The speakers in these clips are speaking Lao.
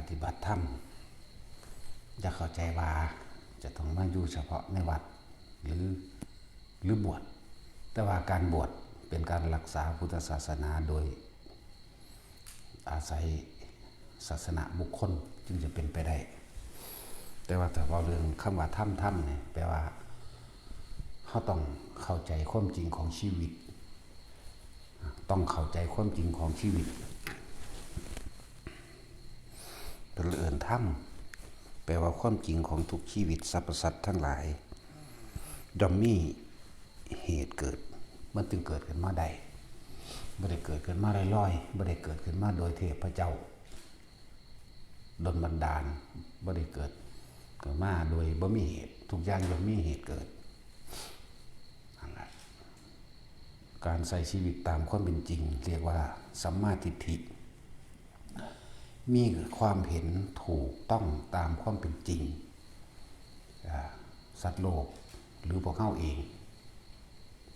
ຕິບັດທຳ ຢ່າເຂົ້າໃຈວ່າຈະຕ້ອງມາຢູ່ສະເພາະໃນວັດ ຫຼື ຫຼືບວດ, ແຕ່ວ່າການບວດເປັນການຮັກສາພຸດທະສາສະໜາໂດຍອາໄສສາສະນະບຸກຄົນຈຶ່ງຈະເປັນໄປໄດ້. ແຕ່ວ່າຖ້າເວົ້າເລື່ອງຄຳວ່າທຳ, ທຳນີ້ແປວ່າເຮົາຕ້ອງເຂົ້າໃຈຄວາມຈິງຂອງຊີວິດ, ຕ້ອງເຂົ້າໃຈຄວາມຈິງຂອງຊີວິດ. ເພິ່ນເອີ້ນທຳ ແປວ່າຄວາມຈິງຂອງທຸກຊີວິດ, ສັບພະສັດທັງຫຼາຍ ຍ່ອມມີເຫດເກີດ, ມັນຈຶ່ງເກີດຂຶ້ນມາໄດ້. ບໍ່ໄດ້ເກີດຂຶ້ນມາລອຍໆ, ບໍ່ໄດ້ເກີດຂຶ້ນມາໂດຍເທບພະເຈົ້າດົນບັນດານ, ບໍ່ໄດ້ເກີດຂຶ້ນມາໂດຍບໍ່ມີເຫດ. ທຸກຢ່າງຍ່ອມມີເຫດເກີດ. ນັ້ນລະ ການໃຊ້ຊີວິດຕາມຄວາມເປັນຈິງ ເອີ້ນວ່າສຳມາທິດຖິ, ມີຄວາມເຫັນຖືກຕ້ອງຕາມຄວາມເປັນຈິງ. ອາ ສັດໂລກ ຫຼື ພວກເຮົາເອງ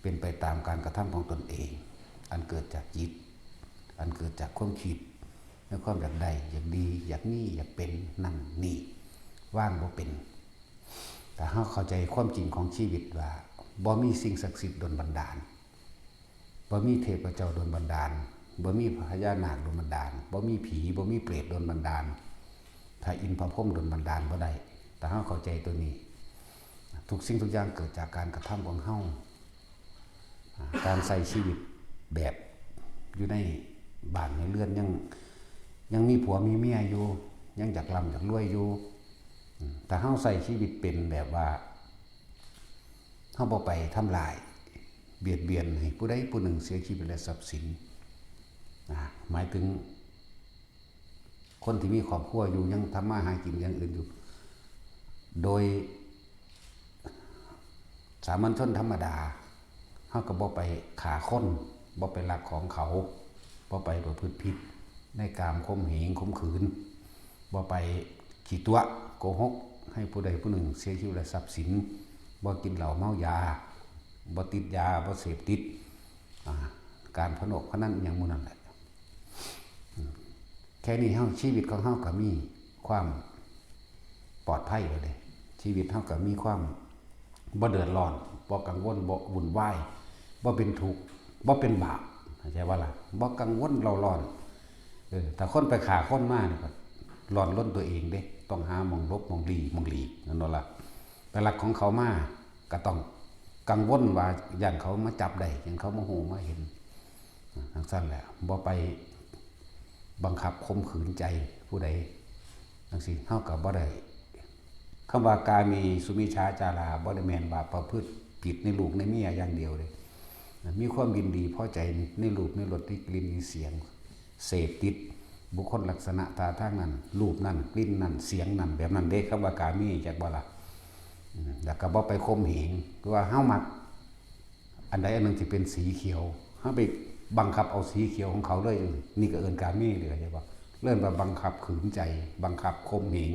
ເປັນໄປຕາມການກະທຳຂອງຕົນເອງ ອັນເກີດຈາກຈິດ, ອັນເກີດຈາກຄວາມຄິດ ໃນຄວາມຢາກໄດ້, ຢາກດີ, ຢາກມີ, ຢາກເປັນ, ນັ້ນ, ນີ້, ວາງບໍ່ເປັນ. ຖ້າເຮົາເຂົ້າໃຈຄວາມຈິງຂອງຊີວິດວ່າ ບໍ່ມີສິ່ງສັກສິດດົນບັນດານ, ບໍ່ມີເທບພະເຈົ້າດົນບັນດານ, ບໍ່ມີພະຍານາກດົນບັນດານ, ບໍ່ມີຜີ, ບໍ່ມີເປດດົນບັນດານ, ພະອິນພະພົມດົນບັນດານບໍ່ໄດ້. ຖ້າເຮົາເຂົ້າໃຈຕົວນີ້, ທຸກສິ່ງທຸກຢ່າງເກີດຈາກການກະທຳຂອງເຮົາ. ການໃຊ້ຊີວິດແບບຢູ່ໃນບ້ານໃນເຮືອນ ຍັງ ຍັງມີຜົວມີເມຍຢູ່, ຍັງຢາກລ່ຳຢາກລວຍຢູ່. ຖ້າເຮົາໃຊ້ຊີວິດເປັນແບບວ່າ ເຮົາບໍ່ໄປທຳລາຍ, ບຽດບຽນໃຫ້ຜູ້ໃດຜູ້ໜຶ່ງເສຍຊີວິດ ແລະ ຊັບສິນ, ນະ, ໝາຍເຖິງຄົນທີ່ມີຄອບຄົວຢູ່, ຍັງທຳມາຫາກິນຢ່າງອື່ນຢູ່, ໂດຍ ສາມັນຊົນທຳມະດາ ເຮົາກໍບໍ່ໄປຂ້າຄົນ, ບໍ່ໄປລັກຂອງເຂົາ, ບໍ່ໄປປະພຶດຜິດໃນກາມຂົ່ມເຫງຂົ່ມຂືນ, ບໍ່ໄປຂີ້ຕົວະໂກຫົກໃຫ້ຜູ້ໃດຜູ້ໜຶ່ງເສຍຊີວິດ ແລະ ຊັບສິນ, ບໍ່ກິນເຫຼົ້າເມົາຢາ, ບໍ່ຕິດຢາ, ບໍ່ເສບຕິດ ອາ ການພະນົກພະນັນຫຍັງໝູ່ນັ້ນແຫຼະ. ແຄ່ນີ້ເຮົາ ຊີວິດຂອງເຮົາກໍມີຄວາມປອດໄພແລ້ວເດ້, ຊີວິດເຮົາກໍມີຄວາມບໍ່ເດືອດຮ້ອນ, ບໍ່ກັງວົນ, ບໍ່ວຸ່ນວາຍ, ບໍ່ເປັນທຸກ, ບໍ່ເປັນບາບ, ເຂົ້າໃຈບໍ່ລະ? ບໍ່ກັງວົນເລົ່າຮ້ອນ. ເອີ ຖ້າຄົນໄປຂ້າຄົນມານີ້ກໍຮ້ອນລົນຕົວເອງເດ້, ຕ້ອງຫາໝ່ອງຫຼົບ, ໝ່ອງຫຼີກ, ໝ່ອງຫຼີກ, ແມ່ນບໍ່ລະ? ໄປລັກຂອງເຂົາມາ ກໍຕ້ອງກັງວົນວ່າຢ້ານເຂົາມາຈັບໄດ້, ຢ້ານເຂົາມາຮູ້ມາເຫັນ, ຈັ່ງຊັ້ນແຫຼະ. ບໍ່ໄປບັງຄັບຂົ່ມຂືນໃຈຜູ້ໃດຈັ່ງຊີ້, ເຮົາກໍບໍ່ໄດ້. ຄຳວ່າກາເມສຸມິດສາຈາລາ ບໍ່ໄດ້ແມ່ນວ່າປະພຶດຜິດໃນລູກໃນເມຍຢ່າງດຽວເດ້, ມີຄວາມຍິນດີພໍໃຈໃນຮູບ ໃນລົດ ໃນກິ່ນ ໃນສຽງ, ເສບຕິດບຸກຄົນລັກສະນະທ່າທາງນັ້ນ, ຮູບນັ້ນ, ກິ່ນນັ້ນ, ສຽງນັ້ນ, ແບບນັ້ນເດ້. ຄຳວ່າກາເມ ຈັກບໍ່ລະ? ອືມ ແລ້ວກໍບໍ່ໄປຂົ່ມເຫງ, ຄືວ່າເຮົາມັກອັນໃດອັນໜຶ່ງທີ່ເປັນສີຂຽວ, ເຮົາໄປບັງຄັບເອົາສີຂຽວຂອງເຂົາເລີຍ, ນີ້ກໍເອີ້ນກາເມເດ້, ເຫັນບໍ່? ເອີ້ນວ່າບັງຄັບຂືນໃຈ, ບັງຄັບຂົ່ມເຫງ,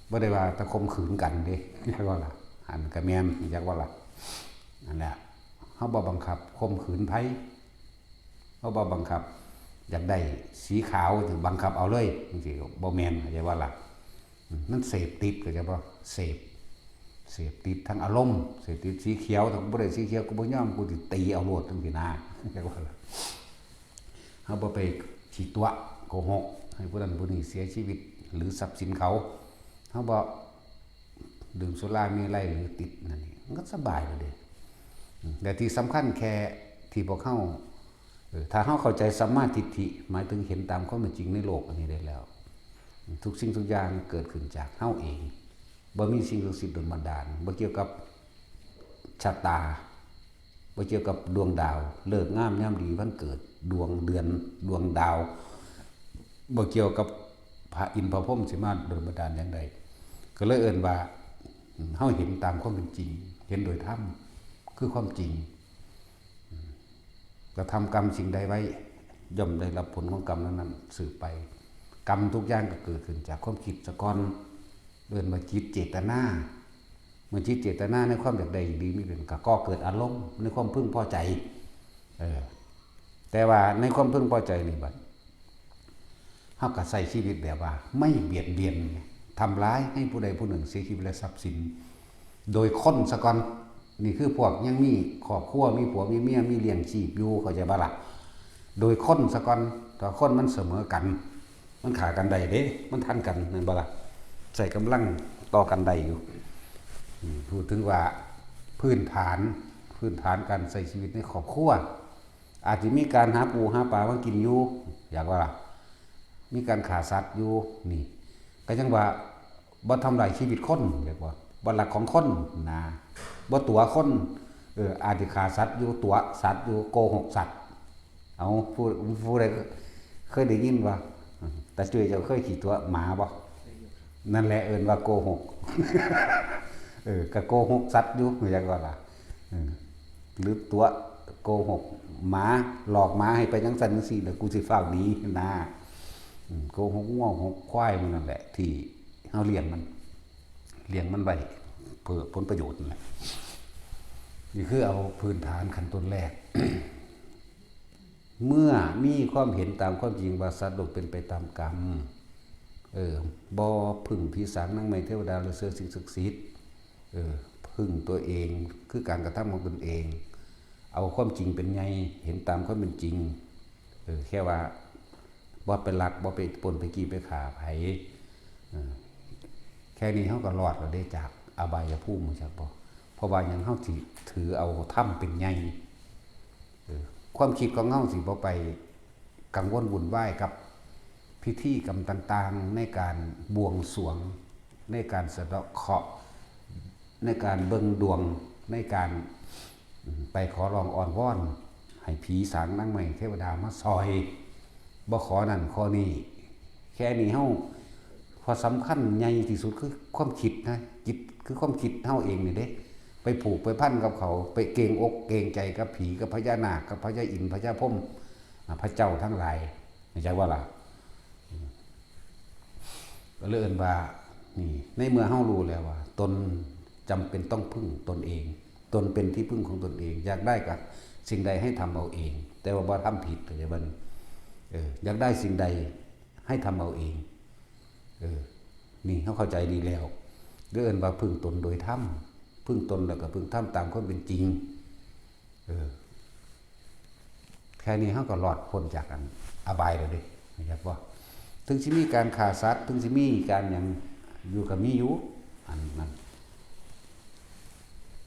ບໍ່ໄດ້ວ່າແຕ່ຂົ່ມຂືນກັນເດ້, ຈັກບໍ່ລະ? ອັນກໍແມ່ນ, ຈັກບໍ່ລະ? ນັ້ນແຫຼະ, ເຮົາບໍ່ບັງຄັບຂົ່ມຂືນໃຜ. ເຮົາບໍ່ບັງຄັບ, ຢາກໄດ້ສີຂາວ ຈະບັງຄັບເອົາເລີຍ ຈັ່ງຊີ້ບໍ່ແມ່ນ, ເຂົ້າໃຈບໍ່ລະ? ອືມ ມັນເສບຕິດ, ເຂົ້າໃຈບໍ່? ເສບ, ເສບຕິດທາງອາລົມ, ເສບຕິດສີຂຽວ, ຖ້າກູບໍ່ໄດ້ສີຂຽວ ກູບໍ່ຍອມ, ກູຊິຕີເອົາໂລດ, ຈັ່ງຊີ້ນະ, ເຂົ້າໃຈບໍ່ລະ? ເຮົາບໍ່ໄປຂີ້ຕົວະໂກຫົກໃຫ້ຜູ້ນັ້ນຜູ້ນີ້ເສຍຊີວິດ ຫຼື ຊັບສິນເຂົາ, ເຮົາບໍ່ດື່ມສຸລາເມໄລ ຫຼື ຕິດນັ້ນນີ້, ມັນກໍສະບາຍແລ້ວເດ້. ອືມ ແລະ ທີ່ສຳຄັນແຄ່ທີ່ພວກເຮົາ ເອີ ຖ້າເຮົາເຂົ້າໃຈສຳມາທິດຖິ ໝາຍເຖິງເຫັນຕາມຄວາມເປັນຈິງໃນໂລກອັນນີ້ໄດ້ແລ້ວ, ທຸກສິ່ງທຸກຢ່າງເກີດຂຶ້ນຈາກເຮົາເອງ, ບໍ່ມີສິ່ງສັກສິດດົນບັນດານ, ບໍ່ກ່ຽວກັບຊະຕາ, ບໍ່ກ່ຽວກັບດວງດາວ, ເລີກງາມຍາມດີ, ວັນເກີດ, ດວງເດືອນ, ດວງດາວ, ບໍ່ກ່ຽວກັບພະອິນພະພົມຊິມາດົນບັນດານຢ່າງໃດ. ກໍເລີຍເອີ້ນວ່າ ເຮົາເຫັນຕາມຄວາມເປັນຈິງ, ເຫັນໂດຍທຳ ຄືຄວາມຈິງ. ກະທຳກຳສິ່ງໃດໄວ້ ຍ່ອມໄດ້ຮັບຜົນຂອງກຳນັ້ນໆສືບໄປ. ກຳທຸກຢ່າງກໍເກີດຂຶ້ນຈາກຄວາມຄິດສາກ່ອນ, ເອີ້ນວ່າຈິດເຈດຕະນາ. ເມື່ອຈິດເຈດຕະນາໃນຄວາມຢາກໄດ້ຢາກດີມີເປັນ ກໍກໍ່ເກີດອາລົມໃນຄວາມເພິ່ງພໍໃຈ. ເອີ ແຕ່ວ່າໃນຄວາມເພິ່ງພໍໃຈນີ້ບັດ ເຮົາກໍໃຊ້ຊີວິດແບບວ່າໄມ່ບຽດບຽນ ທຳລາຍໃຫ້ຜູ້ໃດຜູ້ໜຶ່ງເສຍຊີວິດ ແລະ ຊັບສິນ ໂດຍຄົນສາກ່ອນ. ນີ້ຄືພວກຍັງມີຄອບຄົວ ມີຜົວມີເມຍ ມີລ້ຽງຊີບຢູ່ ເຂົ້າໃຈບໍ່ລະ? ໂດຍຄົນສາກ່ອນ. ຖ້າຄົນມັນສະເໝີກັນ ມັນຂ້າກັນໄດ້ເດ້ ມັນທັນກັນ ແມ່ນບໍ່ລະ? ໃຊ້ກຳລັງຕໍ່ກັນໄດ້ຢູ່. ອືມ ເວົ້າເຖິງວ່າພື້ນຖານ ພື້ນຖານການໃຊ້ຊີວິດໃນຄອບຄົວ ອາດຊິມີການຫາປູຫາປາມາກິນຢູ່ ຢາກວ່າ ມີການຂ້າສັດຢູ່. ນີ້ກໍຍັງວ່າບໍ່ທຳລາຍຊີວິດຄົນ ຢາກວ່າ ບໍ່ລັກຂອງຄົນນະ ບໍ່ຕົວະຄົນ. ເອີ ອາດຊິຂ້າສັດຢູ່ ຕົວະສັດຢູ່ ໂກຫົກສັດ. ເອົາ ຜູ້ ຜູ້ໃດເຄີຍໄດ້ຍິນບໍ່? ຕາຈຸ້ຍ ເຈົ້າເຄີຍຂີ້ຕົວະໝາບໍ່? ນັ້ນແຫຼະເອີ້ນວ່າໂກຫົກ. ເອີ ກໍໂກຫົກສັດຢູ່ ຢາກວ່າລະ ເອີ ຫຼືຕົວະໂກຫົກໝາ ຫຼອກໝາໃຫ້ໄປຈັ່ງຊັ້ນຈັ່ງຊີ້ ແລ້ວກູຊິຟ້າວໜີນະ. ອືມ ໂກຫົກງົວຫົກຄວາຍ ໝູ່ນັ້ນແຫຼະ ທີ່ເຮົາລ້ຽງມັນ ລ້ຽງມັນໄວ້ເພື່ອຜົນປະໂຫຍດນັ້ນແຫຼະ. ນີ້ຄືເອົາພື້ນຖານຂັ້ນຕົ້ນແລກ. ເມື່ອມີຄວາມເຫັນຕາມຄວາມຈິງວ່າສັດໂລກເປັນໄປຕາມກຳ ເອີ ບໍ່ເພິ່ງຜີສາງນາງໄມ້ເທວະດາ ຫຼືເຊື່ອສິ່ງສັກສິດ ເອີ ເພິ່ງຕົວເອງ ຄືການກະທຳຂອງຕົນເອງ ເອົາຄວາມຈິງເປັນໃຫຍ່ ເຫັນຕາມຄວາມເປັນຈິງ ເອີ ແຄ່ວ່າບໍ່ໄປລັກ ບໍ່ໄປປຸ້ນ ໄປກີ້ ໄປຂ້າໃຜ ເອີ ແຄ່ນີ້ເຮົາກໍລອດແລ້ວເດ້ຈາກອະບາຍຍະພູມ ຮູ້ຈັກບໍ່? ເພາະວ່າຫຍັງ? ເຮົາຊິຖືເອົາທຳເປັນໃຫຍ່. ເອີ ຄວາມຄິດຂອງເຮົາຊິບໍ່ໄປກັງວົນວຸ່ນວາຍກັບພິທີກຳຕ່າງໆ ໃນການບວງສວງ ໃນການສະເດາະເຄາະ ໃນການເບິ່ງດວງ ໃນການ ອືມ ໄປຂໍຮ້ອງອ້ອນວອນໃຫ້ຜີສາງນາງໄມ້ເທວະດາມາຊ່ອຍ ບໍ່ຂໍນັ້ນຂໍນີ້. ແຄ່ນີ້ເຮົາ ຂໍ້ສຳຄັນໃຫຍ່ທີ່ສຸດຄືຄວາມຄິດນະ ຈິດ ຄືຄວາມຄິດເຮົາເອງນີ້ເດ້ ໄປຜູກໄປພັນກັບເຂົາ ໄປເກງອົກເກງໃຈກັບຜີ ກັບພະຍານາກ ກັບພະຍາອິນ ພະຍາພົມ ອາ ພະເຈົ້າທັງຫຼາຍ ເຂົ້າໃຈບໍ່ລະ? ກໍເລີຍເອີ້ນວ່າ ນີ້ ໃນເມື່ອເຮົາຮູ້ແລ້ວວ່າຕົນຈຳເປັນຕ້ອງເພິ່ງຕົນເອງ ຕົນເປັນທີ່ເພິ່ງຂອງຕົນເອງ ຢາກໄດ້ກະສິ່ງໃດໃຫ້ທຳເອົາເອງ ແຕ່ວ່າບໍ່ທຳຜິດ ເຂົ້າໃຈບໍ່? ເອີ ຢາກໄດ້ສິ່ງໃດໃຫ້ທຳເອົາເອງ. ເອີ ນີ້ເຮົາເຂົ້າໃຈດີແລ້ວ ເອີ້ນວ່າເພິ່ງຕົນໂດຍທຳ ເພິ່ງຕົນແລ້ວກໍເພິ່ງທຳຕາມຄວາມເປັນຈິງ. ເອີ ແຄ່ນີ້ເຮົາກໍລອດພົ້ນຈາກອັນອະບາຍແລ້ວເດ້ ເຫັນບໍ່? ເຖິງຊິມີການຂ້າສັດ ເຖິງຊິມີການຫຍັງຢູ່ ກໍມີຢູ່ ອັນນັ້ນ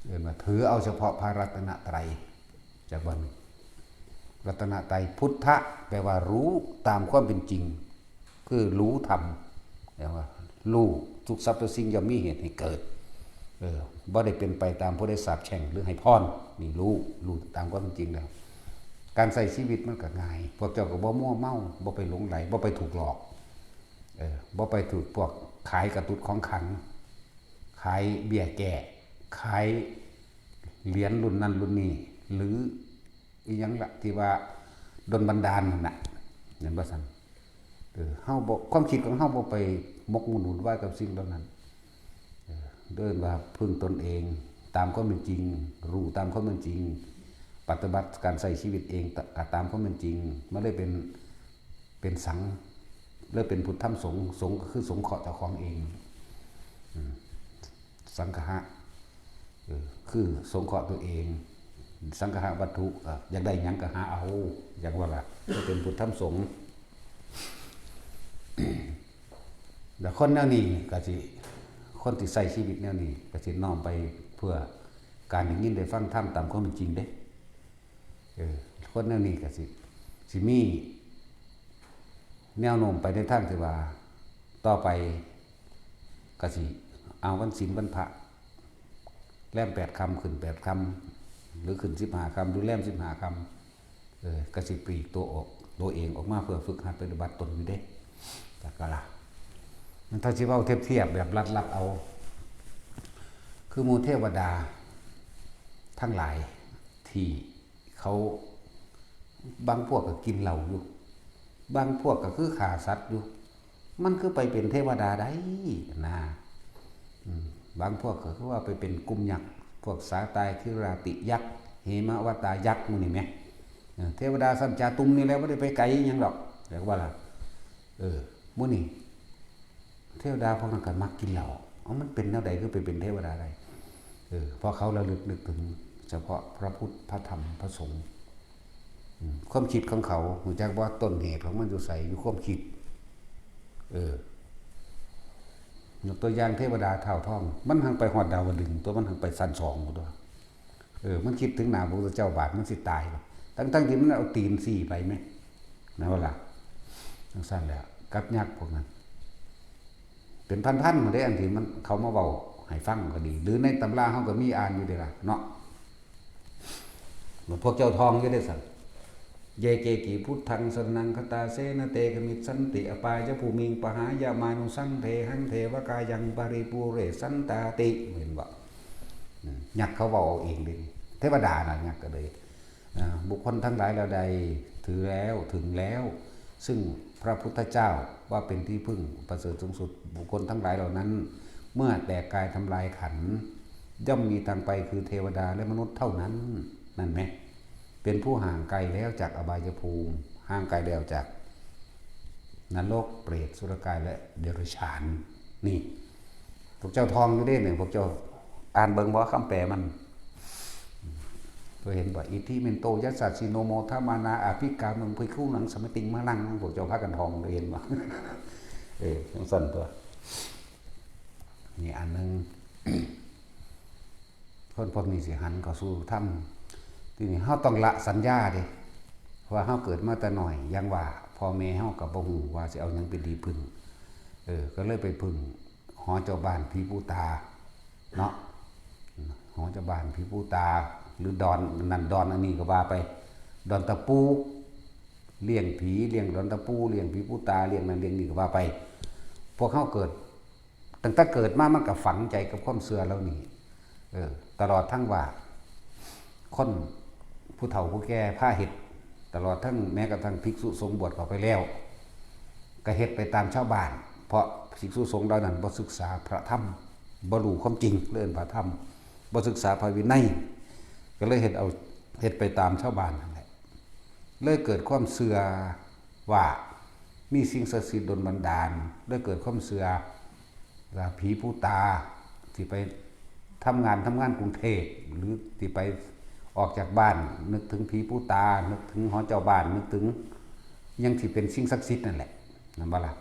ເອີ້ນວ່າຖືເອົາສະເພາະພະລັດຕະນະໄຕ ຈາກວ່າ ລັດຕະນະໄຕ ພຸດທະ ແປວ່າຮູ້ຕາມຄວາມເປັນຈິງ ຄືຮູ້ທຳ ແປວ່າຮູ້ ທຸກສັບທຸກສິ່ງຍ່ອມມີເຫດໃຫ້ເກີດ ເອີ ບໍ່ໄດ້ເປັນໄປຕາມຜູ້ໃດສາບແຊ່ງ ຫຼື ໃຫ້ພອນ ນີ້ຮູ້ ຮູ້ຕາມຄວາມເປັນຈິງແລ້ວ ການໃຊ້ຊີວິດມັນກໍງ່າຍ ພວກເຈົ້າກໍບໍ່ມົວເມົາ ບໍ່ໄປຫຼົງໄຫຼ ບໍ່ໄປຖືກຫຼອກ ເອີ ບໍ່ໄປຖືກພວກຂາຍກະຕຸດຂອງຂັງ ຂາຍເບ້ຍແກ້ ຂາຍຫຼຽນລຸ້ນນັ້ນລຸ້ນນີ້ ຫຼື ອີ່ຫຍັງລະ ທີ່ວ່າດົນບັນດານນັ້ນນະ ແມ່ນບໍ່ຊັ້ນ? ເອີ ເຮົາບໍ່ ຄວາມຄິດຂອງເຮົາບໍ່ໄປໝົກໝຸ່ນວຸ່ນວາຍກັບສິ່ງເຫຼົ່ານັ້ນ ເອີ ເອີ້ນວ່າເພິ່ງຕົນເອງຕາມຄວາມເປັນຈິງ ຮູ້ຕາມຄວາມເປັນຈິງ ປະຕິບັດການໃຊ້ຊີວິດເອງຕະ ຕາມຄວາມເປັນຈິງ ມັນເລີຍເປັນ ເປັນສັງ ເລີຍເປັນພຸດທຳສົງ ສົງກໍຄືສົງເຄາະເຈົ້າຂອງເອງ ອືມ ສັງຄະຫະ ເອີ ຄືສົງເຄາະຕົວເອງ ສັງຄະຫະວັດຖຸ ເອີ ຢາກໄດ້ຫຍັງກໍຫາເອົາ ຢ່າງວ່າລະ ກໍເປັນພຸດທຳສົງ ແລະ ຄົນແນວນີ້ກໍຊິ ຄົນທີ່ໃຊ້ຊີວິດແນວນີ້ກໍຊິນ້ອມໄປເພື່ອການໄດ້ຍິນໄດ້ຟັງທຳຕາມຄວາມເປັນຈິງເດ້ ເອີ ຄົນແນວນີ້ກໍຊິ ຊິມີແນວໂນ້ມໄປໃນທາງທີ່ວ່າ ຕໍ່ໄປກໍຊິເອົາວັນສິນວັນພະ ແລມແປດຄ່ຳ ຂຶ້ນແປດຄ່ຳ ຫຼື ຂຶ້ນສິບຫ້າຄ່ຳ ຫຼື ແລມສິບຫ້າຄ່ຳ ເອີ ກໍຊິປລີກຕົວອອກ ຕົວເອງອອກມາເພື່ອຝຶກຫັດປະຕິບັດຕົນຢູ່ເດ້ ຈັກກະລະ ມັນຖ້າຊິເວົ້າທຽບໆ ແບບລັດໆ ເອົາ ຄືໝູ່ເທວະດາທັງຫຼາຍທີ່ ເຂົາ ບາງພວກກໍກິນເຫຼົ້າຢູ່ ບາງພວກກໍຄືຂ້າສັດຢູ່ ມັນຄືໄປເປັນເທວະດາໄດ້ນະ ອືມ ບາງພວກກໍຄືວ່າໄປເປັນກຸ່ມຍັກ ພວກສາຕາຍ ຄີຣາຕິຍັກ ເຫມະວະຕາຍັກ ໝູ່ນີ້ແໝ່ ເອີ ເທວະດາຊັ້ນຈາຕຸມນີ້ແຫຼະ ບໍ່ໄດ້ໄປໄກຫຍັງດອກ ແຕ່ວ່າລະ ເອີ ມື້ນີ້ເທວະດາພວກນັ້ນກໍມັກກິນເຫຼົ້າ. ເອົາ ມັນເປັນແນວໃດຄືໄປເປັນເທວະດາໄດ້? ເອີ ເພາະເຂົາລະລຶກນຶກເຖິງສະເພາະພະພຸດ ພະທຳ ພະສົງ. ອືມ ຄວາມຄິດຂອງເຂົາ ຮູ້ຈັກບໍ່? ຕົ້ນເຫດຂອງມັນຢູ່ໃສ? ຢູ່ຄວາມຄິດ. ເອີ ຍົກຕົວຢ່າງເທວະດາທ້າວທອງ ມັນຫັ້ນໄປຮອດດາວະດຶງຕົວະ ມັນຫັ້ນໄປຊັ້ນສອງພຸ້ນຕົວະ. ເອີ ມັນຄິດເຖິງໜ້າພະພຸດທະເຈົ້າບາດມັນຊິຕາຍ ທັງໆທີ່ມັນເອົາຕີນຊີ້ໄປແມະ ແມ່ນບໍ່ລະ? ຈັ່ງຊັ້ນແຫຼະ ກັບຍັກພວກນັ້ນ ເປັນພັນໆພຸ້ນເດ້ ອັນທີ່ມັນເຂົາມາເວົ້າໃຫ້ຟັງກໍດີ ຫຼືໃນຕຳລາເຮົາກໍມີອ່ານຢູ່ເດ້ລະເນາະ. ແລ້ວພວກເຈົ້າທ່ອງຢູ່ເດ້ຊັ້ນ ເຢເກຕິ ພຸດທັງ ສະຣະນັງ ຄັດຕາເສນະ ເຕ ກະມິດສັນຕິ ອະປາຍະພູມິງ ປະຫາຍະມານຸສັງ ເທຫັງ ເທວະກາຍັງ ປະລິປູເຣສັນຕາຕິ ເຫັນບໍ່? ອືມ ຍັກເຂົາເວົ້າເອົາເອງເດ້ ເທວະດານະ ຍັກກໍເລີຍ ອາ ບຸກຄົນທັງຫຼາຍເຫຼົ່າໃດ ຖືແລ້ວ ເຖິງແລ້ວ ຊຶ່ງພະພຸດທະເຈົ້າວ່າເປັນທີ່ເພິ່ງປະເສີດສູງສຸດ ບຸກຄົນທັງຫຼາຍເຫຼົ່ານັ້ນ ເມື່ອແຕກກາຍທຳລາຍຂັນ ຍ່ອມມີທາງໄປຄືເທວະດາ ແລະ ມະນຸດເທົ່ານັ້ນ ນັ້ນແມະ ເປັນຜູ້ຫ່າງໄກແລ້ວຈາກອະບາຍະພູມ ຫ່າງໄກແລ້ວຈາກນະລົກ ເປດ ສຸລະກາຍ ແລະ ເດຍລະສານ. ນີ້ ພວກເຈົ້າທ່ອງຢູ່ເດ້ນີ້ ພວກເຈົ້າອ່ານເບິ່ງບໍ່ ຄຳແປມັນ ເຈົ້າເຫັນບໍ່? ອິທິເມນໂຕ ຍັດສະສິໂນ ໂມທະມານາ ອະພິກາມຸງ ພິກຂຸນັງ ສະມະຕິງ ມະລັງ ພວກເຈົ້າພາກັນທ່ອງ ເຈົ້າເຫັນບໍ່? ເອີ ຈັ່ງຊັ້ນຕົວະ. ນີ້ອັນໜຶ່ງ ຄົນພວກນີ້ຊິຫັນເຂົ້າສູ່ທຳ. ທີນີ້ເຮົາຕ້ອງລະສັນຍາເດ້ ເພາະວ່າເຮົາເກີດມາແຕ່ນ້ອຍ ຢ່າງວ່າ ພໍ່ແມ່ເຮົາກໍບໍ່ຮູ້ວ່າຊິເອົາຫຍັງເປັນທີ່ເພິ່ງ ເອີ ກໍເລີຍໄປເພິ່ງ ຫໍເຈົ້າບ້ານຜີປູຕາເນາະ ຫໍເຈົ້າບ້ານຜີປູຕາ ຫຼືດອນນັ້ນດອນອັນນີ້ກໍວ່າໄປ ດອນຕະປູ ລ້ຽງຜີ ລ້ຽງດອນຕະປູ ລ້ຽງຜີປູຕາ ລ້ຽງນັ້ນລ້ຽງນີ້ກໍວ່າໄປ. ພວກເຮົາເກີດ ຕັ້ງແຕ່ເກີດມາມັນກໍຝັງໃຈກັບຄວາມເຊື່ອເຫຼົ່ານີ້ ເອີ ຕະຫຼອດທັງວ່າ ຄົນຜູ້ເຖົ້າຜູ້ແກ່ພາເຮັດ ຕະຫຼອດທັງແມ້ກະທັ່ງພິກສຸສົງບວດເຂົ້າໄປແລ້ວ ກໍເຮັດໄປຕາມຊາວບ້ານ ເພາະພິກສຸສົງເຫຼົ່ານັ້ນບໍ່ສຶກສາພະທຳ ບໍ່ຮູ້ຄວາມຈິງ ເອີ້ນພະທຳ ບໍ່ສຶກສາພະວິໄນ ກໍເລີຍເຮັດເອົາ ເຮັດໄປຕາມຊາວບ້ານນັ້ນແຫຼະ ເລີຍເກີດຄວາມເຊື່ອວ່າມີສິ່ງສັກສິດດົນບັນດານ ເລີຍເກີດຄວາມເຊື່ອວ່າຜີປູຕາ ທີ່ໄປ ທຳງານ ທຳງານກຸງເທບ ຫຼື ທີ່ໄປອອກຈາກບ້ານ ນຶກເຖິງຜີປູຕາ ນຶກເຖິງຫໍເຈົ້າບ້ານ ນຶກເຖິງຫຍັງທີ່ເປັນສິ່ງສັກສິດນັ້ນແຫຼະ ແມ່ນບໍ່ລະ?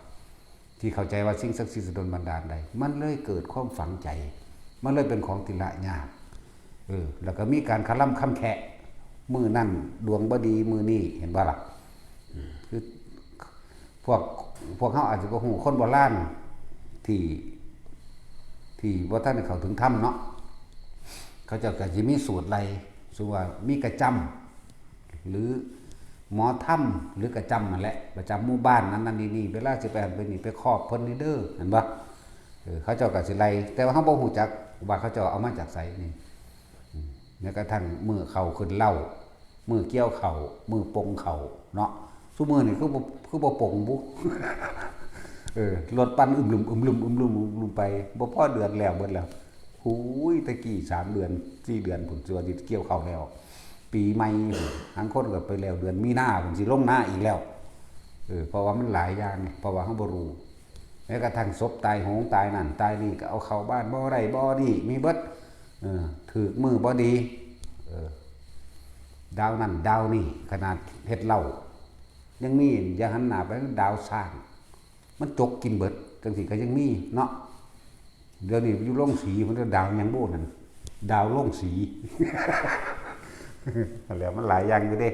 ທີ່ເຂົ້າໃຈວ່າສິ່ງສັກສິດຈະດົນບັນດານໄດ້ ມັນເລີຍເກີດຄວາມຝັງໃຈ ມັນເລີຍເປັນຂອງທີ່ລະຍາກ ເອີ ແລ້ວກໍມີການຄະລຳຄຳແຄະ ມື້ນັ້ນດວງບໍ່ດີ ມື້ນີ້ ເຫັນບໍ່ລະ? ຄື ພວກ ພວກເຮົາອາດຈະບໍ່ຮູ້ ຄົນໂບລານທີ່ ທີ່ບໍ່ທັນໄດ້ເຂົ້າເຖິງທຳເນາະ ເຂົາເຈົ້າກໍຊິມີສູດໄລ່ ສົມມຸດວ່າມີກະຈຳ ຫຼື ໝໍທຳ ຫຼື ກະຈຳຫັ້ນແຫຼະ ປະຈຳໝູ່ບ້ານນັ້ນໆນີ້ໆ ເວລາຊິໄປຫັ້ນໄປນີ້ ໄປຂອບເພິ່ນນີ້ເດີ ແມ່ນບໍ່? ເອີ ເຂົາເຈົ້າກໍຊິໄລ່ ແຕ່ວ່າເຮົາບໍ່ຮູ້ຈັກວ່າເຂົາເຈົ້າເອົາມາຈາກໃສນີ້ ອືມ ແມ້ກະທັ່ງມື້ເຂົ້າຂຶ້ນເລົ້າ ມື້ກ່ຽວເຂົ້າ ມື້ປົ່ງເຂົ້າເນາະ ຊຸມື້ນີ້ຄືບໍ່ ຄືບໍ່ປົ່ງບຸ ເອີ ລົດປັ່ນອຶມລຶມ ອຶມລຶມ ອຶມລຶມ ອຶມລຶມໄປ ບໍ່ພໍເດືອນແລ້ວເບິດແລ້ວ ໂອ້ຍ ແຕ່ກີ້ສາມເດືອນ ສີ່ເດືອນພຸ້ນ ຊິວ່າຊິກ່ຽວເຂົ້າແລ້ວ ປີໃໝ່ພຸ້ນ ລາງຄົນກໍໄປແລ້ວເດືອນມີນາພຸ້ນ ຊິລົງນາອີກແລ້ວ ເອີ ເພາະວ່າມັນຫຼາຍຢ່າງ ເພາະວ່າເຮົາບໍ່ຮູ້ ແມ້ກະທັ່ງສົບຕາຍໂຫງຕາຍນັ້ນຕາຍນີ້ ກໍເອົາເຂົ້າບ້ານບໍ່ໄດ້ບໍ່ນີ້ ມີເບິດ ເອີ ຖືກມື້ບໍ່ດີ ເອີ ດາວນັ້ນດາວນີ້ ຂະໜາດເຮັດເຫຼົ້າ ຍັງມີ ຢ່າຫັນໜ້າໄປ ດາວຊ້າງ ມັນຈົກກິນເບິດ ຈັ່ງຊີ້ກໍຍັງມີເນາະ ດຽວນີ້ຢູ່ໂລງສີ ເພິ່ນເອີ້ນດາວຫຍັງບໍ່ນັ້ນ ດາວໂລງສີ ຫັ້ນແຫຼະ ມັນຫຼາຍຢ່າງຢູ່ເດ້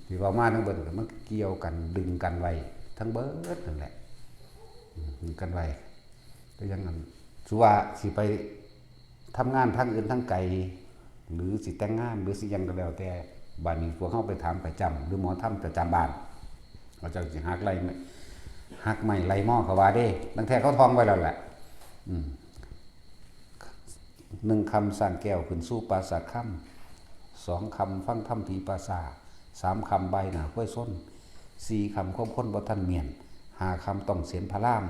ທີ່ເວົ້າມາທັງເບິດ ມັນກ່ຽວກັນ ດຶງກັນໄວ້ທັງເບິດນັ້ນແຫຼະ ດຶງກັນໄວ້ ກໍຢ່າງນັ້ນ ສົມມຸດວ່າຊິໄປ ທຳງານທາງອື່ນທາງໄກ ຫຼື ຊິແຕ່ງງານ ຫຼື ຊິຫຍັງກໍແລ້ວແຕ່ ບາດນີ້ພວກເຮົາໄປຖາມປະຈຳ ຫຼື ໝໍທຳປະຈຳບ້ານ ເຂົາເຈົ້າຊິຫັກໄລ່ ຫັກໄມ້ໄລ່ມໍ ເຂົາວ່າເດ້ ຕັ້ງແຕ່ເຂົາທ່ອງໄວ້ແລ້ວແຫຼະ ອືມ ໜຶ່ງຄຳສ້າງແກ້ວຂຶ້ນສູ່ປາສາດຄຳ ສອງຄຳຟັງທຳຜີປ່າຊ້າ ສາມຄຳບາຍໜ້າຄວາຍຊົນ ສີ່ຄຳຄວາມຄົນບໍ່ທັນມ້ຽນ ຫ້າຄຳຕ້ອງເສນພະລາມ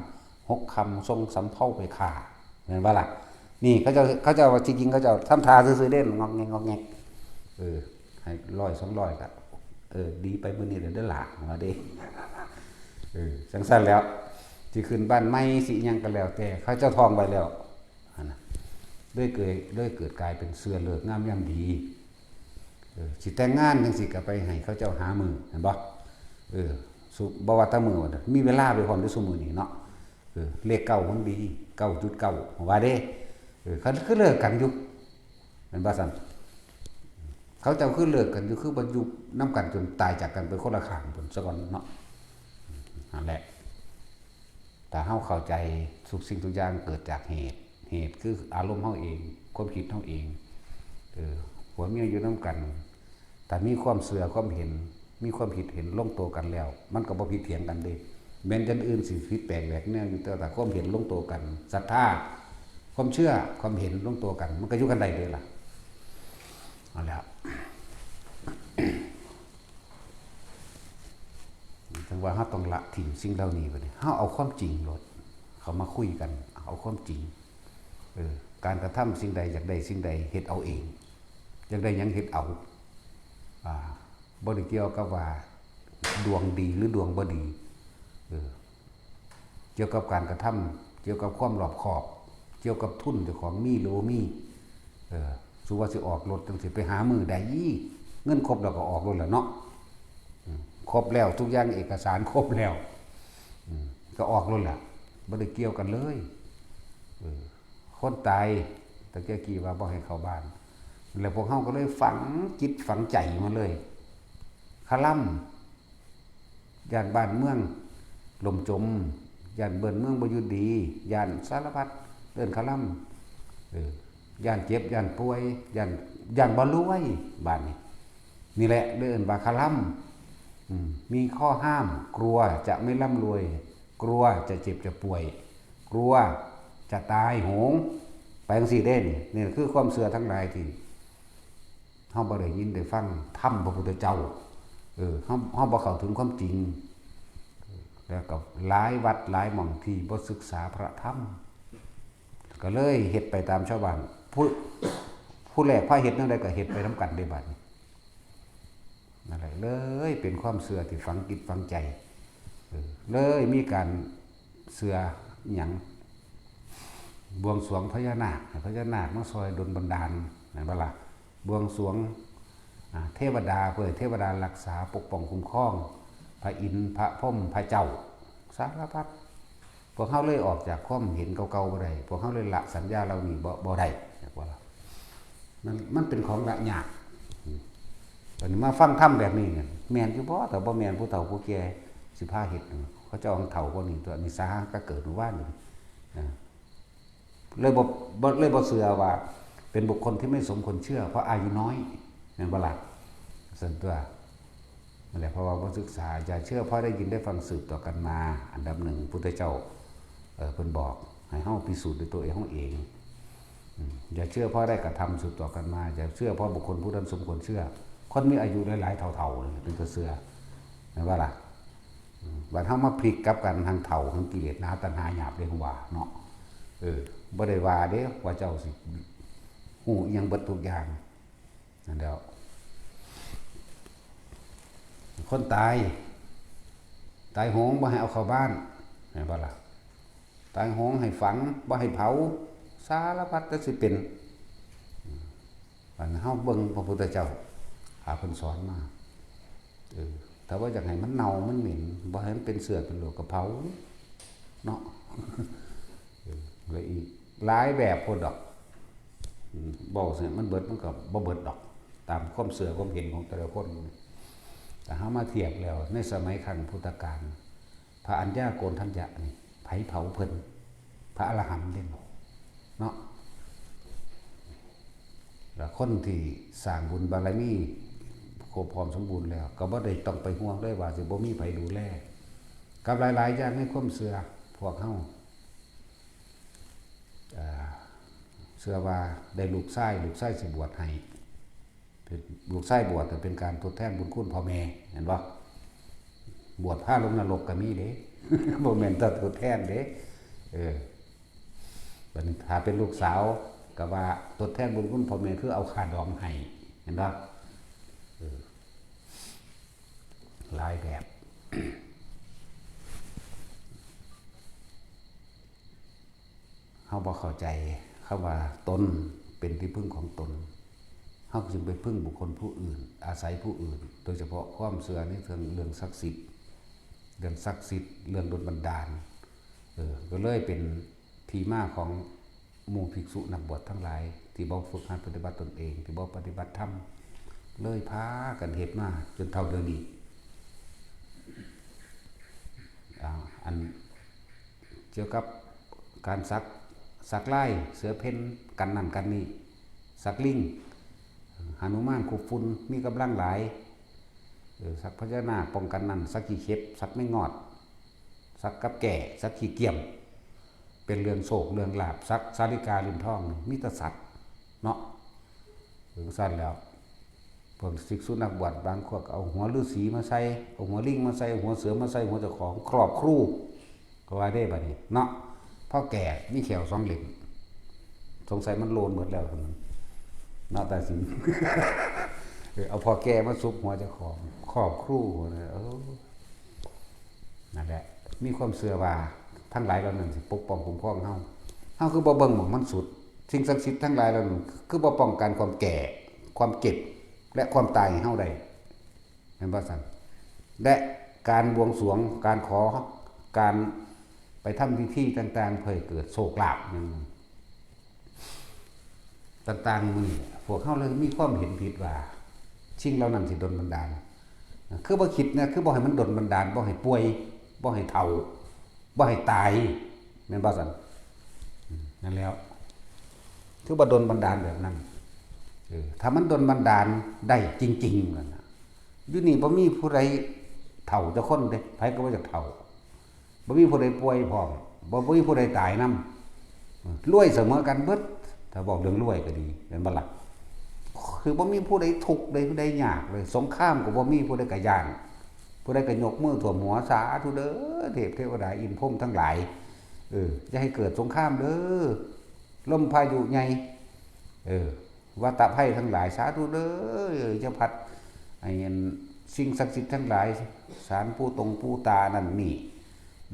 ຫົກຄຳສົ່ງສຳເພົາໄປຂ້າ ແມ່ນບໍ່ລະ? ນີ້ເຂົາເຈົ້າ ເຂົາເຈົ້າວ່າ ທີ່ຈິງເຂົາເຈົ້າທຳທ່າຊື່ໆເດ້ ງອກແງກ ງອກແງກ ເອີ ໃຫ້ຮ້ອຍສອງຮ້ອຍກໍ ເອີ ດີໄປມື້ນີ້ແລ້ວເດີຫຼ້າ ວ່າເດ້ ເອີ ຈັ່ງຊັ້ນແລ້ວ ຊິຂຶ້ນບ້ານໃໝ່ ຊິຫຍັງກໍແລ້ວແຕ່ ເຂົາເຈົ້າທ່ອງໄວ້ແລ້ວຫັ້ນນະ ເລີຍເກີດ ເລີຍເກີດກາຍເປັນເຊື່ອເລີກງາມຍາມດີ. ເອີ ຊິແຕ່ງງານຈັ່ງຊີ້ກໍໄປໃຫ້ເຂົາເຈົ້າຫາມື້ ແມ່ນບໍ່? ເອີ ສຸ ບໍ່ວ່າແຕ່ມື້ ມີເວລາໄປພ້ອມເດ້ ຊຸມື້ນີ້ເນາະ. ເອີ ເລກເກົ້າມັນດີ ເກົ້າຈຸດເກົ້າ ວ່າເດ້. ເອີ ເຂົາຄືເລີກກັນຢູ່ ແມ່ນບໍ່ຊັ້ນ? ເຂົາເຈົ້າຄືເລີກກັນຢູ່ ຄືບໍ່ຢູ່ນຳກັນຈົນຕາຍຈາກກັນໄປຄົນລະຂ້າງພຸ້ນຊະກ່ອນເນາະ. ນັ້ນແຫຼະ ຖ້າເຮົາເຂົ້າໃຈ ທຸກສິ່ງທຸກຢ່າງເກີດຈາກເຫດ ເຫດຄືອາລົມເຮົາເອງ ຄວາມຄິດເຮົາເອງ. ເອີ ຜົວເມຍຢູ່ນຳກັນ ຖ້າມີຄວາມເຊື່ອຄວາມເຫັນ ມີຄວາມຄິດເຫັນລົງໂຕກັນແລ້ວ ມັນກໍບໍ່ຜິດຖຽງກັນເດ້. ແມ່ນຢ່າງອື່ນຊິຜິດແປກແຫວກແນວຢູ່ ແຕ່ຖ້າຄວາມເຫັນລົງໂຕກັນ ສັດທາ ຄວາມເຊື່ອ ຄວາມເຫັນລົງໂຕກັນ ມັນກໍຢູ່ກັນໄດ້ເດ້ລະ. ເອົາແລ້ວ ຈັ່ງວ່າເຮົາຕ້ອງລະຖິ້ມສິ່ງເຫຼົ່ານີ້ບັດນີ້ ເຮົາເອົາຄວາມຈິງໂລດ ເຂົ້າມາຄຸຍກັນ ເອົາຄວາມຈິງ. ເອີ ການກະທຳສິ່ງໃດ ຢາກໄດ້ສິ່ງໃດ ເຮັດເອົາເອງ ຢາກໄດ້ຫຍັງເຮັດເອົາ. ອ່າ ບໍ່ໄດ້ກ່ຽວກັບວ່າດວງດີ ຫຼື ດວງບໍ່ດີ. ເອີ ກ່ຽວກັບການກະທຳ ກ່ຽວກັບຄວາມລອບຄອບ ກ່ຽວກັບທຶນເຈົ້າຂອງມີ ຫຼື ບໍ່ມີ. ເອີ ສຸວ່າຊິອອກລົດຈັ່ງຊີ້ ໄປຫາມື້ໃດ ເງິນຄົບແລ້ວກໍອອກໂລດແຫຼະເນາະ. ອືມ ຄົບແລ້ວ ທຸກຢ່າງເອກະສານຄົບແລ້ວ ອືມ ກໍອອກໂລດແຫຼະ ບໍ່ໄດ້ກ່ຽວກັນເລີຍ. ເອີ ຄົນຕາຍ ຕະເກີ້ກີ້ວ່າບໍ່ໃຫ້ເຂົ້າບ້ານ ແລ້ວພວກເຮົາກໍເລີຍຝັງຈິດຝັງໃຈມາເລີຍ ຄະລຳ ຢ້ານບ້ານເມືອງລົ້ມຈົມ ຢ້ານບ້ານເມືອງບໍ່ຢູ່ດີ ຢ້ານສາລະພັດ ເອີ້ນຄະລຳ. ເອີ ຢ້ານເຈັບ ຢ້ານປ່ວຍ ຢ້ານ ຢ້ານບໍ່ລວຍ ບາດນີ້ ນີ້ແຫຼະເອີ້ນວ່າຄະລຳ. ອືມ ມີຂໍ້ຫ້າມ ກົວຈະໄມ່ລ່ຳລວຍ ກົວຈະເຈັບຈະປ່ວຍ ກົວຈະຕາຍໂຫງ ໄປຈັ່ງຊີ້ເດ້. ນີ້ ນີ້ຄືຄວາມເຊື່ອທັງຫຼາຍທີ່ເຮົາບໍ່ໄດ້ຍິນໄດ້ຟັງທຳພະພຸດທະເຈົ້າ. ເອີ ເຮົາ ເຮົາບໍ່ເຂົ້າເຖິງຄວາມຈິງ ແລ້ວກໍຫຼາຍວັດຫຼາຍໝ່ອງທີ່ບໍ່ສຶກສາພະທຳ ກໍເລີຍເຮັດໄປຕາມຊາວບ້ານ ຜູ້ ຜູ້ແລກພາເຮັດແນວໃດກໍເຮັດໄປນຳກັນເດ້ບາດນີ້. ນັ້ນແຫຼະ ເລີຍເປັນຄວາມເຊື່ອທີ່ຝັງຈິດຝັງໃຈ ເອີ ເລີຍມີການເຊື່ອຫຍັງ ບວງສວງພະຍານາກ ໃຫ້ພະຍານາກມາຊ່ອຍດົນບັນດານ ແມ່ນບໍ່ລະ? ບວງສວງ ອາ ເທວະດາ ເພື່ອໃຫ້ເທວະດາລັກສາປົກປ້ອງຄຸ້ມຄອງ ພະອິນ ພະພົມ ພະເຈົ້າ ສາລະພັດ. ພວກເຮົາເລີຍອອກຈາກຄວາມເຫັນເກົ່າໆບໍ່ໄດ້ ພວກເຮົາເລີຍລະສັນຍາເຫຼົ່ານີ້ບໍ່ ບໍ່ໄດ້ ຈັກວ່າລະ ມັນ ມັນເປັນຂອງລະຍາກ. ອືມ ບັດນີ້ມາຟັງທຳແບບນີ້ ແມ່ນຢູ່ບໍ່? ຖ້າບໍ່ແມ່ນ ຜູ້ເຖົ້າຜູ້ແກ່ຊິພາເຮັດ ເຂົາເຈົ້າເຖົ້າກວ່ານີ້ຕົວະ ນີ້ສາຫາກະເກີດມື້ວານນີ້ ນະ ເລີຍບໍ່ ບໍ່ ເລີຍບໍ່ເຊື່ອວ່າເປັນບຸກຄົນທີ່ໄມ່ສົມຄວນເຊື່ອ ເພາະອາຍຸນ້ອຍ ແມ່ນບໍ່ລະ? ຊັ້ນຕົວະ ນັ້ນແຫຼະ ເພາະວ່າບໍ່ສຶກສາ. ຢ່າເຊື່ອເພາະໄດ້ຍິນໄດ້ຟັງສືບຕໍ່ກັນມາ. ອັນດັບໜຶ່ງ ພຸດທະເຈົ້າ ເອີ ເພິ່ນບອກໃຫ້ເຮົາພິສູດດ້ວຍຕົວເອງ ເຮົາເອງ. ອືມ ຢ່າເຊື່ອເພາະໄດ້ກະທຳສືບຕໍ່ກັນມາ. ຢ່າເຊື່ອເພາະບຸກຄົນຜູ້ນັ້ນສົມຄວນເຊື່ອ. ຄົນມີອາຍຸຫຼາຍໆເຖົ້າໆ ເປັນຕາເຊື່ອ ແມ່ນບໍ່ລະ? ອືມ ບັດເຮົາມາພລິກກັບກັນ ທັງເຖົ້າ ທັງກິເລດໜາ ຕັນຫາຫຍາບເດ້ ເຮົາວ່າເນາະ. ເອີ ບໍ່ໄດ້ວ່າເດ້ວ່າເຈົ້າຊິຮູ້ອີ່ຫຍັງເບິດທຸກຢ່າງ. ນັ້ນແຫຼະ ຄົນຕາຍ ຕາຍໂຫງບໍ່ໃຫ້ເອົາເຂົ້າບ້ານ ແມ່ນບໍ່ລະ? ຕາຍໂຫງໃຫ້ຝັງ ບໍ່ໃຫ້ເຜົາ ສາລະພັດແຕ່ຊິເປັນ. ອັນເຮົາເບິ່ງພະພຸດທະເຈົ້າ ຫາເພິ່ນສອນມາ ເອີ ຖ້າວ່າຢາກໃຫ້ມັນເນົ່າມັນເໝັນ ບໍ່ໃຫ້ມັນເປັນເຊື້ອເປັນໂລກ ກໍເຜົາເນາະ. ເອີ ແລະອີກຫຼາຍແບບໂພດດອກ ອືມ ເວົ້າໃຫ້ມັນເບິດ ມັນກໍບໍ່ເບິດດອກ ຕາມຄວາມເຊື່ອຄວາມເຫັນຂອງແຕ່ລະຄົນ. ແຕ່ເຮົາມາທຽບແລ້ວ ໃນສະໄໝຄັ້ງພຸດທະການ ພະອັນຍາໂກນທັນຍະນີ້ ໃຜເຜົາເພິ່ນ? ພະອະລະຫັນເດ້ເນາະ. ແລະຄົນທີ່ສ້າງບຸນບາລະມີຄົບພ້ອມສົມບູນແລ້ວ ກໍບໍ່ໄດ້ຕ້ອງໄປຫ່ວງເລີຍວ່າຊິບໍ່ມີໃຜດູແລ. ກັບຫຼາຍໆຢ່າງໃນຄວາມເຊື່ອພວກເຮົາ ເອີ ເຊື່ອວ່າໄດ້ລູກຊາຍ ລູກຊາຍຊິບວດໃຫ້ ເປັນ ລູກຊາຍບວດ ເປັນການທົດແທນບຸນຄຸນພໍ່ແມ່ ແມ່ນບໍ່? ບວດພາລົງນະລົກກໍມີເດ້ ບໍ່ແມ່ນແຕ່ທົດແທນເດ້. ເອີ ບັດນີ້ຖ້າເປັນລູກສາວ ກໍວ່າທົດແທນບຸນຄຸນພໍ່ແມ່ ຄືເອົາຄ່າດອງໃຫ້ ແມ່ນບໍ່? ເອີ ຫຼາຍແບບ. າບໍ່ເຂົ້າໃຈຄຳວ່າຕົນເປັນທີ່ເພິ່ງຂອງຕົນ, ເຮົາຈຶ່ງໄປເພິ່ງບຸກຄົນຜູ້ອື່ນ, ອາໄສຜູ້ອື່ນ, ໂດຍສະເພາະຄວາມເຊື່ອໃນເລື່ອງ ເລື່ອງສັກສິດ, ເລື່ອງສັກສິດ, ເລື່ອງດົນບັນດານ. ເອີ ກໍເລີຍເປັນທີ່ມາຂອງໝູ່ພິກສຸນັກບວດທັງຫຼາຍ ທີ່ບໍ່ຝຶກຫັດປະຕິບັດຕົນເອງ, ທີ່ບໍ່ປະຕິບັດທຳ, ເລີຍພາກັນເຮັດມາຈົນເທົ່າດຽວນີ້. ອາ ອັນ ກ່ຽວກັບການສັກ ສັກລາຍເສືອເພັນ ກັນນັ້ນກັນນີ້, ສັກລິງ ຫະນຸມານຄຸບຝຸ່ນ ມີກຳລັງຫຼາຍ, ເອີ ສັກພະຍານາກປ້ອງກັນນັ້ນ, ສັກຂີ້ເຂັບ, ສັກແມງງອດ, ສັກກັບແກ້, ສັກຂີ້ກຽມ ເປັນເລື່ອງໂຊກເລື່ອງລາບ, ສັກສາລິກາຫຼິ້ນທອງ ມີແຕ່ສັດເນາະ. ເອີ ຈັ່ງຊັ້ນແລ້ວ ພວກສິກສຸນັກບວດບາງພວກກໍເອົາຫົວລືສີມາໃສ່, ເອົາຫົວລິງມາໃສ່, ເອົາຫົວເສືອມາໃສ່ຫົວເຈົ້າຂອງ, ຄອບຄູ ກໍວ່າເດ້ບັດນີ້ເນາະ. ພໍແກ່ມີແຂ້ວສອງເຫຼັ້ມ, ສົງໄສມັນໂລນໝົດແລ້ວເນາະ ຕາສິງ. ເອີ ເອົາພໍ່ແກ່ມາຊຸບຫົວເຈົ້າຂອງ, ຄອບຄູ. ເອີ ນັ້ນແຫຼະ ມີຄວາມເຊື່ອວ່າທັງຫຼາຍເຫຼົ່ານັ້ນຊິປົກປ້ອງຄຸ້ມຄອງເຮົາ. ເຮົາຄືບໍ່ເບິ່ງໝ່ອງມັນສຸດ? ສິ່ງສັກສິດທັງຫຼາຍເຫຼົ່ານັ້ນຄືບໍ່ປ້ອງກັນຄວາມແກ່, ຄວາມເຈັບ ແລະ ຄວາມຕາຍໃຫ້ເຮົາໄດ້ ແມ່ນບໍ່ຊັ້ນ? ແລະ ການບວງສວງ, ການຂໍ, ການໄປທຳພິທີຕ່າງໆ ເພື່ອໃຫ້ເກີດໂຊກລາບ ແມ່ນບໍ່? ຕ່າງໆ ມື້ນີ້ພວກເຮົາເລີຍມີຄວາມເຫັນຜິດວ່າ ສິ່ງເຫຼົ່ານັ້ນຊິດົນບັນດານ. ຄືບໍ່ຄິດນະ, ຄືບໍ່ໃຫ້ມັນດົນບັນດານ, ບໍ່ໃຫ້ປ່ວຍ, ບໍ່ໃຫ້ເຖົ້າ, ບໍ່ໃຫ້ຕາຍ, ແມ່ນບໍ່ຊັ້ນ? ອືມ ນັ້ນແຫຼ້ວ ຄືບໍ່ດົນບັນດານແບບນັ້ນ. ເອີ ຖ້າມັນດົນບັນດານໄດ້ຈິງໆ ນັ້ນນະ, ຢູ່ນີ້ບໍ່ມີຜູ້ໃດເຖົ້າຈັກຄົນເດ້, ໃຜກໍບໍ່ຢາກເຖົ້າ. ບໍ່ມີຜູ້ໃດປ່ວຍພ້ອມ, ບໍ່ ບໍ່ມີຜູ້ໃດຕາຍນຳ. ລວຍສະເໝີກັນເບິດ, ຖ້າເວົ້າເລື່ອງລວຍກໍດີ ແມ່ນບໍ່ລະ? ຄືບໍ່ມີຜູ້ໃດທຸກ ໃດ ໃດຍາກເລີຍ, ສົງຄາມກໍບໍ່ມີຜູ້ໃດກະຢ້ານ, ຜູ້ໃດກໍຍົກມືຖ້ວມຫົວ, ສາທຸເດີ ເທບເທວະດາ ອິນພົມທັງຫຼາຍ, ເອີ ຢ່າໃຫ້ເກີດສົງຄາມເດີ, ລົມພາຍຸໃຫຍ່, ເອີ ວັດຕະໄພທັງຫຼາຍ, ສາທຸເດີ, ຢ່າພັດໃຫ້ອັນສິ່ງສັກສິດທັງຫຼາຍ, ສານປູຕົງປູຕານັ້ນນີ້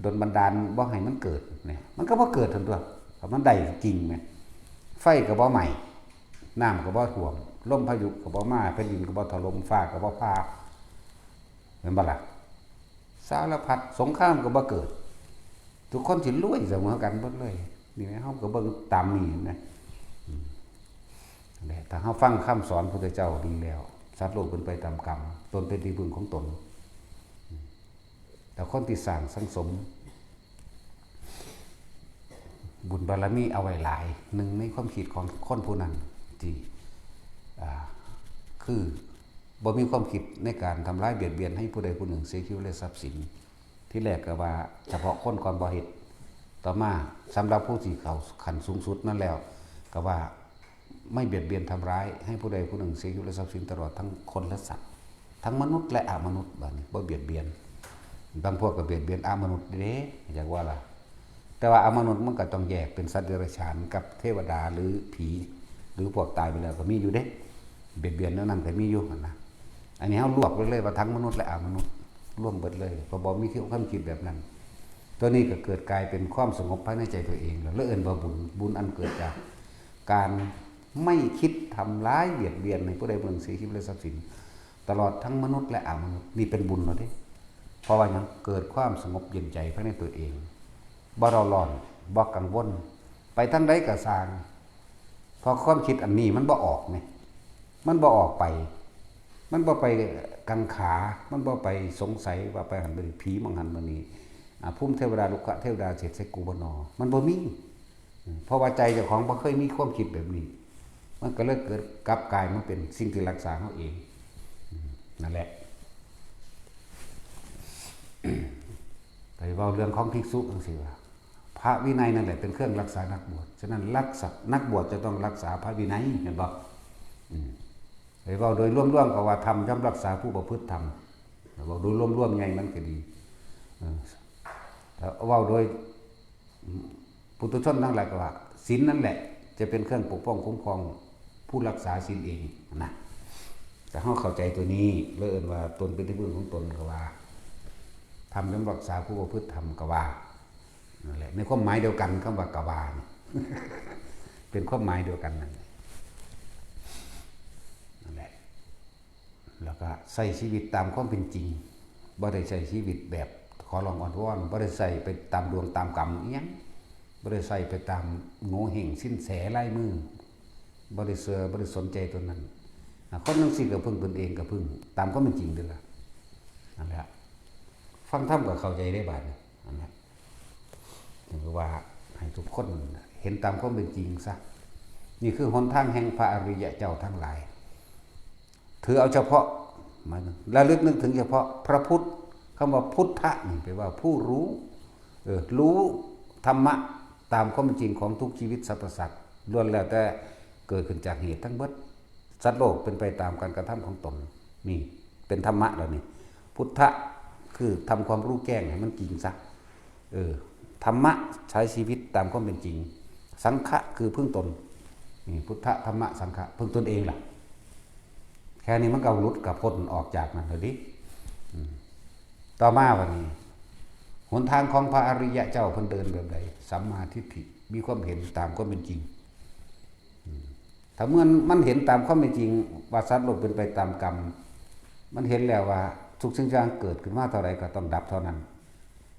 ດົນບັນດານບໍ່ໃຫ້ມັນເກີດ, ນີ້ ມັນກໍບໍ່ເກີດຫັ້ນຕົວະ, ຖ້າມັນໄດ້ຈິງນະ. ໄຟກໍບໍ່ໄໝ້, ນ້ຳກໍບໍ່ຖ້ວມ, ລົມພາຍຸກໍບໍ່ມາ, ແຜ່ນດິນກໍບໍ່ຖະຫຼົ່ມ, ຟ້າກໍບໍ່ຜ່າ, ແມ່ນບໍ່ລະ? ສາລະພັດ ສົງຄາມກໍບໍ່ເກີດ, ທຸກຄົນຊິລວຍສະເໝີກັນເບິດເລີຍ. ນີ້ແມ່ນເຮົາກໍເບິ່ງຕາມນີ້ນະ. ອືມ ແລະ ຖ້າເຮົາຟັງຄຳສອນພຸດທະເຈົ້າດີແລ້ວ, ສັດໂລກເປັນໄປຕາມກຳ, ຕົນເປັນທີ່ເພິ່ງຂອງຕົນ. ອືມ ແຕ່ຄົນທີ່ສ້າງສັງສົມ ບຸນບາລະມີເອົາໄວ້ຫຼາຍ, ໜຶ່ງໃນຄວາມຄິດຂອງຄົນຜູ້ນັ້ນທີ່ ອ່າ ຄືບໍ່ມີຄວາມຄິດໃນການທຳລາຍບຽດບຽນໃຫ້ຜູ້ໃດຜູ້ໜຶ່ງເສຍຊີວິດ ແລະ ຊັບສິນ. ທີແລກກໍວ່າສະເພາະຄົນກ່ອນບໍ່ເຮັດ, ຕໍ່ມາສຳລັບຜູ້ທີ່ເຂົ້າຂັ້ນສູງສຸດນັ້ນແລ້ວ ກໍວ່າ ໄມ່ບຽດບຽນທຳຮ້າຍໃຫ້ຜູ້ໃດຜູ້ໜຶ່ງເສຍຊີວິດ ແລະ ຊັບສິນ ຕະຫຼອດທັງຄົນ ແລະ ສັດ ທັງມະນຸດ ແລະ ອະມະນຸດ. ບາດນີ້ບໍ່ບຽດບຽນ, ບາງພວກກໍບຽດບຽນອະມະນຸດເດ້ ຢາກວ່າລະ. ແຕ່ວ່າອະມະນຸດມັນກໍຕ້ອງແຍກເປັນສັດເດຍລະສານກັບເທວະດາ ຫຼື ຜີ ຫຼື ພວກຕາຍໄປແລ້ວກໍມີຢູ່ເດ້, ບຽດບຽນແນວນັ້ນກໍມີຢູ່ຫັ້ນນະ. ອັນນີ້ເຮົາລວມໄປເລີຍວ່າທັງມະນຸດ ແລະ ອະມະນຸດ ລວມເບິດເລີຍ, ເພາະບໍ່ມີຄວາມຄິດແບບນັ້ນ. ຕົວນີ້ກໍເກີດກາຍເປັນຄວາມສະຫງົບພາຍໃນໃຈຕົວເອງ ແລ້ວເອີ້ນວ່າບຸນ, ບຸນອັນເກີດຈາກ ການໄມ່ຄິດທຳລາຍບຽດບຽນໃຫ້ຜູ້ໃດຜູ້ໜຶ່ງເສຍຊີວິດ ແລະ ຊັບສິນ ຕະຫຼອດທັງມະນຸດ ແລະ ອະມະນຸດ, ນີ້ເປັນບຸນແລ້ວເດ້. ເພາະວ່າຫຍັງ? ເກີດຄວາມສະຫງົບເຢັນໃຈພາຍໃນຕົວເອງ, ບໍ່ເຣົາຮ້ອນ, ບໍ່ກັງວົນ, ໄປທາງໃດກໍຊ່າງ, ເພາະຄວາມຄິດອັນນີ້ມັນບໍ່ອອກແມ, ມັນບໍ່ອອກໄປ, ມັນບໍ່ໄປກັງຂາ, ມັນບໍ່ໄປສົງໄສວ່າໄປຫັ້ນໄປນີ້, ຜີມອງຫັ້ນມານີ້, ອາ ພູມເທວະດາ ລຸກຂະເທວະດາ ເສດໃສ່ກູບໍ່ນໍ, ມັນບໍ່ມີ. ເພາະວ່າໃຈເຈົ້າຂອງບໍ່ເຄີຍມີຄວາມຄິດແບບນີ້, ມັນກໍເລີຍເກີດ ກັບກາຍມາເປັນສິ່ງທີ່ລັກສາເຮົາເອງ. ນັ້ນແຫຼະ ໄປເວົ້າເລື່ອງຂອງພິກສຸຈັ່ງຊີ້ວ່າ ພະວິໄນນັ້ນແຫຼະເປັນເຄື່ອງລັກສານັກບວດ, ສະນັ້ນລັກສະ ນັກບວດຈະຕ້ອງລັກສາພະວິໄນ, ແມ່ນບໍ່? ໄປເວົ້າໂດຍລວມໆ ກໍວ່າທຳຍ່ອມລັກສາຜູ້ປະພຶດທຳ, ເວົ້າໂດຍລວມໆ ໃຫຍ່ມັນກໍດີ. ເອີ ຖ້າເວົ້າໂດຍ ອືມ ປຸຖຸຊົນທັງຫຼາຍກໍວ່າ ສິນນັ້ນແຫຼະຈະເປັນເຄື່ອງປົກປ້ອງຄຸ້ມຄອງຜູ້ລັກສາສິນເອງນະ. ຖ້າເຮົາເຂົ້າໃຈຕົວນີ້ ເລີຍເອີ້ນວ່າຕົນເປັນທີ່ເພິ່ງຂອງຕົນກໍວ່າ, ທຳຍ່ອມລັກສາຜູ້ປະພຶດທຳກໍວ່າ, ນັ້ນແຫຼະ ໃນຄວາມໝາຍດຽວກັນ ຄຳວ່າກໍວ່ານີ້ ເປັນຄວາມໝາຍດຽວກັນນັ້ນ ນັ້ນແຫຼະ. ແລ້ວກໍໃຊ້ຊີວິດຕາມຄວາມເປັນຈິງ, ບໍ່ໄດ້ໃຊ້ຊີວິດແບບຂໍຮ້ອງອ້ອນວອນ, ບໍ່ໄດ້ໃຊ້ໄປຕາມດວງຕາມກຳອີ່ຫຍັງ, ບໍ່ໄດ້ໃຊ້ໄປຕາມໂງເຫ້ງສິນແສລາຍມື, ບໍ່ໄດ້ເຊື່ອ, ບໍ່ໄດ້ສົນໃຈຕົວນັ້ນ. ອາ ຄົນຈັ່ງຊີ້ກໍເພິ່ງຕົນເອງ, ກໍເພິ່ງຕາມຄວາມເປັນຈິງເດ້ລະ. ນັ້ນແຫຼະ, ຟັງທຳກໍເຂົ້າໃຈໄດ້ບາດນີ້. ນັ້ນແຫຼະ, ຈຶ່ງວ່າໃຫ້ທຸກຄົນເຫັນຕາມຄວາມເປັນຈິງຊະ. ນີ້ຄືຫົນທາງແຫ່ງພະອະລິຍະເຈົ້າທັງຫຼາຍ. ຖືເອົາສະເພາະ, ໝາຍເຖິງລະລຶກນຶກເຖິງສະເພາະພະພຸດ. ຄຳວ່າພຸດທະນີ້ແປວ່າຜູ້ຮູ້, ເອີ ຮູ້ທຳມະຕາມຄວາມເປັນຈິງຂອງທຸກຊີວິດສັດປະສັດ, ລ້ວນແລ້ວແຕ່ເກີດຂຶ້ນຈາກເຫດທັງເບິດ. ສັດໂລກເປັນໄປຕາມການກະທຳຂອງຕົນ. ນີ້ເປັນທຳມະແລ້ວນີ້. ພຸດທະຄືທຳຄວາມຮູ້ແຈ້ງໃຫ້ມັນຈິງຊະ. ເອີ ທຳມະໃຊ້ຊີວິດຕາມຄວາມເປັນຈິງ. ສັງຂະຄືເພິ່ງຕົນ. ນີ້ ພຸດທະ ທຳມະ ສັງຂະ ເພິ່ງຕົນເອງລະ. ແຄ່ນີ້ມັນກໍຫຼຸດ ກໍພົ້ນອອກຈາກນັ້ນແລ້ວເດ້. ອືມ ຕໍ່ມາບັດນີ້ ຫົນທາງຂອງພະອະລິຍະເຈົ້າເພິ່ນເດີນແບບໃດ? ສຳມາທິດຖິ, ມີຄວາມເຫັນຕາມຄວາມເປັນຈິງ. ອືມ ຖ້າເມື່ອມັນເຫັນຕາມຄວາມເປັນຈິງວ່າສັດໂລກເປັນໄປຕາມກຳ, ມັນເຫັນແລ້ວວ່າທຸກສິ່ງຢ່າງເກີດຂຶ້ນມາເທົ່າໃດກໍຕ້ອງດັບເທົ່ານັ້ນ.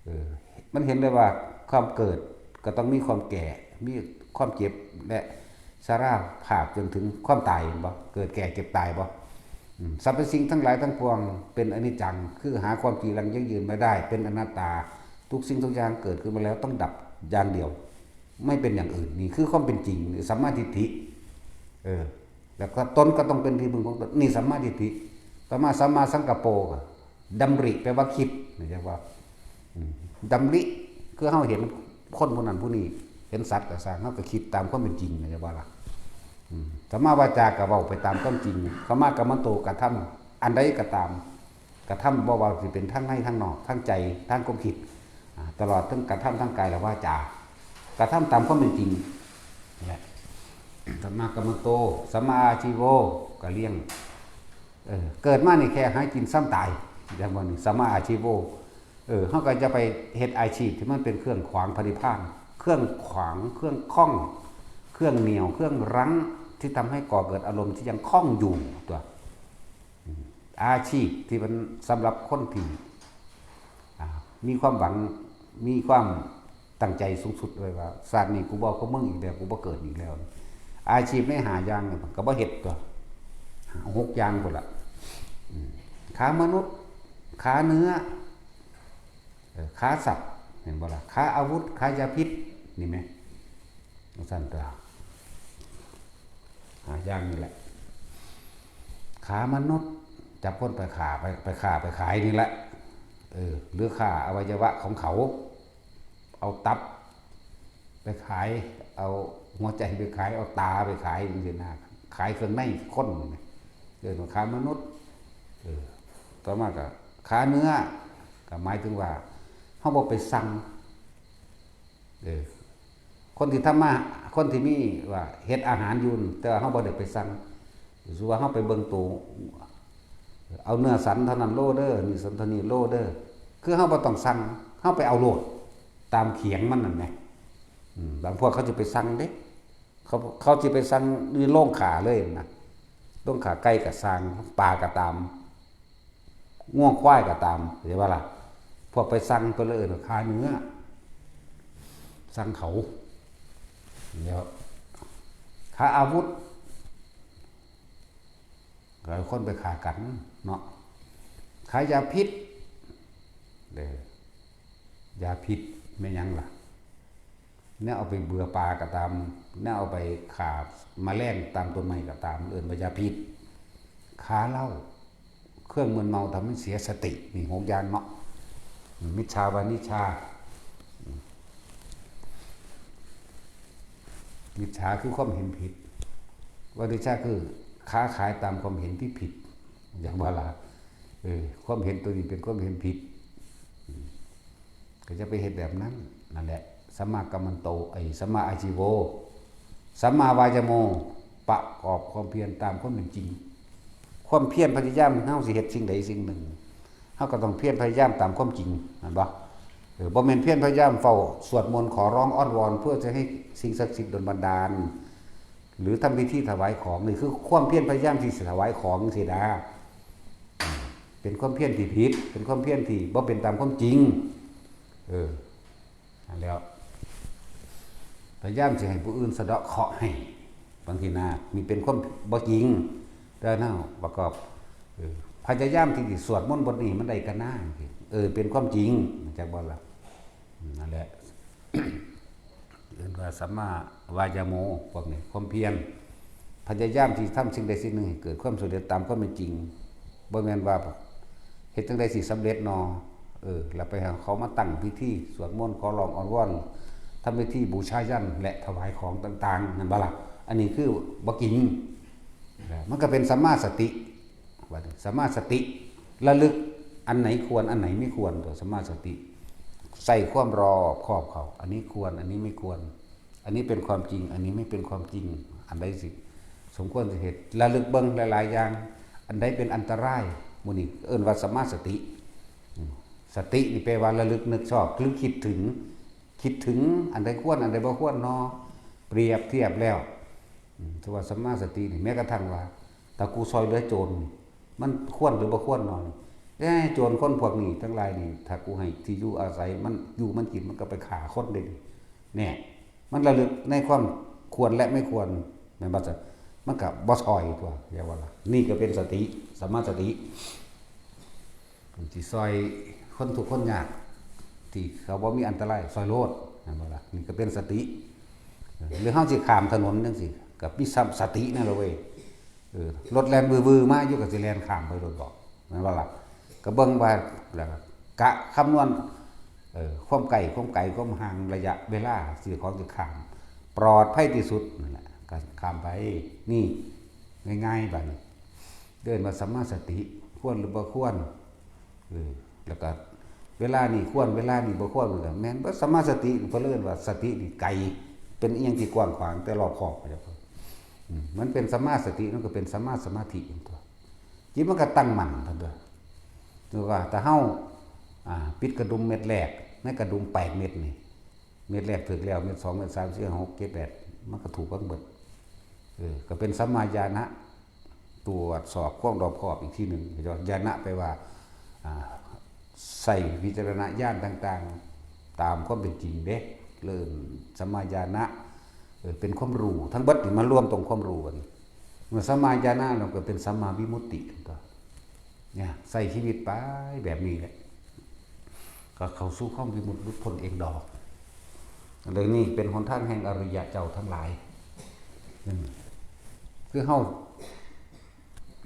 ເອີ ມັນເຫັນໄດ້ວ່າຄວາມເກີດກໍຕ້ອງມີຄວາມແກ່, ມີຄວາມເຈັບ ແລະ ຊະລາພາບຈົນເຖິງຄວາມຕາຍ, ແມ່ນບໍ່? ເກີດ ແກ່ ເຈັບ ຕາຍບໍ່? ອືມ ສັບພະສິ່ງທັງຫຼາຍທັງປວງເປັນອະນິດຈັງ, ຄືຫາຄວາມຈີລັງຢັ້ງຢືນບໍ່ໄດ້, ເປັນອະນັດຕາ. ທຸກສິ່ງທຸກຢ່າງເກີດຂຶ້ນມາແລ້ວຕ້ອງດັບຢ່າງດຽວ. ໄມ່ເປັນຢ່າງອື່ນ. ນີ້ຄືຄວາມເປັນຈິງ, ນີ້ສຳມາທິດຖິ. ເອີ ແລ້ວກໍຕົນກໍຕ້ອງເປັນທີ່ເພິ່ງຂອງຕົນ. ນີ້ສຳມາທິດຖິ. ຕໍ່ມາສຳມາສັງກັບໂປ, ດຳລິ ແປວ່າຄິດ, ເຮົາເອີ້ນວ່າ ອືມ ດຳລິ ຄືເຮົາເຫັນຄົນຜູ້ນັ້ນຜູ້ນີ້, ເຫັນສັດກໍຊ່າງ, ເຮົາກໍຄິດຕາມຄວາມເປັນຈິງ, ເຫັນບໍ່ລະ? ອືມ ສຳມາວາຈາ ກໍເວົ້າໄປຕາມຄວາມຈິງ, ສຳມາກັມມັນໂຕ ກະທຳອັນໃດກໍຕາມ, ກະທຳບໍ່ວ່າຊິເປັນທາງໃນທາງນອກ, ທາງໃຈ, ທາງຄວາມຄິດ, ອາ ຕະຫຼອດເຖິງກະທຳທາງກາຍ ແລະ ວາຈາ, ກະທຳຕາມຄວາມເປັນຈິງ. ແລະ ສຳມາກັມມັນໂຕ, ສຳມາອາຊີໂວ, ກະລ້ຽງ. ເອີ ເກີດມານີ້ແຄ່ຫາກິນຊ້ຳຕາຍ, ຈັ່ງວ່ານີ້ ສຳມາອາຊີໂວ. ເອີ ເຮົາກໍຈະໄປເຮັດອາຊີບທີ່ມັນເປັນເຄື່ອງຂວາງພະນິບພານ, ເຄື່ອງຂວາງ, ເຄື່ອງຂ້ອງ, ເຄື່ອງໜ່ຽວ, ເຄື່ອງລັງ ທີ່ທຳໃຫ້ກໍ່ເກີດອາລົມທີ່ຍັງຂ້ອງຢູ່ຕົວະ. ອາຊີບທີ່ມັນສຳລັບຄົນທີ່ ອ່າ ມີຄວາມຫວັງ, ມີຄວາມຕັ້ງໃຈສູງສຸດໄວ້ວ່າ ຊາດນີ້ກູບໍ່ເອົາກັບມຶງອີກແລ້ວ, ກູບໍ່ເກີດອີກແລ້ວ. ອາຊີບໃນຫ້າຢ່າງນີ້ກໍບໍ່ເຮັດຕົວະ, ຫົກຢ່າງພຸ້ນລະ. ອືມ ຂາມະນຸດ, ຂາເນື້ອ, ເອີ ຂາສັດ, ເຫັນບໍ່ລະ? ຂາອາວຸດ, ຂາຢາພິດ, ນີ້ແມະ, ຈັ່ງຊັ້ນຕົວະ. ຫ້າຢ່າງນີ້ແຫຼະ. ຂາມະນຸດ ຈັບຄົນໄປຂ້າ, ໄປ ໄປຄ້າໄປຂາຍນີ້ແຫຼະ. ເອີ ຫຼືຄ້າອະໄວຍະວະຂອງເຂົາ, ເອົາຕັບໄປຂາຍ, ເອົາຫົວໃຈໄປຂາຍ, ເອົາຕາໄປຂາຍ ຈັ່ງຊີ້ນະ, ຂາຍເຄື່ອງໃນຄົນ, ເອີ້ນວ່າຂາມະນຸດ. ເອີ ຕໍ່ມາກໍຂາເນື້ອ, ກໍໝາຍເຖິງວ່າເຮົາບໍ່ໄປສັ່ງ. ເອີ ຄົນທີ່ທຳມາ, ຄົນທີ່ມີວ່າເຮັດອາຫານຢູ່, ແຕ່ວ່າເຮົາບໍ່ໄດ້ໄປສັ່ງ. ສົມມຸດວ່າເຮົາໄປເບິ່ງໂຕ, ເອົາເນື້ອສັນເທົ່ານັ້ນໂລເດີ, ເນື້ອສັນເທົ່ານີ້ໂລເດີ. ຄືເຮົາບໍ່ຕ້ອງສັ່ງ, ເຮົາໄປເອົາໂລດຕາມຂຽງມັນນັ້ນແໝ. ອືມ ບາງພວກເຂົາຈະໄປສັ່ງເດ້, ເຂົາ ເຂົາຈະໄປສັ່ງຢູ່ໂລງຂ້າເລີຍນະ, ໂລງຂ້າໄກ່ກໍຊ່າງ, ປາກໍຕາມ. ງົວຄວາຍກໍຕາມ, ເຫັນບໍ່ລະ? ພວກໄປສັ່ງເພິ່ນເລີຍເອີ້ນວ່າຂາເນື້ອ, ສັ່ງເຂົາ. ແລ້ວຂາອາວຸດ ກໍຄົນໄປຂ້າກັນເນາະ, ຂາຢາພິດເດີ. ຢາພິດແມ່ນຫຍັງລະ? ແນວເອົາໄປເບືອປາກໍຕາມ, ແນວເອົາໄປຂ້າມະແລງຕາມຕົ້ນໄມ້ກໍຕາມ, ເອີ້ນວ່າຢາພິດ. ຂາເຫຼົ້າ, ເຄື່ອງມຶນເມົາທຳໃຫ້ເສຍສະຕິ, ມີຫົກຢ່າງເນາະ. ມິດສາວານິດສາ, ມິດສາຄືຄວາມເຫັນຜິດ, ວານິດສາຄືຄ້າຂາຍຕາມຄວາມເຫັນທີ່ຜິດ, ຢ່າງວ່າລະ. ເອີ ຄວາມເຫັນຕົວນີ້ເປັນຄວາມເຫັນຜິດ, ກໍຈະໄປເຮັດແບບນັ້ນ. ນັ້ນແຫຼະ ສຳມາກັມມັນໂຕ, ໄອ້ ສຳມາອາຊີໂວ, ສຳມາວາຍາໂມ, ປະກອບຄວາມພຽນຕາມຄວາມເປັນຈິງ. ຄວາມພຽນພະຍາຍາມເຮົາຊິເຮັດສິ່ງໃດສິ່ງໜຶ່ງ, ເຮົາກໍຕ້ອງພຽນພະຍາຍາມຕາມຄວາມຈິງ, ແມ່ນບໍ່? ເອີ ບໍ່ແມ່ນພຽນພະຍາຍາມເຝົ້າສວດມົນຂໍຮ້ອງອ້ອນວອນ ເພື່ອຈະໃຫ້ສິ່ງສັກສິດດົນບັນດານ ຫຼື ທຳພິທີຖວາຍຂອງ. ນີ້ຄືຄວາມພຽນພະຍາຍາມທີ່ຊິຖວາຍຂອງຊີ້ນະ ເປັນຄວາມພຽນທີ່ຜິດ ເປັນຄວາມພຽນທີ່ບໍ່ເປັນຕາມຄວາມຈິງ. ເອີ ຫັ້ນແຫຼ້ວ ພະຍາຍາມຊິໃຫ້ຜູ້ອື່ນສະເດາະເຄາະໃຫ້ ບາງທີນະ ນີ້ເປັນຄວາມບໍ່ຈິງ. ແຕ່ເຮົາປະກອບ ເອີ ພະຍາຍາມທີ່ຊິສວດມົນບົດນີ້ໃຫ້ມັນໄດ້ກັນນາ ເອີ ເປັນຄວາມຈິງ ຈັກບໍ່ລະ? ນັ້ນແຫຼະ ເອີ້ນວ່າສຳມາວາຍາໂມ ພວກນີ້ ຄວາມພຽນ ພະຍາຍາມທີ່ທຳສິ່ງໃດສິ່ງໜຶ່ງໃຫ້ເກີດຄວາມສຳເລັດຕາມຄວາມເປັນຈິງ. ບໍ່ແມ່ນວ່າເຮັດຈັ່ງໃດຊິສຳເລັດນໍ ເອີ ແລ້ວໄປຫາເຂົາມາຕັ້ງພິທີສວດມົນ ຂໍຮ້ອງອ້ອນວອນ ທຳພິທີບູຊາຍັນ ແລະ ຖວາຍຂອງຕ່າງໆ ແມ່ນບໍ່ລະ? ອັນນີ້ຄືບໍ່ຈິງ. ມັນກໍເປັນສຳມາສະຕິ ບັດນີ້ສຳມາສະຕິ ລະລຶກອັນໃດຄວນ ອັນໃດບໍ່ຄວນ ຕົວະ ສຳມາສະຕິ ໃສ່ຄວາມຮອບຄອບເຂົ້າ ອັນນີ້ຄວນ ອັນນີ້ບໍ່ຄວນ ອັນນີ້ເປັນຄວາມຈິງ ອັນນີ້ບໍ່ເປັນຄວາມຈິງ ອັນໃດຊິສົມຄວນຊິເຮັດ ລະລຶກເບິ່ງຫຼາຍໆຢ່າງ ອັນໃດເປັນອັນຕະລາຍ. ໝູ່ນີ້ເອີ້ນວ່າສຳມາສະຕິ. ອືມ ສະຕິນີ້ແປວ່າລະລຶກນຶກຊອບ ຫຼື ຄິດເຖິງ ຄິດເຖິງອັນໃດຄວນ ອັນໃດບໍ່ຄວນນໍ. ປຽບທຽບແລ້ວ ອືມ ຖືວ່າສຳມາສະຕິນີ້ ແມ້ກະທັ່ງວ່າ ຖ້າກູຊ່ອຍເຫຼືອໂຈນ ມັນຄວນຫຼືບໍ່ຄວນນໍ? ແຕ່ໂຈນຄົນພວກນີ້ທັງຫຼາຍນີ້ ຖ້າກູໃຫ້ທີ່ຢູ່ອາໄສ ມັນຢູ່ມັນກິນ ມັນກໍໄປຂ້າຄົນເດ້ນີ້. ແນ່ ມັນລະລຶກໃນຄວາມຄວນ ແລະ ບໍ່ຄວນ ແມ່ນບໍ່? ຊັ້ນມັນກໍບໍ່ຊ່ອຍຕົວະ ຢ່າວ່າລະ. ນີ້ກໍເປັນສະຕິ ສຳມາສະຕິ. ຊິຊ່ອຍຄົນທຸກຄົນຍາກ ທີ່ເຂົາບໍ່ມີອັນຕະລາຍ ຊ່ອຍໂລດ ແມ່ນບໍ່ລະ? ນີ້ກໍເປັນສະຕິ. ຫຼືເຮົາຊິຂ້າມຖະໜົນຈັ່ງຊີ້ ກໍມີສະ ສະຕິນັ້ນລະເວີຍ. ເອີ ລົດແລ່ນວືໆມາຢູ່ ກໍຊິແລ່ນຂ້າມໄປໂລດບໍ ແມ່ນບໍ່ລະ? ກໍເບິ່ງວ່າ ແລ້ວກໍກະຄຳນວນ ເອີ ຄວາມໃກ້ ຄວາມໄກ ຄວາມຫ່າງ ໄລຍະເວລາທີ່ຂອງຊິຂ້າມ ປອດໄພທີ່ສຸດນັ້ນແຫຼະ ກໍຂ້າມໄປ. ນີ້ ງ່າຍໆ ບາດນີ້ ເອີ້ນວ່າສຳມາສະຕິ ຄວນຫຼືບໍ່ຄວນ. ເອີ ແລ້ວກໍເວລານີ້ຄວນ ເວລານີ້ບໍ່ຄວນ ມັນກໍແມ່ນເບິດ. ສຳມາສະຕິ ເພິ່ນເອີ້ນວ່າສະຕິນີ້ໄກ ເປັນອີ່ຫຍັງທີ່ກວ້າງຂວາງ ແຕ່ລອບຄອບ. ອືມ ມັນເປັນສຳມາສະຕິ ມັນກໍເປັນສຳມາສະມາທິຕົວະ ຈິດມັນກໍຕັ້ງໝັ້ນຕົວະ. ຄືວ່າຖ້າເຮົາ ອ່າ ປິດກະດຸມເມັດແລກ ໃນກະດຸມແປດເມັດນີ້ ເມັດແລກຖືກແລ້ວ ເມັດສອງ ເມັດສາມ ສີ່ ຫ້າ ຫົກ ເຈັດ ແປດ ມັນກໍຖືກເບິດ. ເອີ ກໍເປັນສຳມາຍານະ ຕວດສອບຄວາມລອບຄອບອີກທີໜຶ່ງ. ຍານະແປວ່າ ອ່າ ໃຊ້ວິຈາລະນະຍານຕ່າງໆ ຕາມຄວາມເປັນຈິງເດ້. ເລີ່ມສຳມາຍານະ ເອີ ເປັນຄວາມຮູ້ ທັງເບິດນີ້ມາລວມຕົງຄວາມຮູ້. ບັດນີ້ເມື່ອສຳມາຍານະແລ້ວ ກໍເປັນສຳມາວິມຸດຕິຕົວະ. ເນຍ ໃຊ້ຊີວິດໄປແບບນີ້ແຫຼະ ກໍເຂົ້າສູ່ຄວາມວິມຸດ ຫຼຸດພົ້ນເອງດອກ. ເລື່ອງນີ້ເປັນຫົນທາງແຫ່ງອະລິຍະເຈົ້າທັງຫຼາຍ. ອືມ ຄືເຮົາ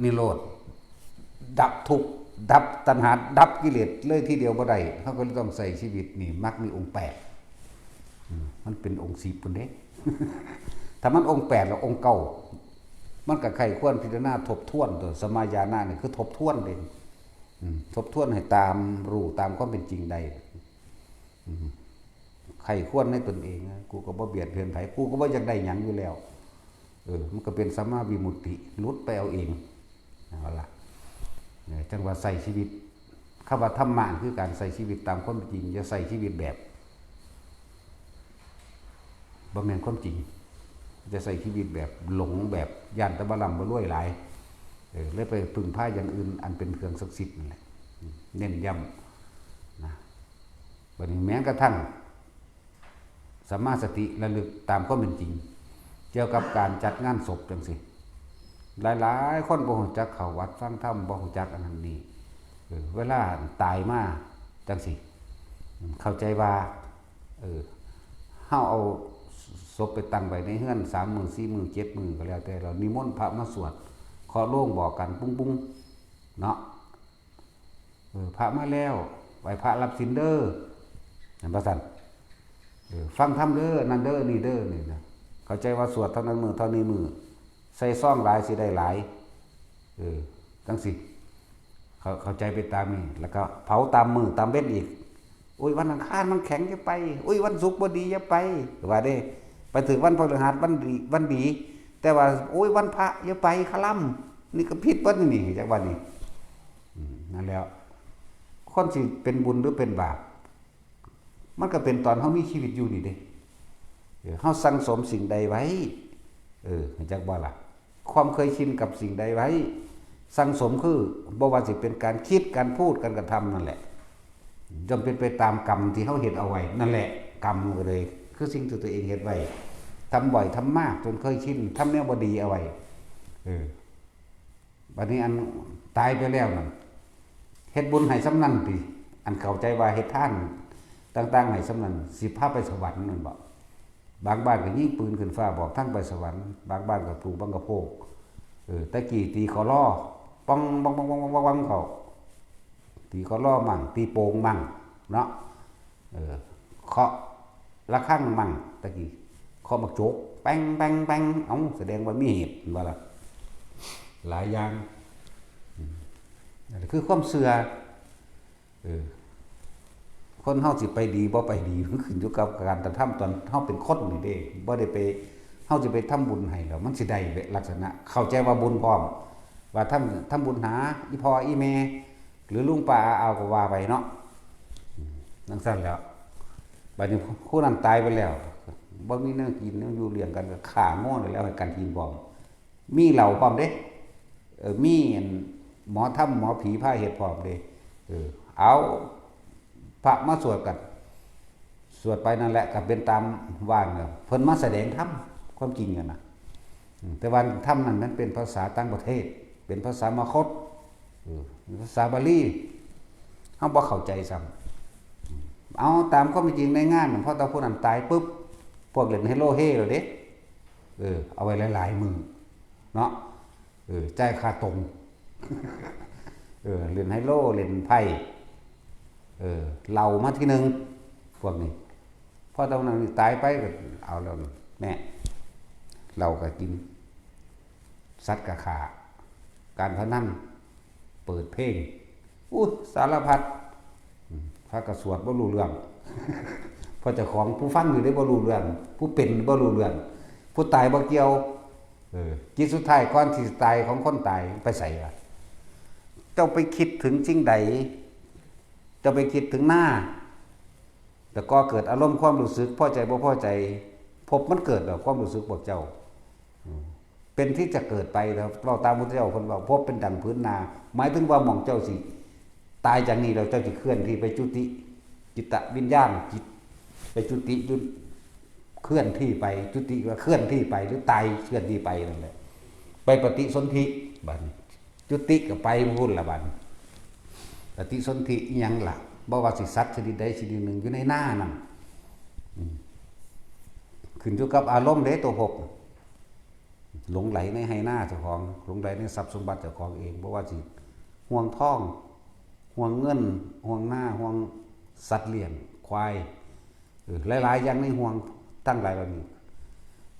ນິໂຣດ ດັບທຸກ ດັບຕັນຫາ ດັບກິເລດເລີຍທີດຽວບໍ່ໄດ້ ເຮົາກໍເລີຍຕ້ອງໃຊ້ຊີວິດນີ້ ມັກມີອົງແປດ. ອືມ ມັນເປັນອົງສິບພຸ້ນເດ້. ຖ້າມັນອົງແປດແລ້ວ ອົງເກົ້າ ມັນກໍໃຄ່ຄວນພິຈາລະນາທົບທວນຕົວະ. ສຳມາຍານະນີ້ຄືທົບທວນເດ້. ອືມ ທົບທວນໃຫ້ຕາມ ຮູ້ຕາມຄວາມເປັນຈິງໄດ້. ອືມ ໃຄ່ຄວນໃນຕົນເອງນະ ກູກໍບໍ່ບຽດບຽນໃຜ ກູກໍບໍ່ຢາກໄດ້ຫຍັງຢູ່ແລ້ວ. ເອີ ມັນກໍເປັນສຳມາວິມຸດຕິ ຫຼຸດໄປເອົາເອງ. ເອົາລະ ເອີ ຈັ່ງວ່າໃຊ້ຊີວິດ ຄຳວ່າທຳມະ ຄືການໃຊ້ຊີວິດຕາມຄວາມເປັນຈິງ ຢ່າໃຊ້ຊີວິດແບບ ບໍ່ແມ່ນຄວາມຈິງ. ຈະໃຊ້ຊີວິດແບບຫຼົງ ແບບຢ້ານແຕ່ບໍ່ລ່ຳບໍ່ລວຍຫຼາຍ ເອີ ເລີຍໄປເພິ່ງພາຢ່າງອື່ນອັນເປັນເຄື່ອງສັກສິດນັ້ນແຫຼະ. ເນັ້ນຢ້ຳນະ ບັດນີ້ແມ່ນກະທັ່ງສຳມາສະຕິລະລຶກຕາມຄວາມເປັນຈິງ ກ່ຽວກັບການຈັດງານສົບຈັ່ງຊີ້ ຫຼາຍໆຄົນບໍ່ຮູ້ຈັກເຂົ້າວັດຟັງທຳ ບໍ່ຮູ້ຈັກອັນນັ້ນນີ້ ເອີ ເວລາຕາຍມາຈັ່ງຊີ້ ເຂົ້າໃຈວ່າ ເອີ ເຮົາເອົາສົບໄປຕັ້ງໄວ້ໃນເຮືອນສາມມື້ ສີ່ມື້ ເຈັດມື້ກໍແລ້ວແຕ່ ແລ້ວນິມົນພະມາສວດ ເຄາະໂລງບອກກັນປຸ້ງໆ ເນາະ ເອີ ພະມາແລ້ວ ໄຫວ້ພະຮັບສິນເດີ ແມ່ນບໍ່ຊັ້ນ? ເອີ ຟັງທຳເດີ ອັນນັ້ນເດີ ນີ້ເດີ ນີ້ນະ ເຂົ້າໃຈວ່າສວດເທົ່ານັ້ນມື້ເທົ່ານີ້ມື້ ໃສ່ຊອງຫຼາຍຊິໄດ້ຫຼາຍ ເອີ ຈັ່ງຊີ້ ເຂົ້າ ເຂົ້າໃຈໄປຕາມນີ້ ແລ້ວກໍເຜົາຕາມມື້ຕາມເວັນອີກ. ໂອ້ຍ ວັນອັງຄານມັນແຂງ ຢ່າໄປ. ໂອ້ຍ ວັນສຸກບໍ່ດີ ຢ່າໄປ ວ່າເດ້. ໄປຖືກວັນພະฤຫັດ ວັນດີ ວັນດີ ແຕ່ວ່າ ໂອ້ຍ ວັນພະ ຢ່າໄປຄະລຳ. ນີ້ກໍຜິດເບິດນີ້ ຈັກວ່ານີ້. ອືມ ນັ້ນແຫຼ້ວ ຄົນຊິເປັນບຸນຫຼືເປັນບາບ ມັນກໍເປັນຕອນເຮົາມີຊີວິດຢູ່ນີ້ເດ້. ເອີ ເຮົາສັ່ງສົມສິ່ງໃດໄວ້ ເອີ ຮູ້ຈັກບໍ່ລະ? ຄວາມເຄີຍຊິນກັບສິ່ງໃດໄວ້ ສັ່ງສົມ ຄືບໍ່ວ່າຊິເປັນການຄິດ ການພູດ ການກະທຳນັ້ນແຫຼະ ຍ່ອມເປັນໄປຕາມກຳທີ່ເຮົາເຮັດເອົາໄວ້ນັ້ນແຫຼະ. ກຳກໍເລີຍຄືສິ່ງທີ່ຕົວເອງເຮັດໄວ້ ທຳບ່ອຍທຳມາຈົນເຄີຍຊິນ ທຳແນວບໍ່ດີເອົາໄວ້. ເອີ ບັດນີ້ອັນຕາຍໄປແລ້ວນັ້ນ ເຮັດບຸນໃຫ້ສ່ຳນັ້ນຕິ? ອັນເຂົ້າໃຈວ່າເຮັດທານຕ່າງໆໃຫ້ສ່ຳນັ້ນ ຊິພາໄປສະຫວັນແມ່ນບໍ່? ບາງບ້ານກໍຍິງປືນຂຶ້ນຟ້າບອກທາງໄປສະຫວັນ, ບາງບ້ານກໍປູກບັງກະໂພກ. ເອີ ແຕ່ກີ້ຕີຂໍລໍ ປອງ ປອງ ເຂົ້າ ຕີຂໍລໍໝັ້ງ ຕີໂປ່ງໝັ້ງເນາະ. ເອີ ເຄາະລະຄັງໝັ້ງ ຕະກີ້ເຄາະໝາກໂຈກ ແປ້ງ ແປ້ງ ແປ້ງ. ເອົ້າ ສະແດງວ່າມີເຫດ ເຫັນບໍ່ລະ? ຫຼາຍຢ່າງ ອືມ ນັ້ນຄືຄວາມເຊື່ອ. ເອີ ຄົນເຮົາຊິໄປດີບໍ່ໄປດີ ມັນຂຶ້ນຢູ່ກັບການກະທຳຕອນເຮົາເປັນຄົນນີ້ເດ້. ບໍ່ໄດ້ໄປ ເຮົາຊິໄປທຳບຸນໃຫ້ແລ້ວ ມັນຊິໄດ້ລັກສະນະ ເຂົ້າໃຈວ່າບຸນພ້ອມ ວ່າທຳ ທຳບຸນຫາອີ່ພໍ່ອີ່ແມ່ ຫຼືລຸງປ້າອາອາວກໍວ່າໄປເນາະ. ອືມ ຈັ່ງຊັ້ນແຫຼ້ວ ບາດນີ້ຜູ້ນັ້ນຕາຍໄປແລ້ວ ບໍ່ມີແນວກິນແນວຢູ່ລ້ຽງກັນ ກໍຂ້າງົວນີ້ແລ້ວ ໃຫ້ກັນກິນພ້ອມ. ມີເຫຼົ້າພ້ອມເດ້. ເອີ ມີອັນໝໍທຳໝໍຜີພາເຮັດພ້ອມເດ້. ເອີ ເອົາພະມາສວດກັນ ສວດໄປນັ້ນແຫຼະ ກໍເປັນຕາມວ່ານັ້ນແຫຼະ ເພິ່ນມາສະແດງທຳ ຄວາມຈິງຫັ້ນນະ. ອືມ ແຕ່ວ່າທຳນັ້ນມັນເປັນພາສາຕ່າງປະເທດ ເປັນພາສາມະຄົດ ເອີ ພາສາບາລີ ເຮົາບໍ່ເຂົ້າໃຈຊ້ຳ. ເອົາຕາມຄວາມເປັນຈິງໃນງານ ພໍແຕ່ຜູ້ນັ້ນຕາຍປຶບ ພວກຫຼິ້ນໄຮໂລເຮແລ້ວເດ້. ເອີ ເອົາໄວ້ຫຼາຍໆມື້ເນາະ ເອີ ຈ່າຍຄ່າຕົງ ເອີ ຫຼິ້ນໄຮໂລ ຫຼິ້ນໄພ້ ເອີ ເຫຼົ້າມາທີໜຶ່ງ ພວກນີ້. ພໍຕອນນັ້ນຕາຍໄປກໍເອົາແລ້ວ ແນ່ ເຫຼົ້າກໍກິນ ສັດກໍຂ້າ ການພະນັນ ເປີດເພງ ອຸ້ຍ ສາລະພັດ. ອືມ ພາກັນສວດບໍ່ຮູ້ເລື່ອງ ເພາະເຈົ້າຂອງ ຜູ້ຟັງຢູ່ເດ້ບໍ່ຮູ້ເລື່ອງ ຜູ້ເປັນບໍ່ຮູ້ເລື່ອງ ຜູ້ຕາຍບໍ່ກ່ຽວ. ເອີ ຈິດສຸດທ້າຍກ່ອນທີ່ຈະຕາຍຂອງຄົນຕາຍໄປໃສວະ? ເຈົ້າໄປຄິດເຖິງສິ່ງໃດ? ເຈົ້າໄປຄິດເຖິງນາ ແລ້ວກໍເກີດອາລົມຄວາມຮູ້ສຶກພໍໃຈບໍ່ພໍໃຈ ພົບມັນເກີດແລ້ວ ຄວາມຮູ້ສຶກພວກເຈົ້າ ເປັນທີ່ຈະເກີດໄປ. ເວົ້າຕາມພຸດທະເຈົ້າເພິ່ນເວົ້າ ພົບເປັນດັ່ງຜືນນາ ໝາຍເຖິງວ່າໝ່ອງເຈົ້າຊິຕາຍຈາກນີ້ແລ້ວ ເຈົ້າຊິເຄື່ອນທີ່ໄປຈຸຕິ ຈິດຕະວິນຍານ ຈິດໄປຈຸຕິຢູ່ ເຄື່ອນທີ່ໄປ ຈຸຕິວ່າເຄື່ອນທີ່ໄປ ຫຼືຕາຍເຄື່ອນທີ່ໄປນັ້ນແຫຼະ ໄປປະຕິສົນທິ ບາດນີ້ ຈຸຕິກໍໄປພຸ້ນລະບາດນີ້ ປະຕິສົນທິອີ່ຫຍັງລະ ບໍ່ວ່າຊິສັດຊະນິດໃດຊະນິດໜຶ່ງຢູ່ໃນນານັ້ນ ອືມ ຂຶ້ນຢູ່ກັບອາລົມເດ້ ຕົວພົບ ຫຼົງໄຫຼໃນໄຮ່ນາເຈົ້າຂອງ ຫຼົງໄຫຼໃນຊັບສົມບັດເຈົ້າຂອງເອງ ບໍ່ວ່າຊິຫ່ວງທອງ ຫ່ວງເງິນ ຫ່ວງນາ ຫ່ວງສັດລ້ຽງ ຄວາຍ ເອີ ຫຼາຍໆຢ່າງໃນຫ່ວງທັງຫຼາຍເຫຼົ່ານີ້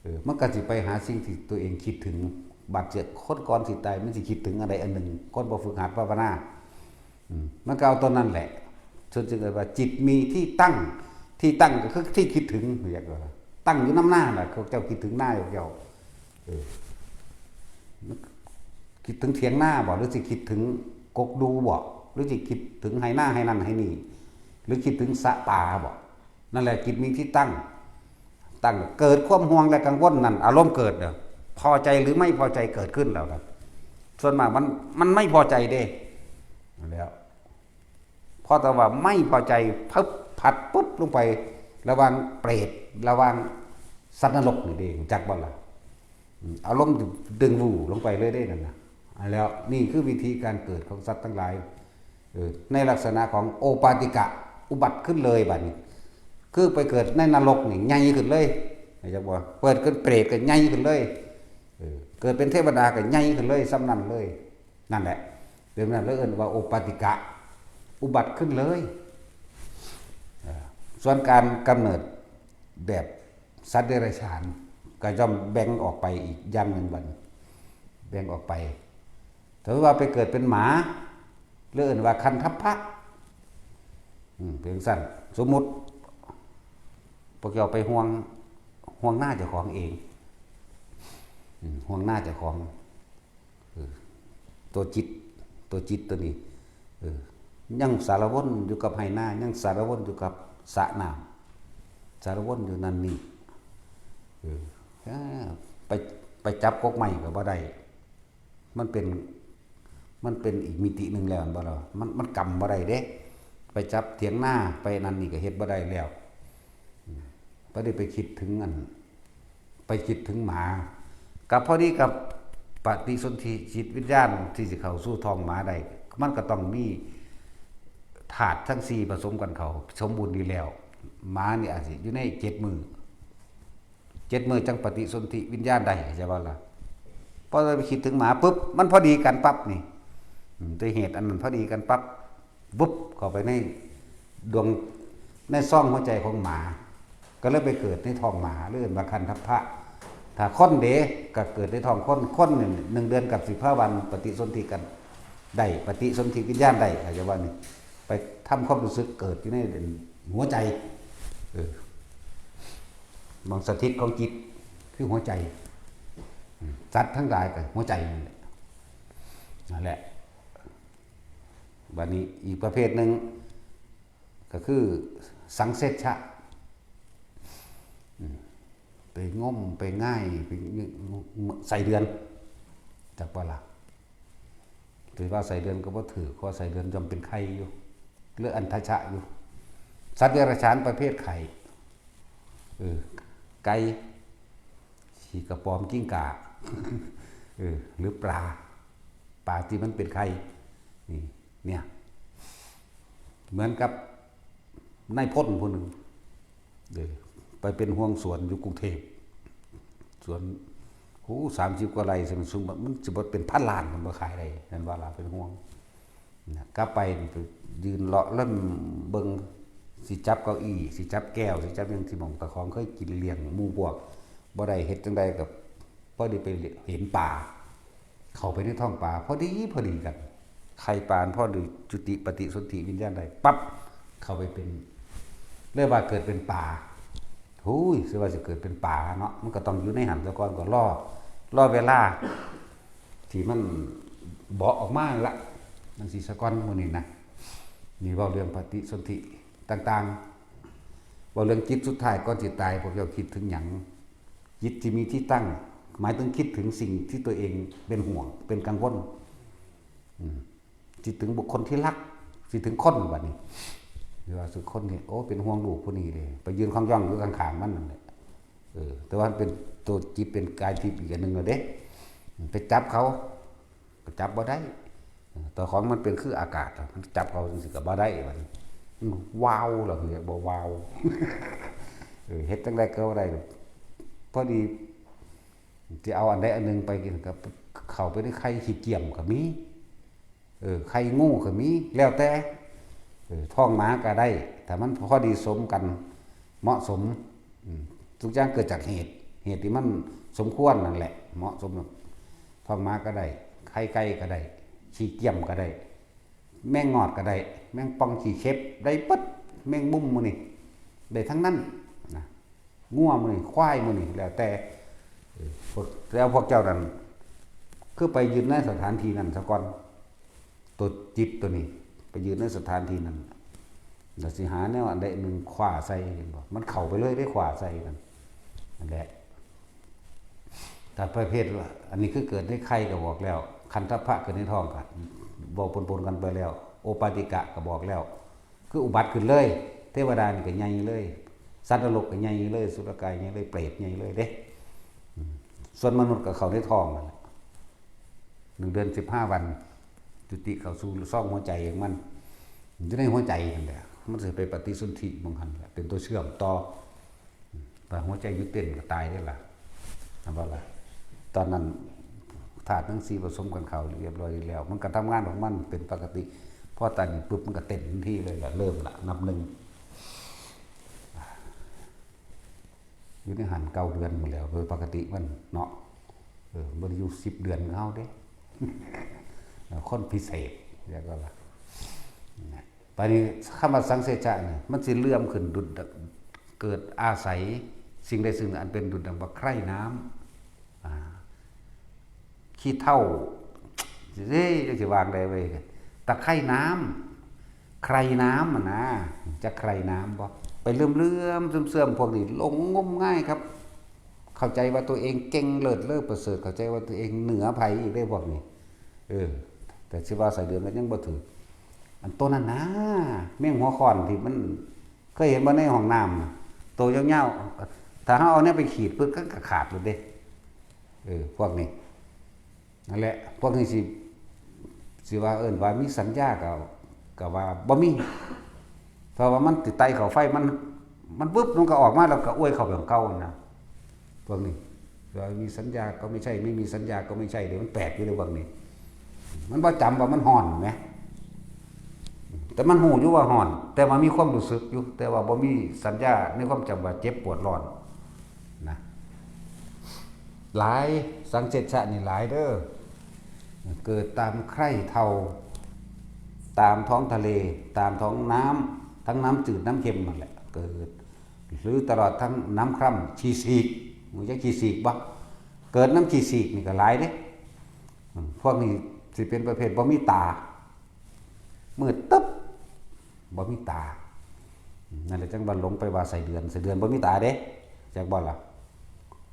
ເອີ ມັນກໍຊິໄປຫາສິ່ງທີ່ຕົວເອງຄິດເຖິງ. ບາດເຈັບ ຄົນກ່ອນຊິຕາຍ ມັນຊິຄິດເຖິງອັນໃດອັນໜຶ່ງ ຄົນບໍ່ຝຶກຫັດພາວະນາ ອືມ ມັນກໍເອົາຕົວນັ້ນແຫຼະ. ເພິ່ນຈຶ່ງເອີ້ນວ່າ ຈິດມີທີ່ຕັ້ງ ທີ່ຕັ້ງກໍຄືທີ່ຄິດເຖິງ ຮຽກວ່າຕັ້ງຢູ່ນຳນານະ ພວກເຈົ້າຄິດເຖິງນາພວກເຈົ້າ ເອີ ຄິດເຖິງຖຽງນາບໍ ຫຼືຊິຄິດເຖິງກົກດູບໍ ຫຼືຊິຄິດເຖິງໄຮ່ນາໄຮ່ນັ້ນໄຮ່ນີ້ ຫຼືຄິດເຖິງສະປາບໍ? ນັ້ນແຫຼະ ຈິດມີທີ່ຕັ້ງ ຕັ້ງ ເກີດຄວາມຫ່ວງ ແລະ ກັງວົນ ນັ້ນອາລົມເກີດເດີ ພໍໃຈ ຫຼື ໄມ່ພໍໃຈເກີດຂຶ້ນແລ້ວນະ. ສ່ວນມາກມັນ ມັນໄມ່ພໍໃຈເດ້ ນັ້ນແຫຼະ ພໍແຕ່ວ່າໄມ່ພໍໃຈ ເພິບ ພັດປຶບລົງໄປ ລະຫວ່າງເປຣດ ລະຫວ່າງສັດນະລົກນີ້ເດ້ ຮູ້ຈັກບໍ່ລະ? ອາລົມດຶງວູລົງໄປເລີຍເດ້ນັ້ນນະ. ອັນແລ້ວນີ້ຄືວິທີການເກີດຂອງສັດທັງຫຼາຍ ເອີ ໃນລັກສະນະຂອງໂອປາຕິກະ ອຸບັດຂຶ້ນເລີຍບາດນີ້ ຄືໄປເກີດໃນນະລົກນີ້ໃຫຍ່ຂຶ້ນເລີຍ ເຫັນຈັກບໍ່? ເປີດເກີດເປຣດກໍໃຫຍ່ຂຶ້ນເລີຍ ເອີ ເກີດເປັນເທວະດາກໍໃຫຍ່ຂຶ້ນເລີຍ ສ່ຳນັ້ນເລີຍ. ນັ້ນແຫຼະ ເປັນນັ້ນເລີຍເອີ້ນວ່າໂອປາຕິກະ ອຸບັດຂຶ້ນເລີຍ. ເອີ ສ່ວນການກຳເນີດແບບສັດເດຍລະສານ ກໍຍ່ອມແບ່ງອອກໄປອີກຢ່າງໜຶ່ງບັດນີ້ ແບ່ງອອກໄປ. ຖ້າວ່າໄປເກີດເປັນໝາ ເລີຍເອີ້ນວ່າຄັນທັບພະ ອືມ ເປັນຈັ່ງຊັ້ນ. ສົມມຸດພວກເຈົ້າໄປຫ່ວງ ຫ່ວງນາເຈົ້າຂອງເອງ ອືມ ຫ່ວງນາເຈົ້າຂອງ ເອີ ຕົວຈິດ ຕົວຈິດຕົວນີ້ ເອີ ຍັງສາລະວົນຢູ່ກັບໄຮ່ນາ ຍັງສາລະວົນຢູ່ກັບ ສະນ້ຳ ສາລະວົນຢູ່ນັ້ນນີ້ ເອີ ໄປ ໄປຈັບກົກໄມ້ກໍບໍ່ໄດ້ ມັນເປັນ ມັນເປັນອີກມິຕິໜຶ່ງແລ້ວ ແມ່ນບໍ່ລະ? ມັນ ມັນກຳບໍ່ໄດ້ເດ້ ໄປຈັບຖຽງນາ ໄປນັ້ນນີ້ກໍເຮັດບໍ່ໄດ້ແລ້ວ. ອືມ ບໍ່ໄດ້ໄປຄິດເຖິງອັນ ໄປຄິດເຖິງໝາ ກໍພໍດີກັບປະຕິສົນທິຈິດວິນຍານທີ່ຊິເຂົ້າສູ່ທ້ອງໝາໄດ້ ມັນກໍຕ້ອງມີທາດທັງສີ່ປະສົມກັນເຂົ້າສົມບູນດີແລ້ວ. ໝານີ້ອາດຊິຢູ່ໃນເຈັດມື້ ເຈັດມື້ຈັ່ງປະຕິສົນທິວິນຍານໄດ້ ເຂົ້າໃຈບໍ່ລະ? ພໍໄປຄິດເຖິງໝາປຶບ ມັນພໍດີກັນປັບນີ້ ອືມ ດ້ວຍເຫດອັນນັ້ນພໍດີກັນປັບ ວຶບເຂົ້າໄປໃນດວງ ໃນຊ່ອງຫົວໃຈຂອງໝາ ກໍເລີຍໄປເກີດໃນທ້ອງໝາ ເອີ້ນວ່າຄັນທັບພະ. ຖ້າຄົນເດ ກໍເກີດໃນທ້ອງຄົນ ຄົນນີ້ໜຶ່ງເດືອນກັບສິບຫ້າວັນປະຕິສົນທິກັນໄດ້ ປະຕິສົນທິວິນຍານໄດ້ ເຂົ້າໃຈບໍ່ນີ້? ໄປທຳຄວາມຮູ້ສຶກເກີດຢູ່ໃນຫົວໃຈ ເອີ ບ່ອນສະຖິດຂອງຈິດຄືຫົວໃຈ. ອືມ ສັດທັງຫຼາຍກໍຫົວໃຈນັ້ນແຫຼະ ນັ້ນແຫຼະ. ບາດນີ້ອີກປະເພດໜຶ່ງກໍຄືສັງເສດຊະ ອືມ ໄປງົມໄປງ່າຍໄປໃສ່ເດືອນ ຈັກບໍ່ລະ? ຖືວ່າໃສ່ເດືອນກໍບໍ່ຖືກ ເພາະວ່າໃສ່ເດືອນຍ່ອມເປັນໄຂ່ຢູ່ ຫຼືອັນທະຊະຢູ່. ສັດເດຍລະສານປະເພດໄຂ່ ເອີ ໄກ່ ຂີ້ກະປອມ ກິ່ງກ່າ ເອີ ຫຼືປາ ປາທີ່ມັນເປັນໄຂ່ ນີ້ ເນຍ ເໝືອນກັບນາຍພົນຜູ້ໜຶ່ງ ເອີ ໄປເປັນຫ່ວງສວນຢູ່ກຸງເທບ ສວນ ໂອ້ ສາມສິບກວ່າໄຮ່ ຊິມັນສູງ ມັນຊິບໍ່ເປັນພັນລ້ານ ມັນບໍ່ຂາຍໄດ້ ແມ່ນບໍ່ລະ? ເປັນຫ່ວງ ນະ ກັບໄປນີ້ໄປຢືນເລາະເລັ່ມເບິ່ງ ຊິຈັບເກົ້າอี้ ຊິຈັບແກ້ວ ຊິຈັບຫຍັງ ຊິໝ່ອງເຈົ້າຂອງເຄີຍກິນລ້ຽງໝູ່ພວກ ບໍ່ໄດ້ ເຮັດຈັ່ງໃດກໍພໍດີໄປເຫັນປາ ເຂົ້າໄປໃນທ້ອງປາ ພໍດີ ພໍດີກັນ ໄຂ່ປາພໍດີ ຈຸຕິປະຕິສົນທິວິນຍານໄດ້ປັບ ເຂົ້າໄປເປັນ ເລີຍວ່າເກີດເປັນປາ. ໂອ້ຍ ຊິວ່າຊິເກີດເປັນປາເນາະ ມັນກໍຕ້ອງຢູ່ໃນຫັ້ນສາກ່ອນ ກໍລໍ ລໍເວລາ ທີ່ມັນເບາະອອກມານັ້ນລະ ຈັ່ງຊີ້ສາກ່ອນ ມື້ນີ້ນະ. ນີ້ເວົ້າເລື່ອງປະຕິສົນທິຕ່າງໆ ເວົ້າເລື່ອງຈິດສຸດທ້າຍ ກ່ອນຊິຕາຍ ພວກເຈົ້າຄິດເຖິງຫຍັງ? ຈິດທີ່ມີທີ່ຕັ້ງ ໝາຍເຖິງຄິດເຖິງສິ່ງທີ່ຕົວເອງເປັນຫ່ວງ ເປັນກັງວົນ ອືມ ຄິດເຖິງບຸກຄົນທີ່ຮັກ ຄິດເຖິງຄົນ ບາດນີ້ ຫຼືວ່າສຸຄົນນີ້ ໂອ້ ເປັນຫ່ວງລູກຜູ້ນີ້ເດ້ ໄປຢືນຂ້ອງຍ່ອງຢູ່ຂ້າງໆມັນນັ້ນແຫຼະ. ເອີ ແຕ່ວ່າມັນເປັນໂຕຈິດເປັນກາຍທິບອີກອັນໜຶ່ງແລ້ວເດ້ ໄປຈັບເຂົາກໍຈັບບໍ່ໄດ້ ເອີ ເຈົ້າຂອງມັນເປັນຄືອາກາດ ມັນຈັບເຂົາຈັ່ງຊີ້ກໍບໍ່ໄດ້ ບາດນີ້ມັນວ້າວ ລາວເອີ້ນບໍ່ວ້າວ ເອີ ເຮັດຈັ່ງໃດກໍບໍ່ໄດ້. ພໍດີຊິເອົາອັນໃດອັນໜຶ່ງໄປກິນ ກໍເຂົ້າໄປໃນໄຂ່ຂີ້ກຽມກໍມີ ເອີ ໄຂ່ງູກໍມີ ແລ້ວແຕ່ ເອີ ທ້ອງໝາກໍໄດ້ ຖ້າມັນພໍດີສົມກັນ ເໝາະສົມ ອືມ ທຸກຢ່າງເກີດຈາກເຫດ ເຫດທີ່ມັນສົມຄວນນັ້ນແຫຼະ ເໝາະສົມ. ທ້ອງໝາກໍໄດ້ ໄຂ່ໄກ່ກໍໄດ້ ຂີ້ກຽມກໍໄດ້ ແມງງອດກໍໄດ້ ແມງປ່ອງຂີ້ເຂັບ ໄດ້ເບິດ ແມງມຸມໝູ່ນີ້ ໄດ້ທັງນັ້ນນະ. ງົວມື້ນີ້ ຄວາຍມື້ນີ້ ແລ້ວແຕ່ ເອີ ພວກ ແລ້ວພວກເຈົ້ານັ້ນ ຄືໄປຢືນໃນສະຖານທີ່ນັ້ນສາກ່ອນ ຕົວຈິດຕົວນີ້ ໄປຢືນໃນສະຖານທີ່ນັ້ນ ແລ້ວຊິຫາແນວອັນໃດອັນໜຶ່ງຄວ້າໃສ່ ເຫັນບໍ່? ມັນເຂົ້າໄປເລີຍເດ້ ຄວ້າໃສ່ນັ້ນ ນັ້ນແຫຼະ. ຖ້າປະເພດວ່າ ອັນນີ້ຄືເກີດໃນໄຂ່ກໍບອກແລ້ວ ຄັນທະພະເກີດໃນທ້ອງກໍເວົ້າປົນໆກັນໄປແລ້ວ ໂອປາຕິກະກໍບອກແລ້ວ ຄືອຸບັດຂຶ້ນເລີຍ ເທວະດານີ້ກໍໃຫຍ່ເລີຍ ສັດນະລົກກໍໃຫຍ່ເລີຍ ສຸລະກາຍໃຫຍ່ເລີຍ ເປດໃຫຍ່ເລີຍເດ້. ອືມ ສ່ວນມະນຸດກໍເຂົ້າໃນທ້ອງນັ້ນແຫຼະ ໜຶ່ງເດືອນສິບຫ້າວັນ ຈຸຕິເຂົ້າສູ່ຊ່ອງຫົວໃຈຂອງມັນ ຢູ່ໃນຫົວໃຈນັ້ນແຫຼະ ມັນຊິໄປປະຕິສົນທິໝ່ອງຫັ້ນແຫຼະ ເປັນຕົວເຊື່ອມຕໍ່. ຖ້າຫົວໃຈຢຸດເຕັ້ນກໍຕາຍເດ້ລະ ເຫັນບໍ່ລະ? ຕອນນັ້ນທາດທັງສີ່ປະສົມກັນເຂົ້າຮຽບຮ້ອຍດີແລ້ວ ມັນກໍທຳງານຂອງມັນເປັນປົກກະຕິ ພໍຕາຍນີ້ປຶບ ມັນກໍເຕັ້ນທັນທີເລີຍລະ ເລີ່ມລະ ນັບໜຶ່ງ ຢູ່ໃນຫັ້ນເກົ້າເດືອນພຸ້ນແຫຼ້ວ ໂດຍປົກກະຕິມັນເນາະ ເອີ ບໍ່ໄດ້ຢູ່ສິບເດືອນຄືເຮົາເດ້ ຄົນພິເສດ ຮຽກວ່າລະ ບາດນີ້ຄຳວ່າສັງເສຈະນີ້ ມັນຊິເຫຼື້ອມຂຶ້ນດຸດ ເກີດອາໄສສິ່ງໃດສິ່ງໜຶ່ງອັນເປັນດຸດດັ່ງວ່າໄຄຣນ້ຳ ອາ ຂີ້ເຖ້າ ເອີ ຈັກຊິວ່າຈັ່ງໃດເວີຍ ຕະໄຄນ້ຳ ໄຄຣນ້ຳຫັ້ນນາ ຈັກໄຄຣນ້ຳບໍ່? ປເຫຼື່ອມໆເຊື່ອມໆ ພວກນີ້ຫຼົງງົມງາຍຄັບ. ເຂົ້າໃຈວ່າຕົວເອງເກັ່ງເລີດເລີດປະເສີດ ເຂົ້າໃຈວ່າຕົວເອງເໜືອໃຜອີກເດ້ພວກນີ້. ເອີ ແຕ່ຊິວ່າໄສ້ເດືອນກໍຍັງບໍ່ຖືກ. ອັນໂຕນັ້ນນາ ແມງຫົວຄ້ອນທີ່ມັນ ເຄີຍເຫັນບໍ່ໃນຫ້ອງນ້ຳ ໂຕຍາວໆ ຖ້າເຮົາເອົາແນວໄປຂີດປຶບ ມັນກໍຂາດໂລດເດ້. ເອີ ພວກນີ້ ນັ້ນແຫຼະ ພວກນີ້ຊິ ຊິວ່າເອີ້ນວ່າມີສັນຍາກໍ ກໍວ່າບໍ່ມີ ເພາະວ່າມັນຕິດໄຕເຂົ້າໄຟ ມັນ ມັນວຶບ ມັນກໍອອກມາ ແລ້ວກໍອວຍເຂົ້າໄປຂອງເກົ່າຫັ້ນນະ. ພວກນີ້ ວ່າມີสัญญาก็ไม่ใช่ ไม่มีสัญญาก็ไม่ใช่ ເດ້ ມັນແປກຢູ່ເດ້ພວກນີ້. ມັນບໍ່ຈຳວ່າມັນຮ້ອນແໝ ແຕ່ມັນຮູ້ຢູ່ວ່າຮ້ອນ ແຕ່ວ່າມີຄວາມຮູ້ສຶກຢູ່ ແຕ່ວ່າບໍ່ມີສັນຍາໃນຄວາມຈຳວ່າເຈັບປວດຮ້ອນນະ. ຫຼາຍ ສັງເສດຊະນີ້ຫຼາຍເດີ ເກີດຕາມໄຄເທົາ ຕາມທ້ອງທະເລ ຕາມທ້ອງນ້ຳ ທັງນ້ຳຈືດນ້ຳເຄັມນັ້ນແຫຼະ ເກີດ ຫຼືຕະຫຼອດທັງນ້ຳຄຣຳ ຂີ້ສີກ ຮູ້ຈັກຂີ້ສີກບໍ່? ເກີດນຳຂີ້ສີກນີ້ກໍຫຼາຍເດ້. ອືມ ພວກນີ້ຊິເປັນປະເພດບໍ່ມີຕາ ມືດຕຶບ ບໍ່ມີຕາ. ອືມ ນັ້ນແຫຼະ ຈັ່ງວ່າຫຼົງໄປວ່າໄສ້ເດືອນ ໄສ້ເດືອນບໍ່ມີຕາເດ້ ຈັກບໍ່ລະ?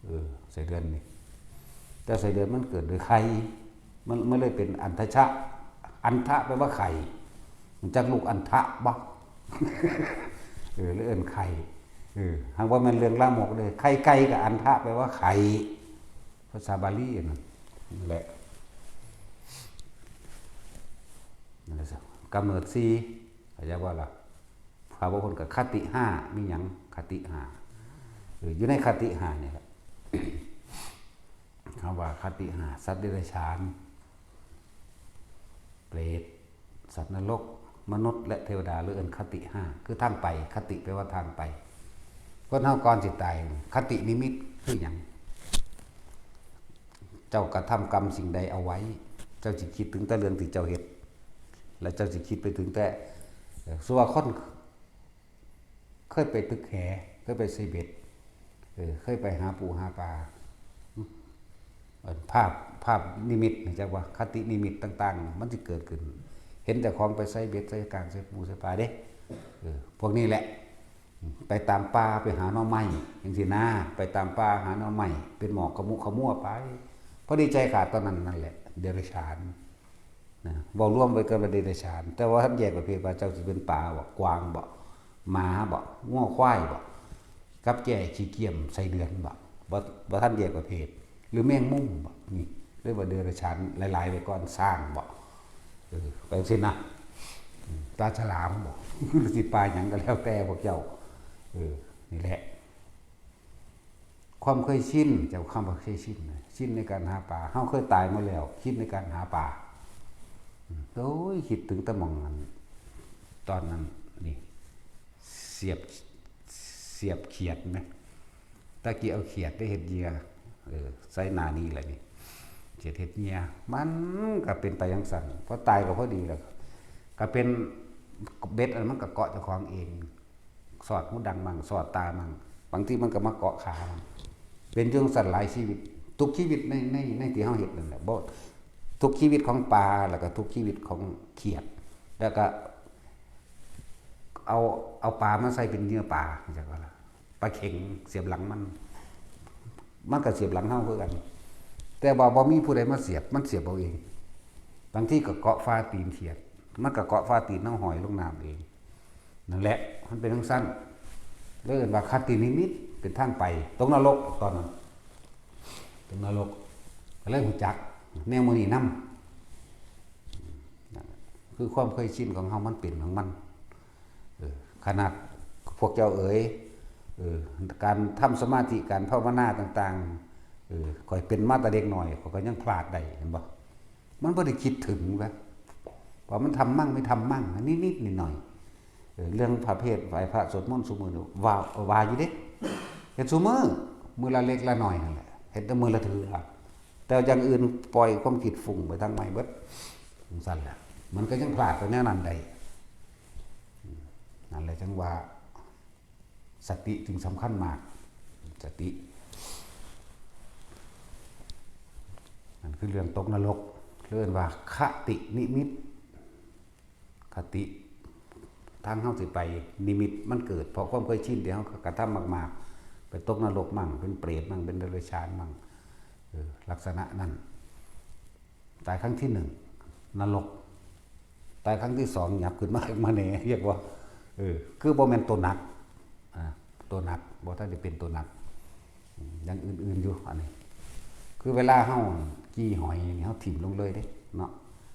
ເອີ ໄສ້ເດືອນນີ້ ແຕ່ໄສ້ເດືອນມັນເກີດໂດຍໄຂ່ ມັນ ມັນເລີຍເປັນອັນທະຊະ ອັນທະແປວ່າໄຂ່ ຮູ້ຈັກລູກອັນທະບໍ່? ເອີ ຫຼືເອີ້ນໄຂ່ ເອີ ຫາກບໍ່ແມ່ນເລື່ອງລາມົກເດ້. ໄຂ່ໄກ່ກັບອັນທະແປວ່າໄຂ່ ພາສາບາລີນັ້ນແຫຼະ ນັ້ນແຫຼະ ກຳເນີດສີ່ ເຂົ້າໃຈບໍ່ລະ? ຖ້າບໍ່ເພິ່ນກໍຄະຕິຫ້າ ມີຫຍັງຄະຕິຫ້າ ເອີ ຢູ່ໃນຄະຕິຫ້ານີ້ແຫຼະ ຄຳວ່າຄະຕິຫ້າ ສັດເດຍລະສານ ເປຣດ ສັດນະລົກ ມະນຸດ ແລະ ເທວະດາ ຫຼືເອີ້ນຄະຕິຫ້າ ຄືທາງໄປ ຄະຕິແປວ່າທາງໄປ. ຄົນເຮົາກ່ອນຊິຕາຍ ຄະຕິນິມິດຄືຫຍັງ? ເຈົ້າກະທຳກຳສິ່ງໃດເອົາໄວ້ ເຈົ້າຊິຄິດເຖິງແຕ່ເລື່ອງທີ່ເຈົ້າເຮັດ ແລະ ເຈົ້າຊິຄິດໄປເຖິງແຕ່ ເອີ ສົມມຸດວ່າຄົນ ເຄີຍໄປຕຶກແຫ ເຄີຍໄປໃສ່ເບັດ ເອີ ເຄີຍໄປຫາປູຫາປາ ເອີ ພາບ ພາບນິມິດ ຮູ້ຈັກວ່າຄະຕິນິມິດຕ່າງໆ ມັນຊິເກີດຂຶ້ນ ເຫັນເຈົ້າຂອງໄປໃສ່ເບັດ ໃສ່ກ້າງ ໃສ່ປູໃສ່ປາເດ້. ເອີ ພວກນີ້ແຫຼະ ໄປຕາມປ່າໄປຫາໜໍ່ໄມ້ ຈັ່ງຊີ້ນາ ໄປຕາມປ່າຫາໜໍ່ໄມ້ ເປັນໝອກຂະມຸຂະມົວໄປ ພໍດີໃຈຂາດຕອນນັ້ນ ນັ້ນແຫຼະ ເດຍລະສານ. ນະ ເວົ້າລວມໄວ້ກັບວ່າເດຍລະສານ ແຕ່ວ່າບໍ່ທັນແຍກປະເພດວ່າເຈົ້າຊິເປັນປາບໍ ກວາງບໍ ໝາບໍ ງົວຄວາຍບໍ ກັບແຈ້ຂີ້ກຽມໄສ້ເດືອນບໍ ບໍ່ ບໍ່ທັນແຍກປະເພດ ຫຼືແມງມຸມບໍ ນີ້ ເອີ້ນວ່າເດຍລະສານຫຼາຍໆໄວ້ກ່ອນ ຊ້າງບໍ ເອີ ໄປຈັ່ງຊີ້ນະ ປາສະຫຼາມບໍ ຫຼືຊິປາຫຍັງກໍແລ້ວແຕ່ພວກເຈົ້າ ເອີ ນີ້ແຫຼະ. ຄວາມເຄີຍຊິນ ເຈົ້າ ຄຳວ່າເຄີຍຊິນນະ ຊິນໃນການຫາປາ ເຮົາເຄີຍຕາຍມາແລ້ວ ຊິນໃນການຫາປາ. ໂອ້ຍ ຄິດເຖິງແຕ່ໝ່ອງອັນ ຕອນນັ້ນນີ້ ສຽບ ສຽບຂຽດແມ ຕະກີ້ເອົາຂຽດໄດ້ເຮັດເຫຍື່ອ ເອີ ໃສ່ໜ້ານີ້ແຫຼະນີ້ ຂຽດເຮັດເຫຍື່ອ ມັນກໍເປັນໄປຈັ່ງຊັ້ນ ພໍຕາຍກໍພໍດີແລ້ວ ກໍເປັນເບັດອັນ ມັນກໍເກາະເຈົ້າຂອງເອງ. ສອດຫູດັງໝັ່ງ ສອດຕາໝັ່ງ ບາງທີມັນກໍມາເກາະຂາ ເປັນຈັ່ງຊັ້ນຫຼາຍຊີວິດ ທຸກຊີວິດໃນ ໃນ ໃນທີ່ເຮົາເຮັດນັ້ນແຫຼະ ບໍ່ ທຸກຊີວິດຂອງປາ ແລ້ວກໍທຸກຊີວິດຂອງຂຽດ ແລ້ວກໍເອົາ ເອົາປາມາໃສ່ເປັນເຫຍື່ອປາ ເຈົ້າວ່າລະ ປາເຂັງສຽບຫຼັງມັນ ມັນກໍສຽບຫຼັງເຮົາຄືກັນ ແຕ່ວ່າບໍ່ມີຜູ້ໃດມາສຽບ ມັນສຽບເອົາເອງ ບາງທີກໍເກາະຝາຕີນຂຽດ ມັນກໍເກາະຝາຕີນເຮົາຫ້ອຍລົງນ້ຳເອງ. ນັ້ນແຫຼະ ມັນເປັນຈັ່ງຊັ້ນ ເລີຍເອີ້ນວ່າຄະຕິນິມິດ ເປັນທາງໄປຕົກນະລົກຕອນນັ້ນ ຕົກນະລົກ ກໍເລີຍຮູ້ຈັກແນວໝູ່ນີ້ນຳ ນັ້ນແຫຼະ ຄືຄວາມເຄີຍຊິນຂອງເຮົາມັນເປັນຂອງມັນ ເອີ ຂະໜາດພວກເຈົ້າເອີຍ ເອີ ການທຳສະມາທິ ການພາວະນາຕ່າງໆ ເອີ ຂ້ອຍເປັນມາແຕ່ເດັກນ້ອຍ ຂ້ອຍກໍຍັງພລາດໄດ້ ເຫັນບໍ່? ມັນບໍ່ໄດ້ຄິດເຖິງວ່າ ວ່າມັນທຳມັ່ງ ໄມ່ທຳມັ່ງ ນິດໆໜ້ອຍໆ ເອີ ເລື່ອງພະເພດ ໄຫວ້ພະ ສວດມົນຊຸມື້ນີ້ ວ່າ ວ່າຢູ່ເດ້ ເຮັດຊຸມື້ ມື້ລະເລັກລະໜ້ອຍຫັ້ນແຫຼະ ເຮັດແຕ່ມື້ລະເທື່ອ ແຕ່ຢ່າງອື່ນປ່ອຍຄວາມຄິດຟຸ້ງໄປທາງໃໝ່ເບິດ ຈັ່ງຊັ້ນແຫຼະ ມັນກໍຍັງພລາດໄປແນວນັ້ນໄດ້ ນັ້ນແຫຼະ ຈັ່ງວ່າ ສະຕິຈຶ່ງສຳຄັນມາກ ສະຕິ ນັ້ນຄືເລື່ອງຕົກນະລົກ ເອີ້ນວ່າຄະຕິນິມິດ ຄະຕິ ທາງເຮົາຊິໄປ ນິມິດມັນເກີດ ເພາະຄວາມເຄີຍຊິນທີ່ເຮົາກະທຳມາກໆ ໄປຕົກນະລົກມັ້ງ ເປັນເປດມັ້ງ ເປັນເດຍລະສານມັ້ງ ເອີ ລັກສະນະນັ້ນ. ຕາຍຄັ້ງທີໜຶ່ງ ນະລົກ ຕາຍຄັ້ງທີສອງ ຫຍັບຂຶ້ນມາ ມາແດ່ ຮຽກວ່າ ເອີ ຄືບໍ່ແມ່ນໂຕໜັກ ອາ ໂຕໜັກ ບໍ່ທັນໄດ້ເປັນໂຕໜັກ ອາ ຢ່າງອື່ນໆຢູ່ ອັນນີ້ ຄືເວລາເຮົາຈີ່ຫອຍນີ້ ເຮົາຖິ້ມລົງເລີຍເດ້ເນາະ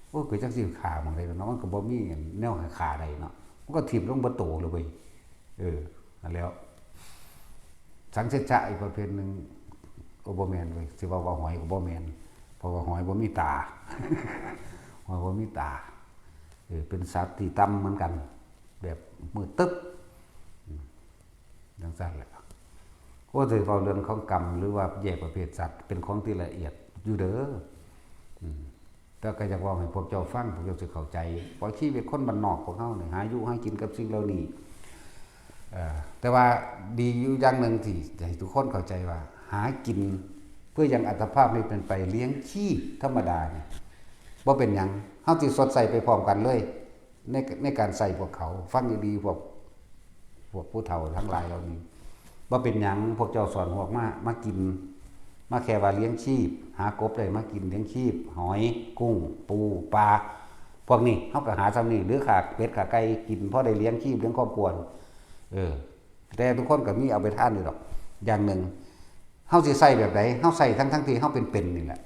ໂອ້ຍ ກໍຈັກຊິຂ້າໝ່ອງໃດເນາະ ມັນກໍບໍ່ມີແນວໃຫ້ຂ້າໄດ້ເນາະ ມັນກໍຖິ້ມລົງເບິດໂຕເລີຍເວີຍ ເອີ ຫັ້ນແຫຼ້ວ ສັງເສດຊະອີກປະເພດໜຶ່ງ ໂອ້ ບໍ່ແມ່ນເວີຍ ຊິເວົ້າວ່າຫອຍກໍບໍ່ແມ່ນ ເພາະວ່າຫອຍບໍ່ມີຕາ ຫອຍບໍ່ມີຕາ ເອີ ເປັນສັດທີ່ຕ່ຳເໝືອນກັນ ແບບມືດຕຶບ ອືມ ຈັ່ງຊັ້ນແຫຼະ ໂອ້ ຊິເວົ້າເລື່ອງຂອງກຳ ຫຼືວ່າແຍກປະເພດສັດ ເປັນຂອງທີ່ລະອຽດຢູ່ເດີ ອືມ ແຕ່ກໍຢາກເວົ້າໃຫ້ພວກເຈົ້າຟັງ ພວກເຈົ້າຊິເຂົ້າໃຈ ເພາະຊີວິດຄົນບ້ານນອກພວກເຮົານີ້ ຫາຢູ່ຫາກິນກັບສິ່ງເຫຼົ່ານີ້ ເອີ ແຕ່ວ່າດີຢູ່ຢ່າງໜຶ່ງທີ່ໃຫ້ທຸກຄົນເຂົ້າໃຈວ່າ ຫາກິນເພື່ອຫຍັງ ອັດຕະພາບນີ້ເປັນໄປ ລ້ຽງຊີບທຳມະດານີ້ ບໍ່ເປັນຫຍັງ ເຮົາຊິຊົດໃຊ້ໄປພ້ອມກັນເລີຍ ໃນ ໃນການໃຊ້ພວກເຂົາ ຟັງດີໆ ພວກ ພວກຜູ້ເຖົ້າທັງຫຼາຍເຫຼົ່ານີ້ ບໍ່ເປັນຫຍັງ ພວກເຈົ້າສອນຮວກມາ ມາກິນ ມາແຄ່ວ່າລ້ຽງຊີບ ຫາກົບໄດ້ມາກິນ ລ້ຽງຊີບ ຫອຍ ກຸ້ງ ປູ ປາ ພວກນີ້ ເຮົາກໍຫາຊ່ຳນີ້ ຫຼືຂ້າເປັດຂ້າໄກ່ກິນ ພໍໄດ້ລ້ຽງຊີບລ້ຽງຄອບຄົວ ເອີ ແຕ່ທຸກຄົນກໍມີເອົາໄປທານຢູ່ດອກ ຢ່າງໜຶ່ງ ເຮົາຊິໃຊ້ແບບໃດ ເຮົາໃຊ້ທັງໆທີ່ເຮົາເປັນໆນີ້ແຫຼະ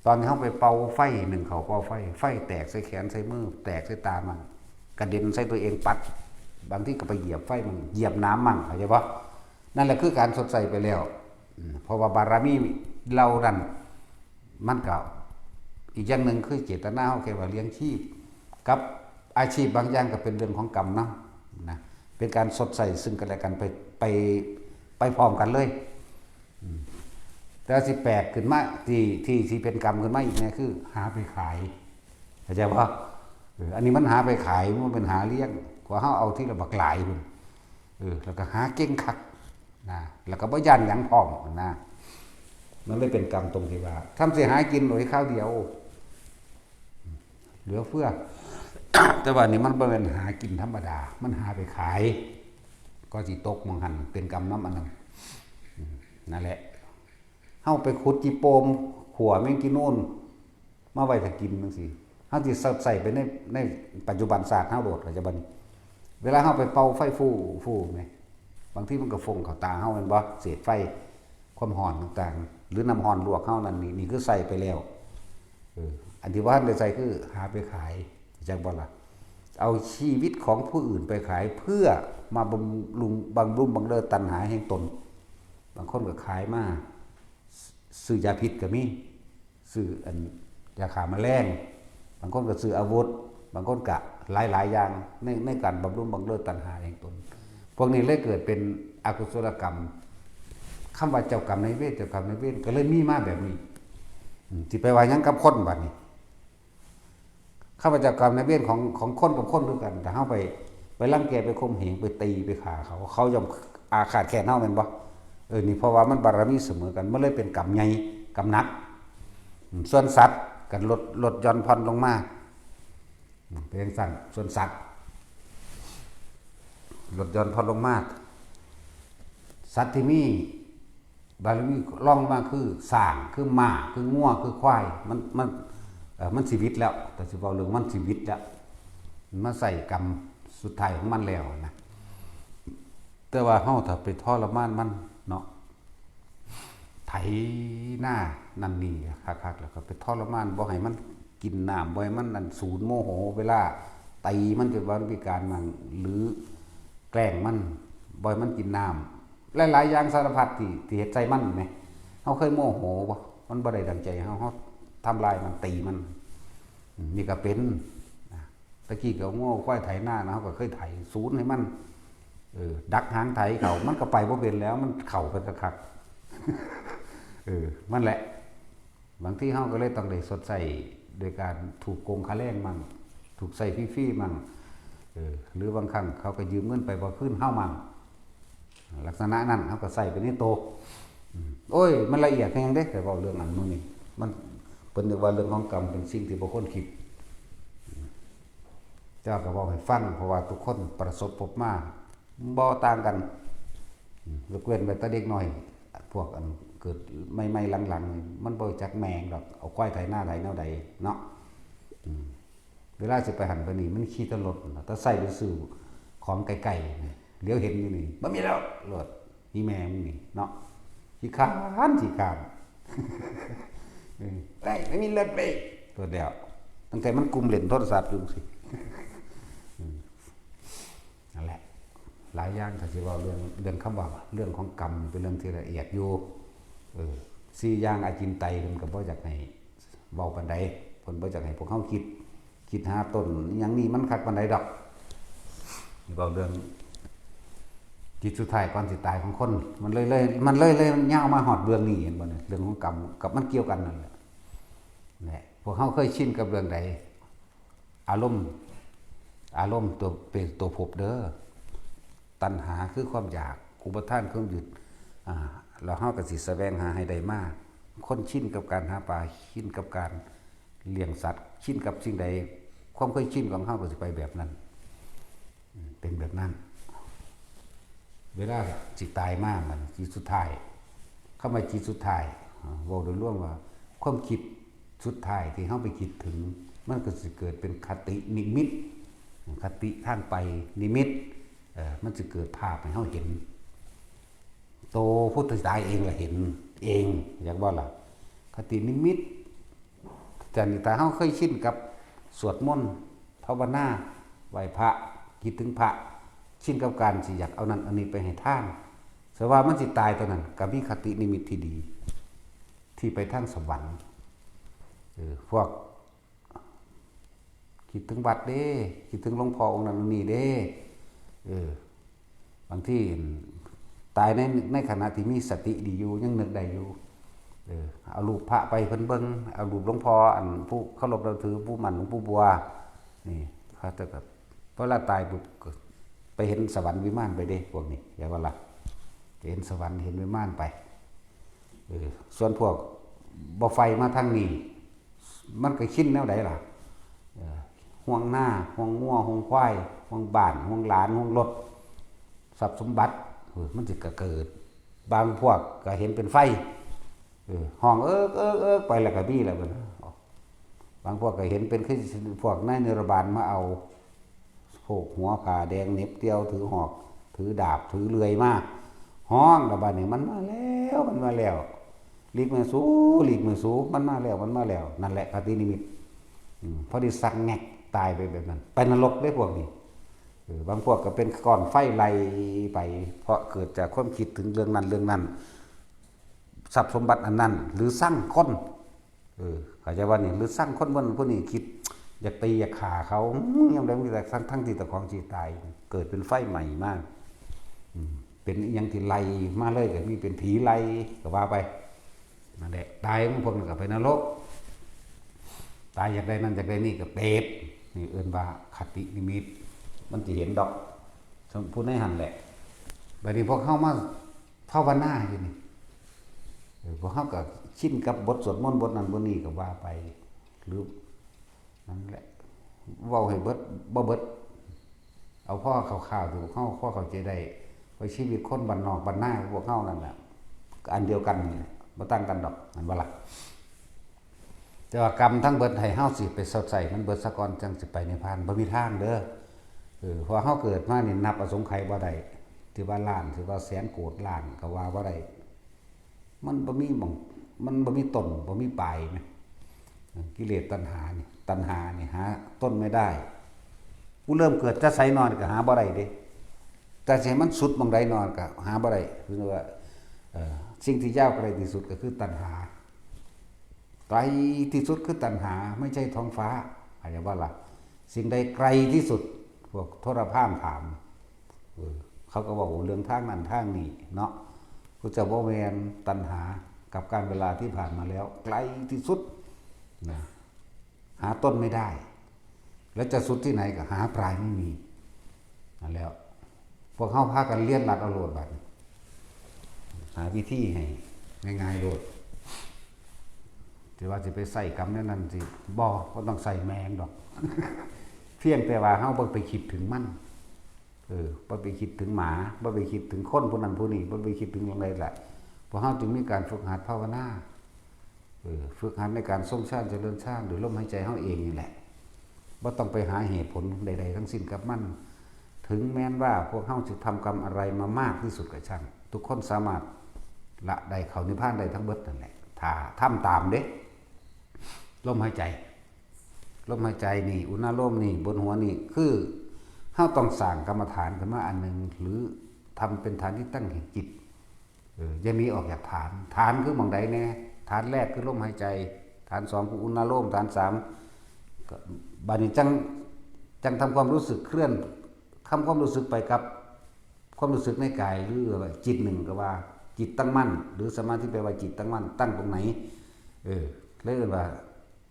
ຕອນທີ່ເຮົາໄປເປົ່າໄຟ ໜຶ້ງເຂົ້າເປົ່າໄຟ ໄຟແຕກໃສ່ແຂນໃສ່ມື ແຕກໃສ່ຕາມັນ ກະເດັນໃສ່ຕົວເອງປັດ ບາງທີກໍໄປຢຽບໄຟມັນ ຢຽບໜາມມັນ ເຂົ້າໃຈບໍ່? ນັ້ນແຫຼະຄືການຊົດໃຊ້ໄປແລ້ວ ເພາະວ່າບາລະມີເຫຼົ່ານັ້ນ ມັນກໍ ອີກຢ່າງໜຶ່ງຄືເຈດຕະນາເຮົາແຄ່ວ່າລ້ຽງຊີບ ກັບອາຊີບບາງຢ່າງກໍເປັນເລື່ອງຂອງກຳນຳນະ ເປັນການຊົດໃຊ້ຊຶ່ງກັນແລະກັນໄປ ໄປ ໄປພ້ອມກັນເລີຍ ອືມ ແຕ່ວ່າຊິແປກຂຶ້ນມາ ທີ່ ທີ່ ທີ່ເປັນກຳຂຶ້ນມາອີກແນ່ຄືຫາໄປຂາຍ ເຂົ້າໃຈບໍ່? ເອີ ອັນນີ້ມັນຫາໄປຂາຍ ມັນບໍ່ແມ່ນຫາລ້ຽງ ກວ່າເຮົາເອົາທີລະບັກຫຼາຍພຸ້ນ ເອີ ແລ້ວກໍຫາເກັ່ງຄັກ ນະ ແລ້ວກໍບໍ່ຢ້ານຫຍັງພ້ອມນະ ມັນເລີຍເປັນກຳຕົງທີ່ວ່າ ທຳຊິຫາກິນໂດຍຄາວດຽວ ເຫຼືອເຟືອ ແຕ່ວ່ານີ້ມັນບໍ່ແມ່ນຫາກິນທຳມະດາ ມັນຫາໄປຂາຍ ກໍຊິຕົກໝ່ອງຫັ້ນ ເປັນກຳນຳອັນນັ້ນ ອືມ ນັ້ນແຫຼະ ເຮົາໄປຂຸດຈີ່ໂປ່ມ ຂົວແມງຈີນູນ ມາໄວ້ຖ້າກິນຈັ່ງຊີ້ ເຮົາຊິໃສ່ໄປໃນ ໃນປັດຈຸບັນຊາດເຮົາໂລດ ເຂົ້າໃຈບໍ່ນີ້? ເວລາເຮົາໄປເປົ່າໄຟຟູ ຟູແໝ ບາງທີມັນກໍຟົງເຂົ້າຕາເຮົາແມ່ນບໍ່? ເສດໄຟ ຄວາມຮ້ອນຕ່າງໆ ຫຼື ນ້ຳຮ້ອນລວກເຮົານັ້ນນີ້ ນີ້ຄືໃສ່ໄປແລ້ວ ເອີ ອັນທີ່ບໍ່ທັນໄດ້ໃສ່ຄືຫາໄປຂາຍ ເຂົ້າໃຈບໍ່ລະ? ເອົາຊີວິດຂອງຜູ້ອື່ນໄປຂາຍ ເພື່ອມາບຳລຸງ ບຳລຸງບັງເລີຕັນຫາແຫ່ງຕົນ ບາງຄົນກໍຂາຍມາ ຊື້ຢາພິດກໍມີ ຊື້ອັນຢາຂ້າມະແລງ ບາງຄົນກໍຊື້ອາວຸດ ບາງຄົນກະຫຼາຍໆຢ່າງ ໃນ ໃນການບຳລຸງບັງເລີຕັນຫາແຫ່ງຕົນ ພວກນີ້ເລີຍເກີດເປັນອະກຸສົລະກຳ ຄຳວ່າເຈົ້າກຳນາຍເວນ ເຈົ້າກຳນາຍເວນ ກໍເລີຍມີມາແບບນີ້ ອືມ ຊິໄປວ່າຫຍັງກັບຄົນບາດນີ້? ຄຳວ່າເຈົ້າກຳນາຍເວນຂອງ ຂອງຄົນກັບຄົນຄືກັນ ຖ້າເຮົາໄປ ໄປລັງແກ ໄປຂົ່ມເຫງ ໄປຕີ ໄປຂ້າເຂົາ ເຂົາຍ່ອມອາຄາດແຄ້ນເຮົາແມ່ນບໍ່? ເອີ ນີ້ເພາະວ່າມັນບາລະມີສະເໝີກັນ ມັນເລີຍເປັນກຳໃຫຍ່ ກຳໜັກ ອືມ ສ່ວນສັດກໍລົດ ລົດຢ່ອນຜ່ອນລົງມາ ອືມ ເປັນຈັ່ງຊັ້ນ ສ່ວນສັດ ລົດຢ່ອນຜ່ອນລົງມາ ສັດທີ່ມີບາລະມີລອງມາຄືຊ້າງ ຄືມ້າ ຄືງົວ ຄືຄວາຍ ມັນ ມັນ ເອີ ມັນຊີວິດແລ້ວ ແຕ່ຊິເວົ້າເລື່ອງມັນຊີວິດແລ້ວ ມັນມາໃຊ້ກຳສຸດທ້າຍຂອງມັນແລ້ວນະ ແຕ່ວ່າເຮົາຖ້າໄປທໍລະມານມັນເນາະ ໄຖນານັ້ນນີ້ຄັກໆ ແລ້ວກໍໄປທໍລະມານ ບໍ່ໃຫ້ມັນກິນນ້ຳ ບໍ່ໃຫ້ມັນອັນສູນໂມໂຫ ເວລາຕີມັນຈົນວ່າມັນພິການນັ້ນ ຫຼື ແກລ້ງມັນ ບໍ່ໃຫ້ມັນກິນນ້ຳ ຫຼາຍໆຢ່າງສາລະພັດທີ່ ທີ່ເຮັດໃສ່ມັນແໝ ເຮົາເຄີຍໂມໂຫບໍ່? ມັນບໍ່ໄດ້ດັ່ງໃຈເຮົາ ເຮົາທຳລາຍມັນ ຕີມັນ ອືມ ນີ້ກໍເປັນນະ ຕະກີ້ກໍເອົາງົວເອົາຄວາຍໄຖນານະ ເຮົາກໍເຄີຍໄຖສູນໃຫ້ມັນ ເອີ ດັກຫາງໄຖເຂົ້າ ມັນກໍໄປບໍ່ເປັນແລ້ວ ມັນເຂົ້າໄປຄັກໆ ເອີ ມັນແຫຼະ ບາງທີເຮົາກໍເລີຍຕ້ອງໄດ້ຊົດໃຊ້ໂດຍການຖືກໂກງຄ່າແລງມັ້ງ ຖືກໃຊ້ຟຣີໆມັ້ງ ເອີ ຫຼືບາງຄັ້ງເຂົາກໍຢືມເງິນໄປບໍ່ຄືນເຮົາມັ້ງ ລັກສະນະນັ້ນ ເຮົາກໍໃຊ້ໄປໃນໂຕ ອືມ ໂອ້ຍ ມັນລະອຽດແຮງເດ້ ແຕ່ເວົ້າເລື່ອງອັນມື້ນີ້ ມັນ ເພິ່ນເອີ້ນວ່າເລື່ອງຂອງກຳເປັນສິ່ງທີ່ບໍ່ຄວນຄິດ ອືມ ເຈົ້າກໍເວົ້າໃຫ້ຟັງ ເພາະວ່າທຸກຄົນປະສົບພົບມາບໍ່ຕ່າງກັນ ອາ ຍົກເວັ້ນໄວ້ແຕ່ເດັກນ້ອຍ ພວກອັນເກີດໃໝ່ໆ ຫຼັງໆ ມັນບໍ່ຈັກແມ່ງດອກ ເອົາຄວາຍໄຖນາໄຖແນວໃດເນາະ ອາ ເວລາຊິໄປຫັ້ນໄປນີ້ ມັນຂີ່ແຕ່ລົດ ແຕ່ໃຊ້ໄປຊື້ຂອງໄກໆ ຫຼຽວເຫັນຢູ່ນີ້ ບໍ່ມີແລ້ວ ໂລດ ອີແມ່ມຶງນີ້ເນາະ ຂີ້ຄ້ານ ຂີ້ຄ້ານ ເອີ ໄດ້ ບໍ່ມີລົດເວີຍ ໂລດແລ້ວ ຕັ້ງແຕ່ມັນກຸ້ມເລ່ນໂທລະສັບຢູ່ຊີ້ ອືມ ນັ້ນແຫຼະ ຫຼາຍຢ່າງ ຖ້າຊິເວົ້າເລື່ອງ ເລື່ອງຄຳວ່າເລື່ອງຂອງກຳ ເປັນເລື່ອງທີ່ລະອຽດຢູ່ ເອີ ສີ່ຢ່າງອາຈິນໄຕ ເພິ່ນກໍບໍ່ຢາກໃຫ້ເວົ້າປານໃດ ເພິ່ນບໍ່ຢາກໃຫ້ພວກເຮົາຄິດ ຄິດຫາຕົ້ນອີ່ຫຍັງນີ້ມັນຄັກປານໃດດອກ ເວົ້າເລື່ອງຈິດສຸດທ້າຍກ່ອນຊິຕາຍຂອງຄົນ ມັນເລີຍ ເລີຍ ມັນເລີຍ ເລີຍຍາວມາຮອດເລື່ອງນີ້ ເຫັນບໍ່ນີ້ ເລື່ອງຂອງກຳ ກັບມັນກ່ຽວກັນນັ້ນແຫຼະ ແຫຼະ ພວກເຮົາເຄີຍຊິນກັບເລື່ອງໃດ? ອາລົມ ອາລົມຕົວເປັນຕົວພົບເດີ ຕັນຫາຄືຄວາມຢາກ ອຸປະທານຄືຄວາມຍຶດ ອາ ແລ້ວເຮົາກໍຊິສະແຫວງຫາໃຫ້ໄດ້ມາ ຄົນຊິນກັບການຫາປາ ຊິນກັບການລ້ຽງສັດ ຊິນກັບສິ່ງໃດ ຄວາມເຄີຍຊິນຂອງເຮົາກໍຊິໄປແບບນັ້ນ ເປັນແບບນັ້ນ ເວລາຊິຕາຍມາ ມັນຈິດສຸດທ້າຍ ຄຳວ່າຈິດສຸດທ້າຍ ເວົ້າໂດຍລວມວ່າ ຄວາມຄິດສຸດທ້າຍທີ່ເຮົາໄປຄິດເຖິງ ມັນກໍຊິເກີດເປັນຄະຕິນິມິດ ຄະຕິທາງໄປນິມິດ ເອີ ມັນຊິເກີດພາບໃຫ້ເຮົາເຫັນ ໂຕຜູ້ທີ່ຕາຍເອງລະເຫັນເອງ ຢາກບໍ່ລະ ຄະຕິນິມິດ ຈັ່ງນີ້ ຖ້າເຮົາເຄີຍຊິນກັບສວດມົນ ພາວະນາ ໄຫວ້ພະ ຄິດເຖິງພະ ຊິນກັບການຊິຢາກເອົານັ້ນເອົານີ້ໄປໃຫ້ທານ ສະວ່າມັນຊິຕາຍຕອນນັ້ນ ກໍມີຄະຕິນິມິດທີ່ດີ ທີ່ໄປທາງສະຫວັນ ເອີ ພວກ ຄິດເຖິງວັດເດ້ ຄິດເຖິງຫຼວງພໍ່ອົງນັ້ນອົງນີ້ເດ້ ເອີ ບາງທີຕາຍໃນ ໃນຂະນະທີ່ມີສະຕິດີຢູ່ ຍັງນຶກໄດ້ຢູ່ ເອີ ເອົາຮູບພະໄປໃຫ້ເພິ່ນເບິ່ງ ເອົາຮູບຫຼວງພໍ່ ອັນຜູ້ເຄົາລົບນັບຖື ປູ່ໝັ້ນ ຫຼວງປູ່ບົວ ນີ້ ເຂົາເຈົ້າກໍ ເວລາຕາຍປຸບ ກໍໄປເຫັນສະຫວັນວິມານໄປເດ້ ພວກນີ້ ຢາກວ່າລະ ໄປເຫັນສະຫວັນ ເຫັນວິມານໄປ ເອີ ສ່ວນພວກບໍ່ໃຝ່ມາທາງນີ້ ມັນກໍຊິນແນວໃດລະ ເອີ ຫ່ວງນາ ຫ່ວງງົວ ຫ່ວງຄວາຍ ຫ່ວງບ້ານ ຫ່ວງຫຼານ ຫ່ວງລົດ ຊັບສົມບັດ ເອີ ມັນຊິກະເກີດ ບາງພວກກໍເຫັນເປັນໄຟ ເອີ ຮ້ອງເອິກເອິກເອິກໄປແລ້ວກໍມີແລ້ວ ບາງພວກກໍເຫັນເປັນຄືພວກນາຍນິລະບານມາເອົາ ໂພກຫົວຜ້າແດງ ເໜັບຕ່ຽວ ຖືຫອກ ຖືດາບ ຖືເລື່ອຍມາ ຮ້ອງລະບາດນີ້ ມັນມາແລ້ວ ມັນມາແລ້ວ ຫຼີກແມ່ສູ ຫຼີກແມ່ສູ ມັນມາແລ້ວ ມັນມາແລ້ວ ນັ້ນແຫຼະຄະຕິນິມິດ ອືມ ພໍດີສັກແງກຕາຍໄປແບບນັ້ນ ໄປນະລົກເດ້ພວກນີ້ ເອີ ບາງພວກກໍເປັນກ້ອນໄຟໄລ່ໄປ ເພາະເກີດຈາກຄວາມຄິດເຖິງເລື່ອງນັ້ນເລື່ອງນັ້ນ ຊັບສົມບັດອັນນັ້ນ ຫຼືຊັງຄົນ ເອີ ເຂົ້າໃຈວ່ານີ້ ຫຼືຊັງຄົນຜູ້ນັ້ນຜູ້ນີ້ ຄິດຢາກຕີຢາກຂ້າເຂົາ ອືມ ຍາມໃດມີແຕ່ທັງ ທັງທີ່ເຈົ້າຂອງຊິຕາຍ ເກີດເປັນໄຟໄໝ້ມາ ອືມ ເປັນອີ່ຫຍັງທີ່ໄລ່ມາເລີຍ ກໍມີເປັນຜີໄລ່ກໍວ່າໄປ ນັ້ນແຫຼະ ຕາຍຂອງພວກນັ້ນກໍໄປນະລົກ ຕາຍຢາກໄດ້ນັ້ນຢາກໄດ້ນີ້ກໍເປດ ນີ້ເອີ້ນວ່າຄະຕິນິມິດ ມັນຊິເຫັນດອກ ຜູ້ໃນຫັ້ນແຫຼະ ບາດນີ້ພວກເຮົາມາ ພາວະນາຢູ່ນີ້ ເອີ ພວກເຮົາກໍຊິນກັບບົດສວດມົນບົດນັ້ນບົດນີ້ກໍວ່າໄປ ຫຼື ນັ້ນແຫຼະ ເວົ້າໃຫ້ເບິດບໍ່ເບິດ ເອົາພໍຄ່າວໆ ທີ່ພວກເຮົາພໍເຂົ້າໃຈໄດ້ ວ່າຊີວິດຄົນບ້ານນອກບ້ານນາຂອງພວກເຮົານັ້ນແຫຼະ ກໍອັນດຽວກັນນີ້ແຫຼະ ບໍ່ຕ່າງກັນດອກ ແມ່ນບໍ່ລະ? ແຕ່ວ່າກຳທັງເບິດໃຫ້ເຮົາຊິໄປຊົດໃຊ້ມັນເບິດສາກ່ອນ ຈັ່ງຊິໄປນິບພານ ບໍ່ມີທາງເດີ ເອີ ເພາະວ່າເຮົາເກີດມານີ້ນັບອະສົງໄຂບໍ່ໄດ້ ຊິວ່າລ້ານ ຊິວ່າແສນໂກດລ້ານກໍວ່າບໍ່ໄດ້ ມັນບໍ່ມີໝ່ອງ ມັນບໍ່ມີຕົ້ນ ບໍ່ມີປາຍແມະ ກິເລດຕັນຫານີ້ ຕັນຫານີ້ຫາຕົ້ນບໍ່ໄດ້ ກູເລີ່ມເກີດແຕ່ໃສນໍ ກໍຫາບໍ່ໄດ້ເດ້ ແຕ່ຊິໃຫ້ມັນສຸດໝ່ອງໃດນໍ ກໍຫາບໍ່ໄດ້ ຄືວ່າ ເອີ ສິ່ງທີ່ຍາວໄກທີ່ສຸດກໍຄືຕັນຫາ ໄກທີ່ສຸດຄືຕັນຫາ ໄມ່ໃຊ່ທ້ອງຟ້າ ເຂົ້າໃຈບໍ່ລະ? ສິ່ງໃດໄກທີ່ສຸດ? ພວກໂທລະພານຖາມ ເອີ ເຂົາກໍເວົ້າເລື່ອງທາງນັ້ນທາງນີ້ເນາະ ພວກເຈົ້າບໍ່ແມ່ນ ຕັນຫາກັບການເວລາທີ່ຜ່ານມາແລ້ວ ໄກທີ່ສຸດນະ ຫາຕົ້ນໄມ່ໄດ້ ແລ້ວຈະສຸດທີ່ໄຫນກໍຫາປາຍໄມ່ມີ ນັ້ນແຫຼະ ພວກເຮົາພາກັນລຽນລັດເອົາໂລດບັດນີ້ ຫາວິທີໃຫ້ງ່າຍໆໂລດ ຊິວ່າຊິໄປໃຊ້ກຳແນວນັ້ນຊິ ບໍ່ ບໍ່ຕ້ອງໃຊ້ແມ່ນດອກ ພຽງແຕ່ວ່າເຮົາບໍ່ໄປຄິດເຖິງມັນ ເອີ ບໍ່ໄປຄິດເຖິງໝາ ບໍ່ໄປຄິດເຖິງຄົນຜູ້ນັ້ນຜູ້ນີ້ ບໍ່ໄປຄິດເຖິງຫຍັງໃດລະ ພວກເຮົາຈຶ່ງມີການຝຶກຫັດພາວະນາ ເອີ ຝຶກຫັດໃນການຊົງຊານຈະເລີນຊານ ໂດຍລົມຫາຍໃຈເຮົາເອງນີ້ແຫຼະ ບໍ່ຕ້ອງໄປຫາເຫດຜົນໃດໆທັງສິ້ນກັບມັນ. ເຖິງແມ່ນວ່າພວກເຮົາຊິທຳກຳອະໄລມາມາກທີ່ສຸດກໍຊ່າງ ທຸກຄົນສາມາດລະໄດ້ເຂົ້ານິບພານໄດ້ທັງເບິດນັ້ນແຫຼະ ຖ້າທຳຕາມເດ້ ລົມຫາຍໃຈ ລົມຫາຍໃຈນີ້ ອຸນາໂລມນີ້ ບົນຫົວນີ້ ຄືເຮົາຕ້ອງສ້າງກຳມະຖານຂຶ້ນມາອັນໜຶ່ງ ຫຼື ທຳເປັນຖານທີ່ຕັ້ງແຫ່ງຈິດ ເອີ ຢ່າໜີອອກຈາກຖານ. ຖານຄືໝ່ອງໃດແດ່? ຖານແລກຄືລົມຫາຍໃຈ, ຖານສອງຄືອຸນາໂລມ, ຖານສາມ ກໍ ບາດນີ້ຈັ່ງ ຈັ່ງທຳຄວາມຮູ້ສຶກເຄື່ອນ ທຳຄວາມຮູ້ສຶກໄປກັບຄວາມຮູ້ສຶກໃນກາຍ ຫຼືວ່າຈິດໜຶ່ງກໍວ່າ ຈິດຕັ້ງໝັ້ນ ຫຼືສະມາທິແປວ່າຈິດຕັ້ງໝັ້ນ ຕັ້ງຕົງໃນ ເອີ ເລີຍເອີ້ນວ່າ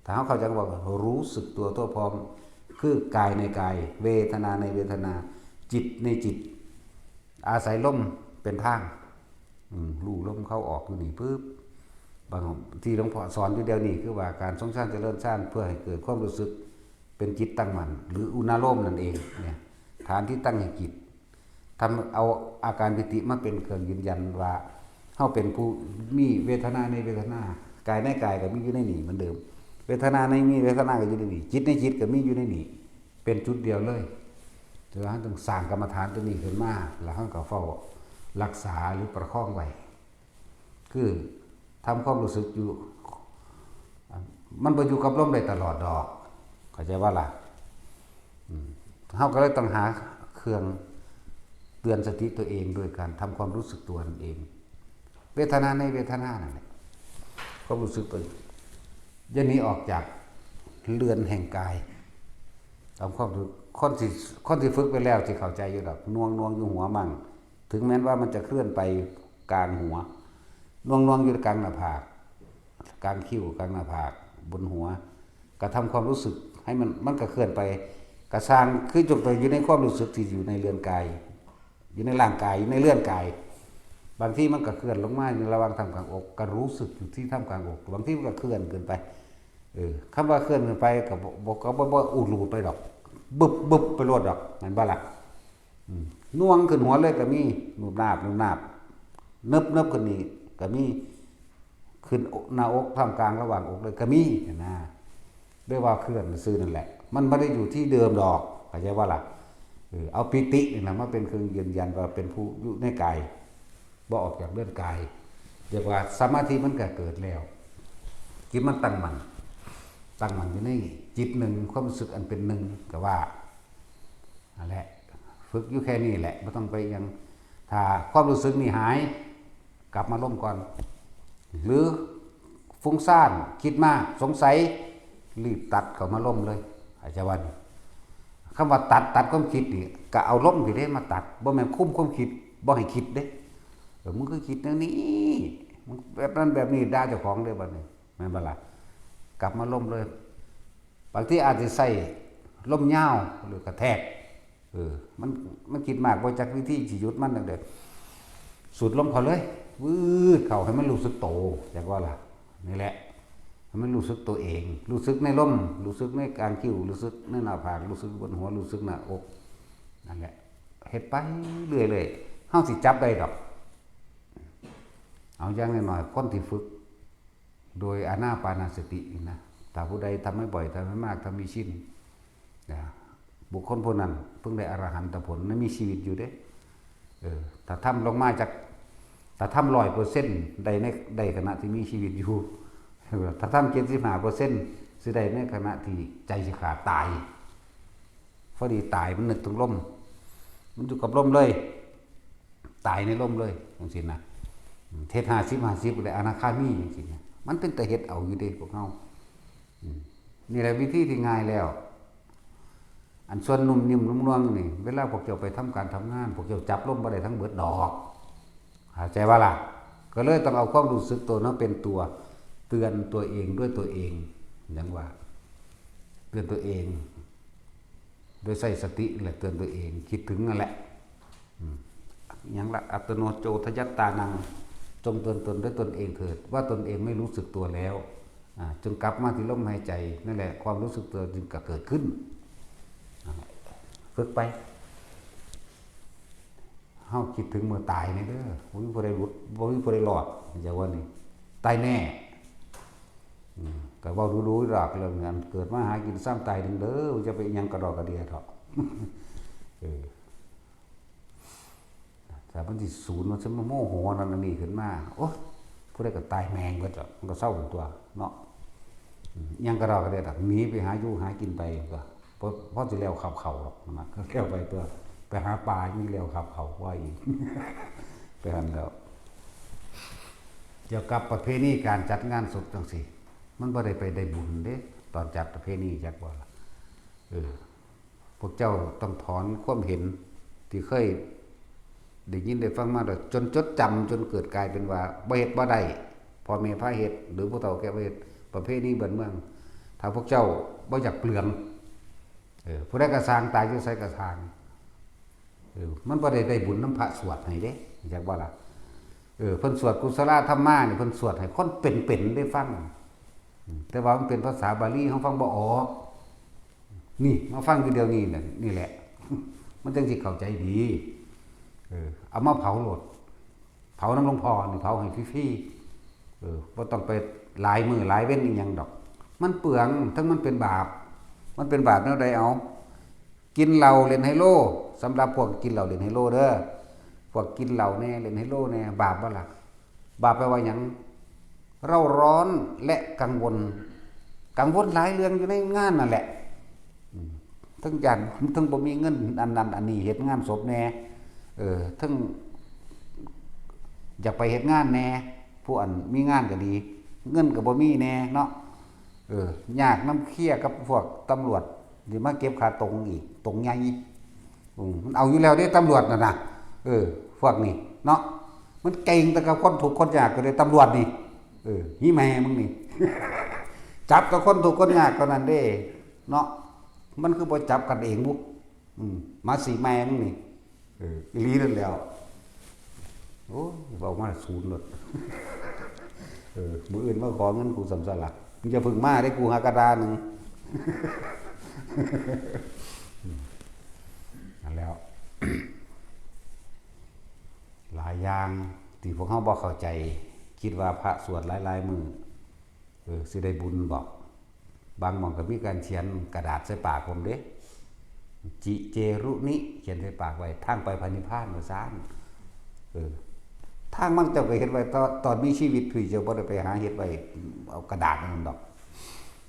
ຖ້າເຮົາເຂົ້າໃຈຄຳວ່າຮູ້ສຶກຕົວທົ່ວພ້ອມ ຄືກາຍໃນກາຍ ເວທະນາໃນເວທະນາ ຈິດໃນຈິດ ອາໄສລົມເປັນທາງ ອືມ ຮູ້ລົມເຂົ້າອອກຢູ່ນີ້ປຶບ ບາງທີ່ຫຼວງພໍ່ສອນຢູ່ດຽວນີ້ ຄືວ່າການຊົງຊານຈະເລີນຊານ ເພື່ອໃຫ້ເກີດຄວາມຮູ້ສຶກເປັນຈິດຕັ້ງໝັ້ນ ຫຼືອຸນາໂລມນັ້ນເອງ ເນຍ ຖານທີ່ຕັ້ງແຫ່ງຈິດ ທຳເອົາອາການປີຕິມາເປັນເຄື່ອງຢືນຢັນວ່າ ເຮົາເປັນຜູ້ມີເວທະນາໃນເວທະນາ ກາຍໃນກາຍກໍມີຢູ່ໃນນີ້ເໝືອນເດີມ ເວທະນາໃນມີເວທະນາກໍຢູ່ໃນນີ້ ຈິດໃນຈິດກໍມີຢູ່ໃນນີ້ ເປັນຈຸດດຽວເລີຍ. ຖືວ່າເຮົາຕ້ອງສ້າງກຳມະຖານຕົວນີ້ຂຶ້ນມາ ແລ້ວເຮົາກໍເຝົ້າຮັກສາ ຫຼື ປະຄອງໄວ້ ຄືທຳຄວາມຮູ້ສຶກຢູ່ ມັນບໍ່ຢູ່ກັບລົມໄດ້ຕະຫຼອດດອກ ເຂົ້າໃຈບໍ່ລະ? ອືມ ເຮົາກໍເລີຍຕ້ອງຫາເຄື່ອງເຕືອນສະຕິຕົວເອງ ໂດຍການທຳຄວາມຮູ້ສຶກຕົວນັ້ນເອງ ເວທະນາໃນເວທະນານັ້ນແຫຼະ ຄວາມຮູ້ສຶກຕົວ ຢ່າໜີອອກຈາກເຮືອນແຫ່ງກາຍ ຕາມຄວາມ ຄົນທີ່ ຄົນທີ່ຝຶກໄປແລ້ວຊິເຂົ້າໃຈຢູ່ດອກ ໜ່ວງໆຢູ່ຫົວມັ້ງ ເຖິງແມ່ນວ່າມັນຈະເຄື່ອນໄປກາງຫົວ ໜ່ວງໆຢູ່ກາງໜ້າຜາກ ກາງຄິ້ວ ກາງໜ້າຜາກ ບົນຫົວ ກະທຳຄວາມຮູ້ສຶກໃຫ້ມັນ ມັນກະເຄື່ອນໄປ ກະຊ່າງ ຄືຈົ່ງໄປຢູ່ໃນຄວາມຮູ້ສຶກທີ່ຢູ່ໃນເຮືອນກາຍ ຢູ່ໃນຮ່າງກາຍ ຢູ່ໃນເຮືອນກາຍ ບາງທີມັນກະເຄື່ອນລົງມາຢູ່ລະຫວ່າງທ່າມກາງອົກ ກະຮູ້ສຶກຢູ່ທີ່ທ່າມກາງອົກ ບາງທີມັນກະເຄື່ອນເກີນໄປ ເອີ ຄຳວ່າເຄື່ອນເກີນໄປກະບໍ່ ກະບໍ່ ບໍ່ອູດລູດໄປດອກ ບຶບໆໄປໂລດດອກ ແມ່ນບໍ່ລະ? ອືມ ໜ່ວງຂຶ້ນຫົວເລີຍກໍມີ ນູບໜາບ ນູບໜາບ ເນີບໆຂຶ້ນນີ້ກໍມີ ຂຶ້ນໜ້າອົກ ທ່າມກາງລະຫວ່າງອົກເລີຍກໍມີຫັ້ນນະ ເລີຍວ່າເຄື່ອນຊື່ນັ້ນແຫຼະ ມັນບໍ່ໄດ້ຢູ່ທີ່ເດີມດອກ ເຂົ້າໃຈບໍ່ລະ? ເອີ ເອົາປີຕິນີ້ນະມາເປັນເຄື່ອງຢືນຢັນວ່າເປັນຜູ້ຢູ່ໃນກາຍ ບໍ່ອອກຈາກເຮືອນກາຍ ຮຽກວ່າສະມາທິມັນກໍເກີດແລ້ວ ຈິດມັນຕັ້ງໝັ້ນ ຕັ້ງໝັ້ນຢູ່ໃນຈິດໜຶ່ງ ຄວາມຮູ້ສຶກອັນເປັນໜຶ່ງກໍວ່າ ນັ້ນແຫຼະ ຝຶກຢູ່ແຄ່ນີ້ແຫຼະ ບໍ່ຕ້ອງໄປຫຍັງ ຖ້າຄວາມຮູ້ສຶກນີ້ຫາຍ ກັບມາລົມກ່ອນ ຫຼືຟຸ້ງຊານ ຄິດມາກ ສົງໄສ ຣີບຕັດເຂົ້າມາລົມເລີຍ ອາຈານວ່ານີ້ ຄຳວ່າຕັດ ຕັດຄວາມຄິດນີ້ ກະເອົາລົມນີ້ເດ້ມາຕັດ ບໍ່ແມ່ນຄຸມຄວາມຄິດ ບໍ່ໃຫ້ຄິດເດ້ ເອີ ມຶງຄືຄິດແນວນີ້ ມຶງແບບນັ້ນແບບນີ້ ດ່າເຈົ້າຂອງເດ້ບັດນີ້ ແມ່ນບໍ່ລະ? ກັບມາລົມເລີຍ ບາງທີອາດຊິໃຊ້ລົມຍາວ ຫຼືກະແທກ ເອີ ມັນ ມັນຄິດມາກ ບໍ່ຈັກວິທີຊິຢຸດມັນຈັ່ງໃດ ສູດລົມເຂົ້າເລີຍ ວືດເຂົ້າ ໃຫ້ມັນຮູ້ສຶກໂຕ ຈັກວ່າລະ ນີ້ແຫຼະ ໃຫ້ມັນຮູ້ສຶກຕົວເອງ ຮູ້ສຶກໃນລົມ ຮູ້ສຶກໃນກາງຄິ້ວ ຮູ້ສຶກໃນໜ້າຜາກ ຮູ້ສຶກບົນຫົວ ຮູ້ສຶກໜ້າອົກ ນັ້ນແຫຼະ ເຮັດໄປເລື້ອຍໆ ເຮົາຊິຈັບໄດ້ດອກ ເອົາຢ່າງໜ້ອຍໆ ຄົນທີ່ຝຶກ ໂດຍອານາປານະສະຕິນີ້ນະ ຖ້າຜູ້ໃດທຳໃຫ້ບ່ອຍ ທຳໃຫ້ມາກ ທຳໃຫ້ຊິນນະ ບຸກຄົນຜູ້ນັ້ນເພິ່ງໄດ້ອະລະຫັນຕະຜົນ ໃນມີຊີວິດຢູ່ເດ້ ເອີ ຖ້າທຳລົງມາຈັກ ຖ້າທຳຮ້ອຍເປີເຊັນ ໄດ້ໃນ ໄດ້ຂະນະທີ່ມີຊີວິດຢູ່ ຖ້າທຳເຈັດສິບຫ້າເປີເຊັນ ຊິໄດ້ໃນຂະນະທີ່ໃຈຊິຂາດຕາຍ ພໍດີຕາຍ ມັນນຶກເຖິງລົມ ມັນຢູ່ກັບລົມເລີຍ ຕາຍໃນລົມເລີຍ ຈັ່ງຊີ້ນະ ເຮັດຫ້າສິບ ຫ້າສິບ ກໍໄດ້ອະນາຄາມີ ຈັ່ງຊີ້ນະ ມັນເປັນຕາເຮັດເອົາຢູ່ເດ້ພວກເຮົາ ອືມ ນີ້ແຫຼະວິທີທີ່ງ່າຍແລ້ວ ອັນສ່ວນນຸ້ມນິ້ມນຸ້ມນວງນີ້ ເວລາພວກເຈົ້າໄປທຳການທຳງານ ພວກເຈົ້າຈັບລົມບໍ່ໄດ້ທັງເບິດດອກ ເຂົ້າໃຈບໍ່ລະ? ກໍເລີຍຕ້ອງເອົາຄວາມຮູ້ສຶກຕົວມາເປັນຕົວເຕືອນຕົວເອງດ້ວຍຕົວເອງ ຫຍັງວ່າ ເຕືອນຕົວເອງ ໂດຍໃຊ້ສະຕິ ແລະ ເຕືອນຕົວເອງ ຄິດເຖິງນັ້ນແຫຼະ ອືມ ຫຍັງລະ ອັດຕະໂນໂຈທະຍັດຕານັງ ຈົ່ງເຕືອນຕົນດ້ວຍຕົນເອງເຖີດ ວ່າຕົນເອງໄມ່ຮູ້ສຶກຕົວແລ້ວ ອາ ຈຶ່ງກັບມາທີ່ລົມຫາຍໃຈ ນັ້ນແຫຼະ ຄວາມຮູ້ສຶກຕົວຈຶ່ງກະເກີດຂຶ້ນ. ຝຶກໄປ. ເຮົາຄິດເຖິງມື້ຕາຍນີ້ເດີ ບໍ່ມີຜູ້ໃດຫຼຸດ ບໍ່ມີຜູ້ໃດລອດ ຢ່າວ່ານີ້ ຕາຍແນ່. ອືມ ກໍເວົ້າດູໆດອກເລື່ອງນັ້ນ ເກີດມາຫາກິນຊາມຕາຍເຖິງເດີ ຢ່າໄປຫຍັງກະດອກກະເດຍເຖາະ. ເອີ ຖ້າມັນຊິສູນ ມັນຊິມາໂມໂຫນັ້ນອັນນີ້ຂຶ້ນມາ ໂອ້ຍ ຜູ້ໃດກໍຕາຍແມ່ງເບິດແລ້ວ ມັນກໍເຊົາຕົວະເນາະ. ອືມ ຫຍັງກະດອກກະເດຍດອກ ໜີໄປຫາຢູ່ຫາກິນໄປຕົວະ ພໍ ພໍຊິແລ້ວຄາບເຂົ້າດອກນະ ແລ້ວໄປຕົວະ ໄປຫາປາ ຍັງແລ້ວຄາບເຂົ້າກວ່າອີກ ໄປຫັ້ນແລ້ວ. ກ່ຽວກັບປະເພນີການຈັດງານສົບຈັ່ງຊີ້ ມັນບໍ່ໄດ້ໄປໄດ້ບຸນເດ້ ຕອນຈັດປະເພນີ ຈັກບໍ່ລະ? ເອີ ພວກເຈົ້າຕ້ອງຖອນຄວາມເຫັນທີ່ເຄີຍໄດ້ຍິນໄດ້ຟັງມາ ແລ້ວຈົນຈົດຈຳ ຈົນເກີດກາຍເປັນວ່າບໍ່ເຮັດບໍ່ໄດ້ ພໍ່ແມ່ພາເຮັດ ຫຼື ຜູ້ເຖົ້າແກ່ພາເຮັດ ປະເພນີບ້ານເມືອງ. ຖ້າພວກເຈົ້າບໍ່ຢາກເປືອງ ເອີ ຜູ້ໃດກໍຊ່າງ ຕາຍຢູ່ໃສກໍຊ່າງ ເອີ ມັນບໍ່ໄດ້ໄດ້ບຸນນຳພະສວດໃຫ້ເດ້ ຮູ້ຈັກບໍ່ລະ? ເອີ ເພິ່ນສວດກຸສະລະທຳມານີ້ ເພິ່ນສວດໃຫ້ຄົນເປັນໆໄດ້ຟັງ. ອືມ ແຕ່ວ່າມັນເປັນພາສາບາລີ ເຮົາຟັງບໍ່ອອກ. ນີ້ ມາຟັງຢູ່ດຽວນີ້ແຫຼະ ນີ້ແຫຼະ ມັນຈັ່ງຊິເຂົ້າໃຈດີ. ເອີ ເອົາມາເຜົາໂລດ ເຜົານຳຫຼວງພໍ່ນີ້ ເຜົາໃຫ້ຟຣີໆ. ເອີ ບໍ່ຕ້ອງໄປຫຼາຍມື້ຫຼາຍເວັນອີ່ຫຍັງດອກ ມັນເປືອງ ເຖິງມັນເປັນບາບ. ມັນເປັນບາບແນວໃດເອົາ? ກິນເຫຼົ້າເລ່ນໄຮໂລ ສຳລັບພວກກິນເຫຼົ້າເລ່ນໄຮໂລເດີ ພວກກິນເຫຼົ້າແດ່ ເລ່ນໄຮໂລແດ່ ບາບບໍ່ລະ? ບາບແປວ່າຫຍັງ? ເຣົາຮ້ອນ ແລະ ກັງວົນ ກັງວົນຫຼາຍເລື່ອງຢູ່ໃນງານນັ້ນແຫຼະ. ອືມ ເຖິງຢ້ານ ເຖິງບໍ່ມີເງິນອັນນັ້ນອັນນີ້ເຮັດງານສົບແດ່ ເອີ ເຖິງຢາກໄປເຮັດງານແດ່ ຜູ້ອັນມີງານກໍດີ ເງິນກໍບໍ່ມີແດ່ເນາະ. ເອີ ຍາກນຳເຄຍກັບພວກຕຳຫຼວດ ຊິມາເກັບຄ່າຕົງອີກ ຕົງໃຫຍ່. ອືມ ມັນເອົາຢູ່ແລ້ວເດ້ ຕຳຫຼວດນັ້ນນະ. ເອີ ພວກນີ້ເນາະ ມັນເກັ່ງແຕ່ກັບຄົນທຸກຄົນຍາກກໍໄດ້ ຕຳຫຼວດນີ້. ເອີ ອີ່ແມ່ມຶງນີ້ ຈັບແຕ່ຄົນທຸກຄົນຍາກເທົ່ານັ້ນເດ້ເນາະ ມັນຄືບໍ່ຈັບກັນເອງບຸ? ອືມ ມາສີແມ່ມຶງນີ້. ເອີ ອີ່ຫຼີນັ້ນແຫຼ້ວ. ໂອ້ຍ ເວົ້າມາສູນໂລດ. ເອີ ມື້ອື່ນມາຂໍເງິນກູຊ້ຳຊະລະ ມຶງຢ່າເພິ່ງມາເດ້ ກູຫາກະດາໜຶ່ງ. ນັ້ນແຫຼ້ວ ຫຼາຍຢ່າງທີ່ພວກເຮົາບໍ່ເຂົ້າໃຈ ຄິດວ່າພະສວດຫຼາຍໆມື້ ເອີ ຊິໄດ້ບຸນບໍ? ບາງໝ່ອງກໍມີການຂຽນກະດາດໃສ່ປາກພ້ອມເດ້ ຈິເຈຣຸນິ ຂຽນໃສ່ປາກໄວ້ ທາງໄປພະນິບພານ ວ່າຊັ້ນ. ເອີ ທາງບາງເຈົ້າກໍເຮັດໄວ້ ຕອນ ຕອນມີຊີວິດພຸ້ນ ເຈົ້າບໍ່ໄດ້ໄປຫາເຮັດໄວ້ ເອົາກະດາດນັ້ນດອກ.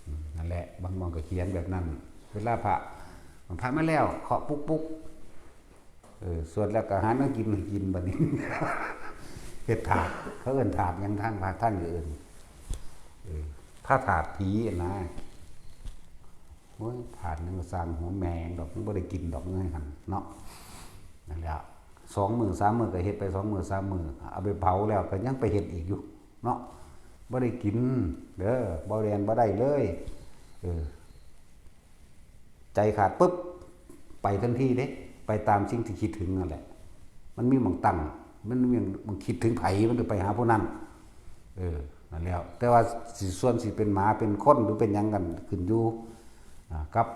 ອືມ ນັ້ນແຫຼະ ບາງໝ່ອງກໍຂຽນແບບນັ້ນ ເວລາພະ ບາງພະມາແລ້ວ ເຄາະປຸກໆ ເອີ ສວດແລ້ວກໍຫາແນວກິນໃຫ້ກິນບັດນີ້ ເຮັດຖາດ ເຂົາເອີ້ນຖາດຫຍັງ ທາງພາກທາງອື່ນ ເອີ ພະຖາດຜີຫັ້ນນະ. ໂອ້ຍ ຖາດຫຍັງກໍຊ່າງ ຫົວແມ່ງດອກ ມັນບໍ່ໄດ້ກິນດອກເງິນຫັ້ນເນາະ. ນັ້ນແຫຼະ ສອງມື້ສາມມື້ກໍເຮັດໄປ ສອງມື້ສາມມື້ ເອົາໄປເຜົາແລ້ວກໍຍັງໄປເຮັດອີກຢູ່ເນາະ ບໍ່ໄດ້ກິນເດີ ບໍ່ແລ່ນບໍ່ໄດ້ເລີຍ. ເອີ ໃຈຂາດປຶບ ໄປທັນທີເດ້ ໄປຕາມສິ່ງທີ່ຄິດເຖິງນັ້ນແຫຼະ. ມັນມີໝ່ອງຕັ້ງ ມັນມີໝ່ອງ ໝ່ອງຄິດເຖິງໃຜ ມັນກໍໄປຫາຜູ້ນັ້ນ. ເອີ ນັ້ນແຫຼ້ວ ແຕ່ວ່າຊິ ສ່ວນຊິເປັນໝາເປັນຄົນ ຫຼື ເປັນຫຍັງນັ້ນ ຂຶ້ນຢູ່ ອາ ກັບ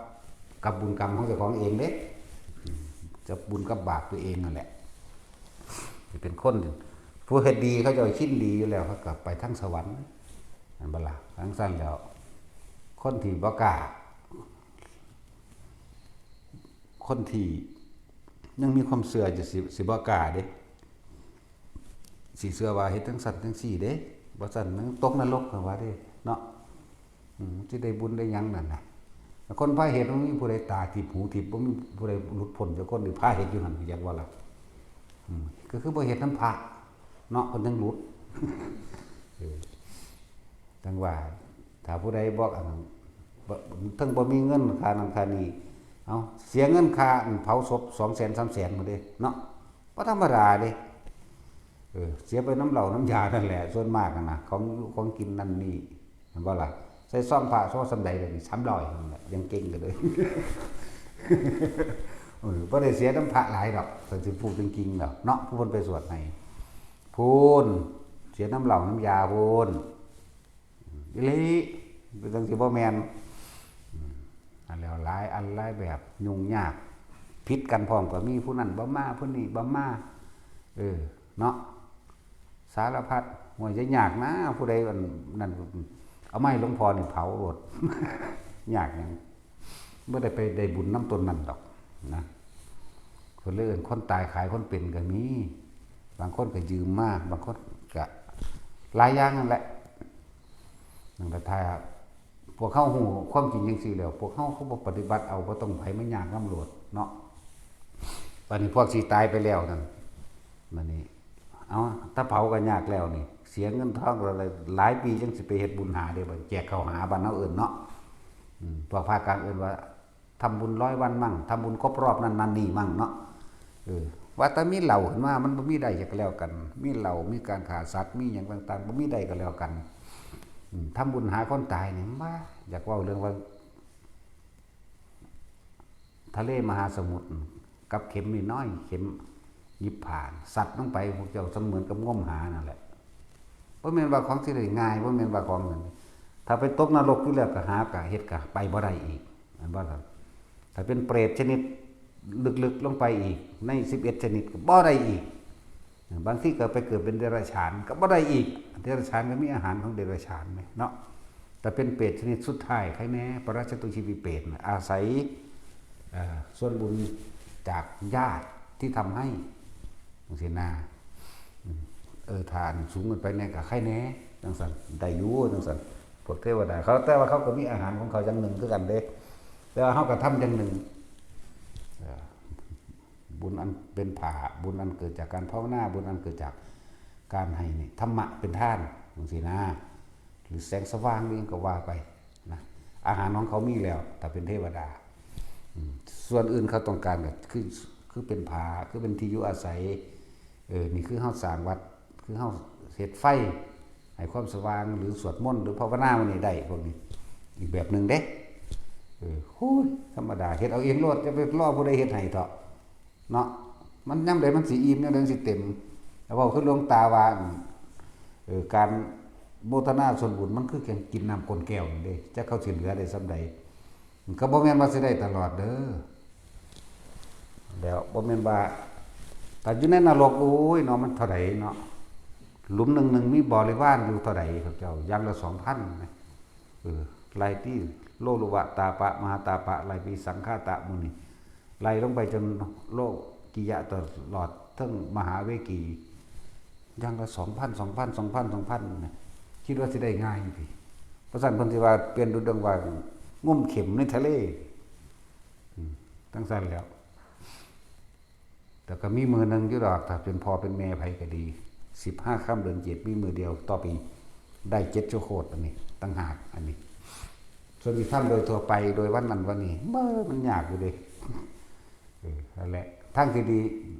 ກັບບຸນກຳຂອງເຈົ້າຂອງເອງເດ້ ອືມ ກັບບຸນກັບບາບຕົວເອງນັ້ນແຫຼະ. ຊິເປັນຄົນ ຜູ້ເຮັດດີ ເຂົາເຈົ້າຊິນດີຢູ່ແລ້ວ ເຂົາກໍໄປທາງສະຫວັນ ແມ່ນບໍ່ລະ? ຈັ່ງຊັ້ນແລ້ວ ຄົນທີ່ບໍ່ກ້າ ຄົນທີ່ຍັງມີຄວາມເຊື່ອຢູ່ ຊິ ຊິບໍ່ກ້າເດ້ ຊິເຊື່ອວ່າເຮັດຈັ່ງຊັ້ນຈັ່ງຊີ້ເດ້ ບໍ່ຊັ້ນມັນຕົກນະລົກ ເຂົາວ່າເດ້ເນາະ. ອືມ ຊິໄດ້ບຸນໄດ້ຫຍັງນັ້ນນະ ຄົນພາເຮັດ ບໍ່ມີຜູ້ໃດຕາທິບຫູທິບ ບໍ່ມີຜູ້ໃດຫຼຸດພົ້ນຈັກຄົນ ທີ່ພາເຮັດຢູ່ຫັ້ນ ຮູ້ຈັກບໍ່ລະ? ອືມ ກໍຄືບໍ່ເຮັດນຳພະເນາະ ເພິ່ນຈັ່ງຫຼຸດ. ເອີ ຈັ່ງວ່າ ຖ້າຜູ້ໃດບໍ່ ອັນ ບໍ່ ເທິງບໍ່ມີເງິນຄ່ານັ້ນຄ່ານີ້ ເອົາ ເສຍເງິນຄ່າ ອັນ ເຜົາສົບ ສອງແສນ ສາມແສນພຸ້ນເດ້ເນາະ ບໍ່ທຳມະດາເດ້. ເອີ ເສຍໄປນຳເຫຼົ້ານຳຢານັ້ນແຫຼະ ສ່ວນມາກຫັ້ນນະ ຂອງຢູ່ຂອງກິນນັ້ນນີ້ ແມ່ນບໍ່ລະ? ໃສ່ຊອງພະຊໍ່ສ່ຳໃດດຽວນີ້ ສາມຮ້ອຍນັ້ນແຫຼະ ຍັງເກັ່ງກວ່າເດີມ. ເອີ ບໍ່ໄດ້ເສຍນຳພະຫຼາຍດອກ ຖ້າຊິເວົ້າຈິງໆແລ້ວເນາະ ຜູ້ເພິ່ນໄປສວດໃຫ້ພຸ້ນ ເສຍນຳເຫຼົ້ານຳຢາພຸ້ນ. ອີ່ຫຼີ ເປັນຈັ່ງຊິບໍ່ແມ່ນ. ອືມ ແລ້ວຫຼາຍອັນຫຼາຍແບບ ຫຍຸ້ງຍາກ ຜິດກັນພ້ອມກໍມີ ຜູ້ນັ້ນບໍ່ມາ ຜູ້ນີ້ບໍ່ມາ ເອີ ເນາະ ສາລະພັດ. ໂອ້ຍ ຢ່າຍາກນາ ຜູ້ໃດອັນນັ້ນ ເອົາມາໃຫ້ຫຼວງພໍ່ນີ້ເຜົາໂລດ ຍາກຫຍັງ ບໍ່ໄດ້ໄປໄດ້ບຸນນຳຕົ້ນນັ້ນດອກນະ. ເພິ່ນເລີຍເອີ້ນຄົນຕາຍຂາຍຄົນເປັນກໍມີ ບາງຄົນກໍຢືມມາ ບາງຄົນກໍຫຼາຍຢ່າງນັ້ນແຫຼະ. ນັ້ນລະ ຖ້າພວກເຮົາຮູ້ຄວາມຈິງຈັ່ງຊີ້ແລ້ວ ພວກເຮົາກໍບໍ່ປະຕິບັດເອົາ ບໍ່ຕ້ອງໃຜມາຍາກນຳໂລດເນາະ. ບາດນີ້ພວກຊິຕາຍໄປແລ້ວນັ້ນ ບາດນີ້ ເອົາ ຖ້າເຜົາກໍຍາກແລ້ວນີ້ ເສຍເງິນທອງກໍຫຼາຍປີ ຈັ່ງຊິໄປເຮັດບຸນຫາເດ້ ບາດແຈກເຂົ້າຫາ ບ້ານເຮົາເອີ້ນເນາະ. ອືມ ພວກພາກກາງເອີ້ນວ່າ ທຳບຸນຮ້ອຍວັນມັ້ງ ທຳບຸນຄົບຮອບນັ້ນນັ້ນນີ້ມັ້ງເນາະ. ເອີ ວ່າແຕ່ມີເຫຼົ້າຂຶ້ນມາ ມັນບໍ່ມີໄດ້ຫຍັງກໍແລ້ວກັນ ມີເຫຼົ້າ ມີການຂ້າສັດ ມີຫຍັງຕ່າງໆ ບໍ່ມີໄດ້ກໍແລ້ວກັນ. ອືມ ທຳບຸນຫາຄົນຕາຍນີ້ ມາ ຢາກເວົ້າເລື່ອງວ່າ ທະເລມະຫາສະໝຸດ ກັບເຂັມນ້ອຍໆ ເຂັມຫຍິບຜ່ານ ສັດລົງໄປ ພວກເຈົ້າສະເໝືອນກັບງົມຫານັ້ນແຫຼະ. ບໍ່ແມ່ນວ່າຂອງຊິໄດ້ງ່າຍ ບໍ່ແມ່ນວ່າຂອງນັ້ນ ຖ້າໄປຕົກນະລົກຢູ່ແລ້ວ ກໍຫາ ກໍເຮັດ ກໍໄປບໍ່ໄດ້ອີກ ແມ່ນບໍ່? ຖ້າເປັນເປຣດຊະນິດ ລຶກໆລົງໄປອີກ ໃນສິບເອັດຊະນິດ ກໍບໍ່ໄດ້ອີກ. ບາງທີກໍໄປເກີດເປັນເດຍລະສະຖານ ກໍບໍ່ໄດ້ອີກ. ເດຍລະສະຖານກໍມີອາຫານຂອງເດຍລະສະຖານແໝ່ເນາະ. ແຕ່ເປັນເປຣດຊະນິດສຸດທ້າຍ ໃຄແນ່ ປະຣາຊະຕຸຊີວິເປຕນະ ອາໄສ ເອີ ສ່ວນບຸນຈາກຍາດທີ່ທຳໃຫ້ ຈັ່ງຊີ້ນາ. ເອີ ຖ້າອັນສູງເກີນໄປແນ່ກໍໃຄແນ່ ຈັ່ງຊັ້ນ ໄດ້ຢູ່ ຈັ່ງຊັ້ນ. ພວກເທວະດາເຂົາ ແຕ່ວ່າເຂົາກໍມີອາຫານຂອງເຂົາຢ່າງໜຶ່ງຄືກັນເດ້ ແຕ່ວ່າເຮົາກໍທຳຢ່າງໜຶ່ງ. ເອີ ບຸນອັນເປັນຜາ ບຸນອັນເກີດຈາກການພາວະນາ ບຸນອັນເກີດຈາກການໃຫ້ນີ້ ທຳມະເປັນທານ ຈັ່ງຊີ້ນາ ຫຼືແສງສະຫວ່າງ ຫຼືຫຍັງກໍວ່າໄປນະ. ອາຫານຂອງເຂົາມີແລ້ວ ຖ້າເປັນເທວະດາ. ອືມ ສ່ວນອື່ນເຂົາຕ້ອງການກໍຄື ຄືເປັນຜາ ຄືເປັນທີ່ຢູ່ອາໄສ. ເອີ ນີ້ຄືເຮົາສ້າງວັດ ຄືເຮົາເຮັດໄຟ ໃຫ້ຄວາມສະຫວ່າງ ຫຼືສວດມົນ ຫຼືພາວະນາ ມື້ນີ້ໄດ້ ພວກນີ້ອີກແບບໜຶ່ງເດ້. ເອີ ໂອ້ຍ ທຳມະດາ ເຮັດເອົາເອງໂລດ ຢ່າໄປລໍຜູ້ໃດເຮັດໃຫ້ເຖາະເນາະ. ມັນຍາມໃດມັນຊິອີ່ມ ຍາມໃດມັນຊິເຕັມ. ແລ້ວເວົ້າຄືຫຼວງຕາວ່າ ເອີ ການໂມທະນາສ່ວນບຸນ ມັນຄືການກິນນ້ຳກົ້ນແກ້ວນີ້ເດ້ ຈັກເຂົາຊິເຫຼືອໄດ້ສ່ຳໃດ. ມັນກໍບໍ່ແມ່ນວ່າຊິໄດ້ຕະຫຼອດເດີ. ແລ້ວບໍ່ແມ່ນວ່າ ຖ້າຢູ່ໃນນະລົກ ໂອ້ຍເນາະ ມັນເທົ່າໃດເນາະ ຫຼຸມໜຶ່ງໜຶ່ງມີບໍລິວານຢູ່ເທົ່າໃດ ພວກເຈົ້າ ຢ່າງລະສອງພັນນະ. ເອີ ໄລ່ຕີ ໂລລຸວະຕາປະ ມະຫາຕາປະ ໄລ່ປີ ສັງຄາຕະ ໝູ່ນີ້ ໄລ່ລົງໄປຈົນໂລກິຍະຕະຫຼອດ ເຖິງມະຫາເວກີ ຢ່າງລະສອງພັນ ສອງພັນ ສອງພັນ ສອງພັນນະ ຄິດວ່າຊິໄດ້ງ່າຍຕິ? ບໍ່ຊັ້ນເພິ່ນຊິວ່າປ່ຽນດູດວງວ່າ ງົມເຂັມໃນທະເລ ອືມ ຈັ່ງຊັ້ນແລ້ວ. ແຕ່ກໍມີມື້ໜຶ່ງຢູ່ດອກ ຖ້າເປັນພໍ່ເປັນແມ່ໃຜກໍດີ ສິບຫ້າຄ່ຳເດືອນເຈັດ ມີມື້ດຽວຕໍ່ປີ ໄດ້ເຈັດຊົ່ວໂຄດ ອັນນີ້ຕ່າງຫາກ ອັນນີ້. ສ່ວນທີ່ທຳໂດຍທົ່ວໄປ ໂດຍວັນນັ້ນວັນນີ້ ເບິ່ງ ມັນຍາກຢູ່ເດ້. ເອີ ນັ້ນແຫຼະ ທາງທີ່ດີ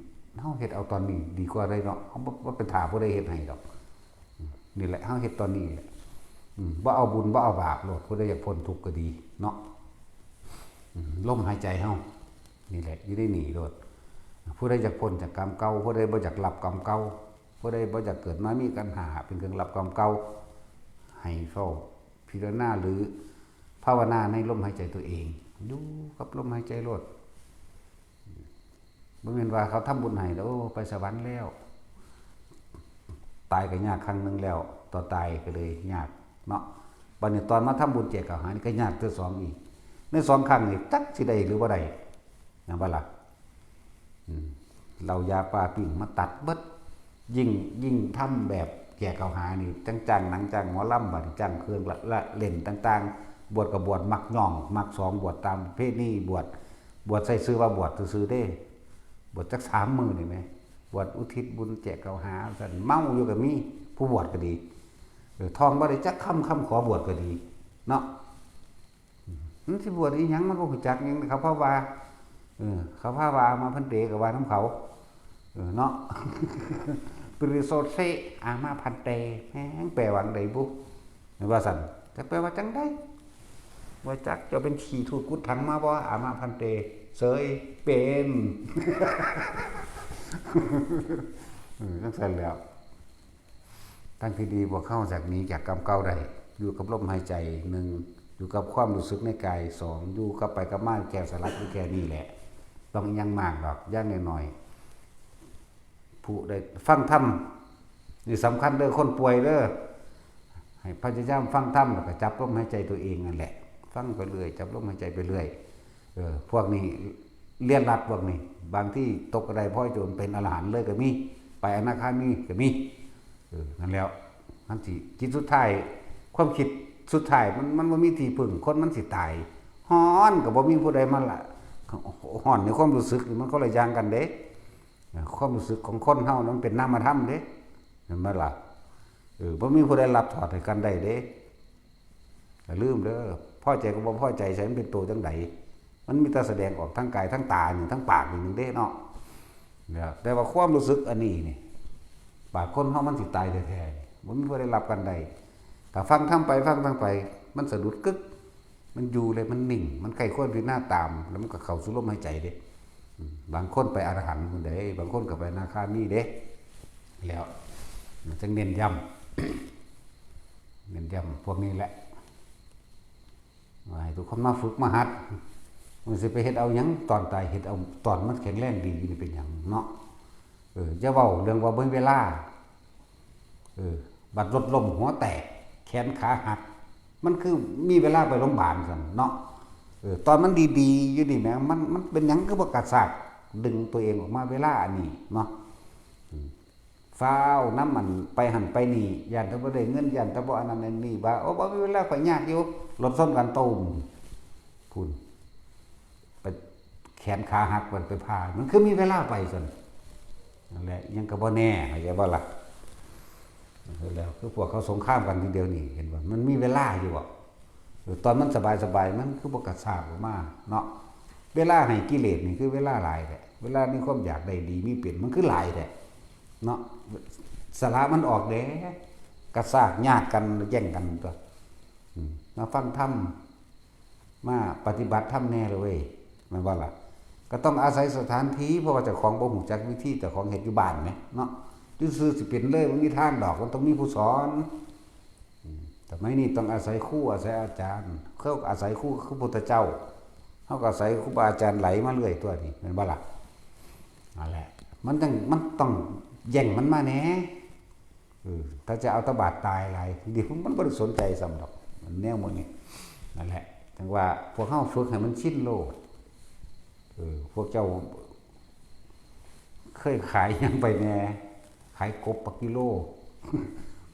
ເຮົາເຮັດເອົາຕອນນີ້ດີກວ່າເດ້ເນາະ ເຮົາບໍ່ ບໍ່ໄປຖ້າຜູ້ໃດເຮັດໃຫ້ດອກ. ນີ້ແຫຼະ ເຮົາເຮັດຕອນນີ້ແຫຼະ. ອືມ ບໍ່ເອົາບຸນ ບໍ່ເອົາບາບໂລດ ຜູ້ໃດຢາກພົ້ນທຸກກໍດີເນາະ. ອືມ ລົມຫາຍໃຈເຮົານີ້ແຫຼະ ຢູ່ໃນນີ້ໂລດ. ຜູ້ໃດຢາກພົ້ນຈາກກຳເກົ່າ ຜູ້ໃດບໍ່ຢາກຮັບກຳເກົ່າ ຜູ້ໃດບໍ່ຢາກເກີດມາມີຂັນຫ້າເປັນເຄື່ອງຮັບກຳເກົ່າ ໃຫ້ເຝົ້າພິຈາລະນາ ຫຼື ພາວະນາໃນລົມຫາຍໃຈຕົວເອງ ຢູ່ກັບລົມຫາຍໃຈໂລດ. ບໍ່ແມ່ນວ່າເຂົາທຳບຸນໃຫ້ແລ້ວ ໂອ້ ໄປສະຫວັນແລ້ວ ຕາຍກໍຍາກຄັ້ງໜຶ່ງແລ້ວ ຕໍ່ຕາຍກໍເລີຍຍາກເນາະ. ບັດນີ້ຕອນມາທຳບຸນແຈກເຂົ້າຫານີ້ກໍຍາກເທື່ອສອງອີກ ໃນສອງຄັ້ງນີ້ຈັກຊິໄດ້ຫຼືບໍ່ໄດ້ ແມ່ນບໍ່ລະ? ອືມ ເຫຼົ້າຢາປາປີ້ງມາຕັດເບິດ. ຍິ່ງ ຍິ່ງທຳແບບແຈກເຂົ້າຫານີ້ ຈັ່ງຈ້າງໜັງ ຈ້າງໝໍລຳ ບາດນີ້ຈ້າງເຄື່ອງລະ ລະເຫຼັ້ນຕ່າງໆ ບວດກໍບວດມັກຍ້ອງມັກສອງ ບວດຕາມປະເພນີ ບວດ ບວດໃສ່ຊື່ວ່າບວດຊື່ໆເດ້ ບວດຈັກສາມມື້ນີ້ແໝ ບວດອຸທິດບຸນແຈກເຂົ້າຫາ ວ່າຊັ້ນ ເມົາຢູ່ກໍມີ ຜູ້ບວດກໍດີ ເອີ ທ່ອງບໍ່ໄດ້ຈັກຄຳ ຄຳຂໍບວດກໍດີເນາະ. ມັນຊິບວດອີ່ຫຍັງ ມັນບໍ່ຮູ້ຈັກຫຍັງ ເຂົາພາວ່າ ເອີ ເຂົາພາວ່າ ອາມາພັນເຕ ກໍວ່ານຳເຂົາ ເອີ ເນາະ ປະລິໂສເຊ ອາມາພັນເຕ ແມ່ງແປວ່າຈັ່ງໃດບຸ ແມ່ນວ່າຊັ້ນ ຈັກແປວ່າຈັ່ງໃດ ບໍ່ຈັກ. ເຈົ້າເປັນຂີ້ທູດກຸດຖັງມາບໍ່? ອາມາພັນເຕ ເສີຍເປັນ ເອີ ຈັ່ງຊັ້ນແຫຼ້ວ. ທາງທີ່ດີພວກເຮົາຈະໜີຈາກກຳເກົ່າໄດ້ ຢູ່ກັບລົມຫາຍໃຈໜຶ່ງ ຢູ່ກັບຄວາມຮູ້ສຶກໃນກາຍ ສອງ ຢູ່ກັບໄປກັບມາ ແຄ່ສະຫຼັດຢູ່ແຄ່ນີ້ແຫຼະ ຕ້ອງຫຍັງມາກດອກ ຢ່າງໜ້ອຍໆ ຜູ້ໃດຟັງທຳ ນີ້ສຳຄັນເດີ ຄົນປ່ວຍເດີ ໃຫ້ພະຍາຍາມຟັງທຳ ແລ້ວກໍຈັບລົມຫາຍໃຈຕົວເອງນັ້ນແຫຼະ ຟັງໄປເລື້ອຍ ຈັບລົມຫາຍໃຈໄປເລື້ອຍ ເອີ ພວກນີ້ລຽນລັດພວກນີ້ ບາງທີຕົກກະໄດພ້ອຍໂຈນ ເປັນອະລະຫັນເລີຍກໍມີ ໄປອະນາຄາມີກໍມີ ເອີ ນັ້ນແຫຼ້ວ ມັນຊິ ຈິດສຸດທ້າຍ ຄວາມຄິດສຸດທ້າຍ ມັນ ມັນບໍ່ມີທີ່ເພິ່ງ ຄົນມັນຊິຕາຍ ຮ້ອນກໍບໍ່ມີຜູ້ໃດມາລະ ຮ້ອນໃນຄວາມຮູ້ສຶກນີ້ ມັນຄົນລະຢ່າງກັນເດ້ ຄວາມຮູ້ສຶກຂອງຄົນເຮົານັ້ນ ມັນເປັນນາມະທຳເດ້ ແມ່ນບໍ່ລະ? ເອີ ບໍ່ມີຜູ້ໃດລັດຖອດໃຫ້ກັນໄດ້ເດ້ ຢ່າລືມເດີ ພໍໃຈກັບບໍ່ພໍໃຈ ໃສມັນເປັນໂຕຈັ່ງໃດ? ມັນມີແຕ່ສະແດງອອກທາງກາຍ ທາງຕານີ້ ທາງປາກນີ້ໜຶ່ງເດ້ເນາະ ແລ້ວ ແຕ່ວ່າຄວາມຮູ້ສຶກອັນນີ້ນີ້ ປາກຄົນເຮົາມັນຊິຕາຍແທ້ໆ ບໍ່ມີຜູ້ໃດລັບກັນໄດ້ ຖ້າຟັງທຳໄປ ຟັງທຳໄປ ມັນສະດຸດກຶກ ມັນຢູ່ເລີຍ ມັນນິ່ງ ມັນໃຄ່ຄວນພິຈາລະນາຕາມ ແລ້ວມັນກໍເຂົ້າສູ່ລົມຫາຍໃຈເດ້ ອືມ ບາງຄົນໄປອະລະຫັນພຸ້ນເດ້ ບາງຄົນກໍໄປອະນາຄາມີເດ້ ແລ້ວ ມັນຈຶ່ງເນັ້ນຢ້ຳ ເນັ້ນຢ້ຳພວກນີ້ແຫຼະ ວ່າໃຫ້ທຸກຄົນມາຝຶກມາຫັດ ມັນຊິໄປເຮັດເອົາຫຍັງ ຕອນຕາຍເຮັດເອົາຕອນມັນແຂງແຮງດີຢູ່ນີ້ເປັນຫຍັງເນາະ ເອີ ຢ່າເວົ້າເລື່ອງວ່າບໍ່ມີເວລາ ເອີ ບັດລົດລົ້ມຫົວແຕກ ແຂນຂາຫັກ ມັນຄືມີເວລາໄປໂຮງບານຊັ້ນເນາະ ເອີ ຕອນມັນດີໆຢູ່ນີ້ແໝ ມັນ ມັນເປັນຫຍັງຄືບໍ່ກະຊາກດຶງຕົວເອງອອກມາເວລາອັນນີ້ເນາະ ອືມ ຟ້າວນຳອັນໄປຫັ້ນໄປນີ້ ຢ້ານແຕ່ບໍ່ໄດ້ເງິນ ຢ້ານແຕ່ບໍ່ອັນນັ້ນອັນນີ້ ວ່າ ໂອ້ ບໍ່ມີເວລາ ຂ້ອຍຍາກຢູ່ ລົດຊົນກັນຕູມ ພຸ້ນ ໄປແຂນຂາຫັກ ມັນໄປຜ່າ ມັນຄືມີເວລາໄປຊັ້ນ ນັ້ນແຫຼະ ຫຍັງກໍບໍ່ແນ່ ເຂົ້າໃຈບໍ່ລະ? ແລ້ວຄືພວກເຂົາສົງຄາມກັນຢູ່ດຽວນີ້ ເຫັນບໍ່? ມັນມີເວລາຢູ່ບໍ່? ເອີ ຕອນມັນສະບາຍໆ ມັນຄືບໍ່ກະຊາກອອກມາເນາະ ເວລາໃຫ້ກິເລດນີ້ຄືເວລາຫຼາຍແທ້ ເວລາມີຄວາມຢາກໄດ້ດີມີເປັນ ມັນຄືຫຼາຍແທ້ເນາະ ສະຫຼະມັນອອກແດ່ ກະຊາກຍາດກັນ ແຍ່ງກັນຕົວະ ອືມ ມາຟັງທຳ ມາປະຕິບັດທຳແດ່ລະເວີຍ ແມ່ນບໍ່ລະ? ກໍຕ້ອງອາໄສສະຖານທີ່ ເພາະວ່າເຈົ້າຂອງບໍ່ຮູ້ຈັກວິທີ ເຈົ້າຂອງເຮັດຢູ່ບ້ານແໝເນາະ ຢູ່ຊື່ຊິເປັນເລີຍ ບໍ່ມີທາງດອກ ມັນຕ້ອງມີຜູ້ສອນ ອືມ ສະໄໝນີ້ຕ້ອງອາໄສຄູ ອາໄສອາຈານ ເຂົາອາໄສຄູຄືພຸດທະເຈົ້າ ເຮົາກໍອາໄສຄູບາອາຈານໄຫຼມາເລື້ອຍຕົວະນີ້ ແມ່ນບໍ່ລະ? ນັ້ນແຫຼະ ມັນຈັ່ງ ມັນຕ້ອງແຍ່ງມັນມາແດ່ ເອີ ຖ້າຈະເອົາແຕ່ບາດຕາຍຫຼາຍ ດຽວມັນບໍ່ໄດ້ສົນໃຈຊ້ຳດອກ ມັນແນວໝູ່ນີ້ ນັ້ນແຫຼະ ຈັ່ງວ່າພວກເຮົາຝຶກໃຫ້ມັນຊິນໂລດ ເອີ ພວກເຈົ້າເຄີຍຂາຍຫຍັງໄປແດ່? ຂາຍກົບປັກກິໂລ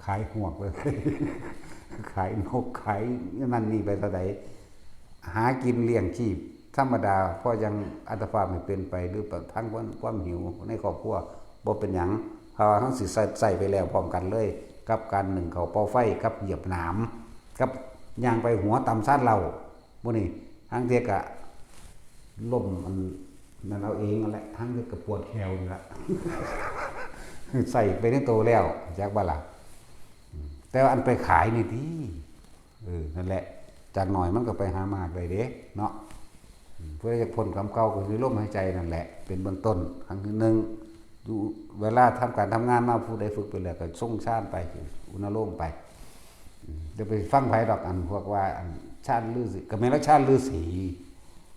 ຂາຍຫວກໄປ ຂາຍນົກ ຂາຍນັ້ນນີ້ໄປເທົ່າໃດ ຫາກິນລ້ຽງຊີບທຳມະດາ ພໍຢ່າງອັດຕະພາບໃຫ້ເປັນໄປ ຫຼືປະທັງຄວາມ ຄວາມຫິວໃນຄອບຄົວ ບໍ່ເປັນຫຍັງ ເພາະວ່າເຮົາຊິໃຊ້ ໃຊ້ໄປແລ້ວພ້ອມກັນເລີຍ ກັບການໜຶ້ງເຂົ້າເປົ່າໄຟ ກັບຢຽບໜາມ ກັບຍ່າງໄປຫົວຕຳຊານເຫຼົ້າ ມື້ນີ້ ຫາງເທື່ອກະລົ້ມອັນນັ້ນເອົາເອງຫັ້ນແຫຼະ ຫາງເທື່ອກະປວດແຂ້ວນີ້ລະ ໃສ່ໄປໃນໂຕແລ້ວ ຈັກບໍ່ລະ? ແຕ່ວ່າອັນໄປຂາຍນີ້ຕິ ເອີ ນັ້ນແຫຼະ ຈາກໜ້ອຍມັນກໍໄປຫາມາກໄດ້ເດ້ເນາະ ຜູ້ໃດຢາກພົ້ນກຳເກົ່າກໍຢູ່ລົມຫາຍໃຈນັ້ນແຫຼະ ເປັນເບື້ອງຕົ້ນ ຄັ້ງທີໜຶ່ງ ຢູ່ເວລາທຳການທຳງານມາ ຜູ້ໃດຝຶກໄປແລ້ວກໍຊົງຊານໄປ ອຸນະໂລມໄປ ຢ່າໄປຟັງໃຜດອກ ອັນພວກວ່າ ອັນຊານລືສີ ກໍແມ່ນລະຊານລືສີ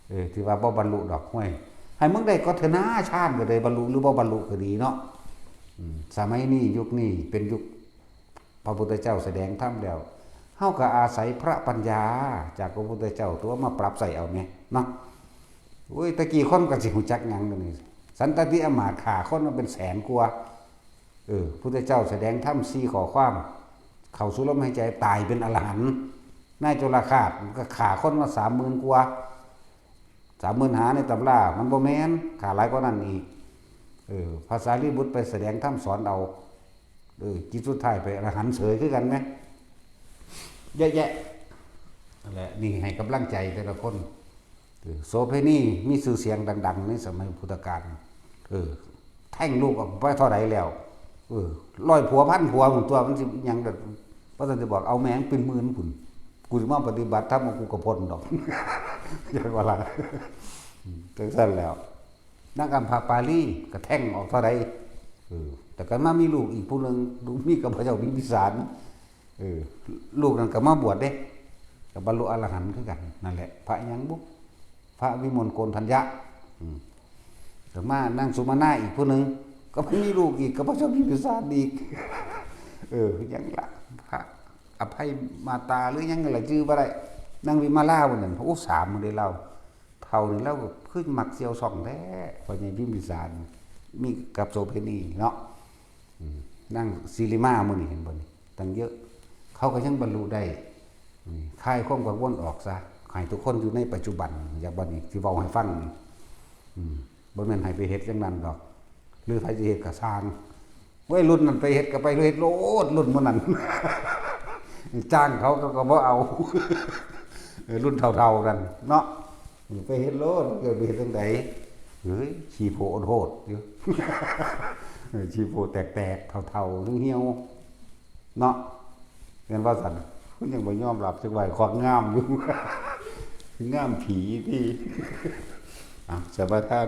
ເອີ ທີ່ວ່າບໍ່ບັນລຸດອກ ຫ້ວຍ ໃຫ້ມຶງໄດ້ກໍເຖາະນາ ຊານກໍໄດ້ບັນລຸ ຫຼືບໍ່ບັນລຸກໍດີເນາະ ອືມ ສະໄໝນີ້ ຍຸກນີ້ເປັນຍຸກ ພະພຸດທະເຈົ້າສະແດງທຳແລ້ວ ເຮົາກໍອາໄສພະປັນຍາຈາກພະພຸດທະເຈົ້າຕົວະມາປັບໃຊ້ເອົາແໝເນາະ ໂອ້ຍ ແຕ່ກີ້ຄົນກໍຊິຮູ້ຈັກຫຍັງດຽວນີ້ ສັນຕະຕິອາມາດຂ້າຄົນມາເປັນແສນກວ່າ ເອີ ພຸດທະເຈົ້າສະແດງທຳສີ່ຂໍ້ຄວາມ ເຂົ້າສູ່ລົມຫາຍໃຈ ຕາຍເປັນອະລະຫັນ ນາຍໂຈລະຄາດກໍຂ້າຄົນມາສາມໝື່ນກວ່າ ສາມໝື່ນຫ້າໃນຕຳລາ ມັນບໍ່ແມ່ນ ຂ້າຫຼາຍກວ່ານັ້ນອີກ ເອີ ພະສາລີບຸດໄປສະແດງທຳສອນເອົາ ເອີ ຈິດສຸດທ້າຍໄປອະລະຫັນເສີຍຄືກັນແມ ເຍາະແຍະ ນັ້ນແຫຼະ ນີ້ໃຫ້ກຳລັງໃຈແຕ່ລະຄົນ ເອີ ໂສເພນີມີຊື່ສຽງດັງໆ ໃນສະໄໝພຸດທະການ ເອີ ແທ້ງລູກອອກໄປເທົ່າໃດແລ້ວ ເອີ ຮ້ອຍຜົວພັນຜົວພຸ້ນຕົວະ ມັນຊິຫຍັງ ບໍ່ທັນໄດ້ບອກ ເອົາແມ່ງເປັນໝື່ນພຸ້ນ ກູຊິມາປະຕິບັດທຳ ເອົາກູກະພົ້ນດອກ ຈັກວ່າລະ ອືມ ຈັ່ງຊັ້ນແລ້ວ ນາງອຳພາປາລີກໍແທ້ງອອກເທົ່າໃດ ເອີ ແຕ່ກໍມາມີລູກອີກຜູ້ໜຶ່ງ ລູກມີກັບພະເຈົ້າພິມພິສານ ເອີ ລູກນັ້ນກໍມາບວດເດ້ ກໍບັນລຸອະລະຫັນຄືກັນ. ນັ້ນແຫຼະ ພະຫຍັງບຸ? ພະວິມົນໂກນທັນຍະ. ອືມ ກໍມານາງສຸມານາອີກຜູ້ໜຶ່ງ ກໍມາມີລູກອີກ ກໍພະເຈົ້າພິມພິສານອີກ. ເອີ ຫຍັງລະ ພະອະໄພມາຕາ ຫຼືຫຍັງລະ ຈື່ບໍ່ໄດ້. ນາງວິມາລາຜູ້ນັ້ນ ໂອ້ ສາມມື້ເດ້ລາວ. ເຖົ້ານີ້ລາວກໍຄືມັກສ່ຽວຊ່ອງແທ້ ພໍ່ໃຫຍ່ພິມພິສານ ມີກັບໂສເພນີເນາະ. ອືມ ນາງສີລິມາມື້ນີ້ເຫັນບໍ່ນີ້ ຕັ້ງເຍອະ ເຂົາກໍຍັງບັນລຸໄດ້. ອືມ ຄາຍຄວາມກັງວົນອອກຊະ ໃຫ້ທຸກຄົນຢູ່ໃນປັດຈຸບັນ. ຢ່າງບັດນີ້ຊິເວົ້າໃຫ້ຟັງນີ້ ອືມ ບໍ່ແມ່ນໃຫ້ໄປເຮັດຈັ່ງນັ້ນດອກ ຫຼືໃຜຊິເຮັດກໍຊ່າງ. ເວີຍ ລຸ້ນນັ້ນໄປເຮັດກໍໄປເຮັດໂລດ ລຸ້ນໝູ່ນັ້ນ ຈ້າງເຂົາ ເຂົາກໍບໍ່ເອົາ. ເອີ ລຸ້ນເຖົ້າໆກັນເນາະ ໄປເຮັດໂລດ ເກີດໄປເຮັດຈັ່ງໃດ? ເອີຍ ຂີ້ໂພໂອດໂຮດຢູ່ ເອີ ຂີ້ໂພແຕກໆ ເຖົ້າໆ ຫ່ຽວໆ ເນາະ ແມ່ນວ່າຊັ້ນ. ເພິ່ນຍັງບໍ່ຍອມຮັບ ຈັກວ່າຄວາມງາມຢູ່ ງາມຜີຕິ. ອ່ະ ສະປະທານ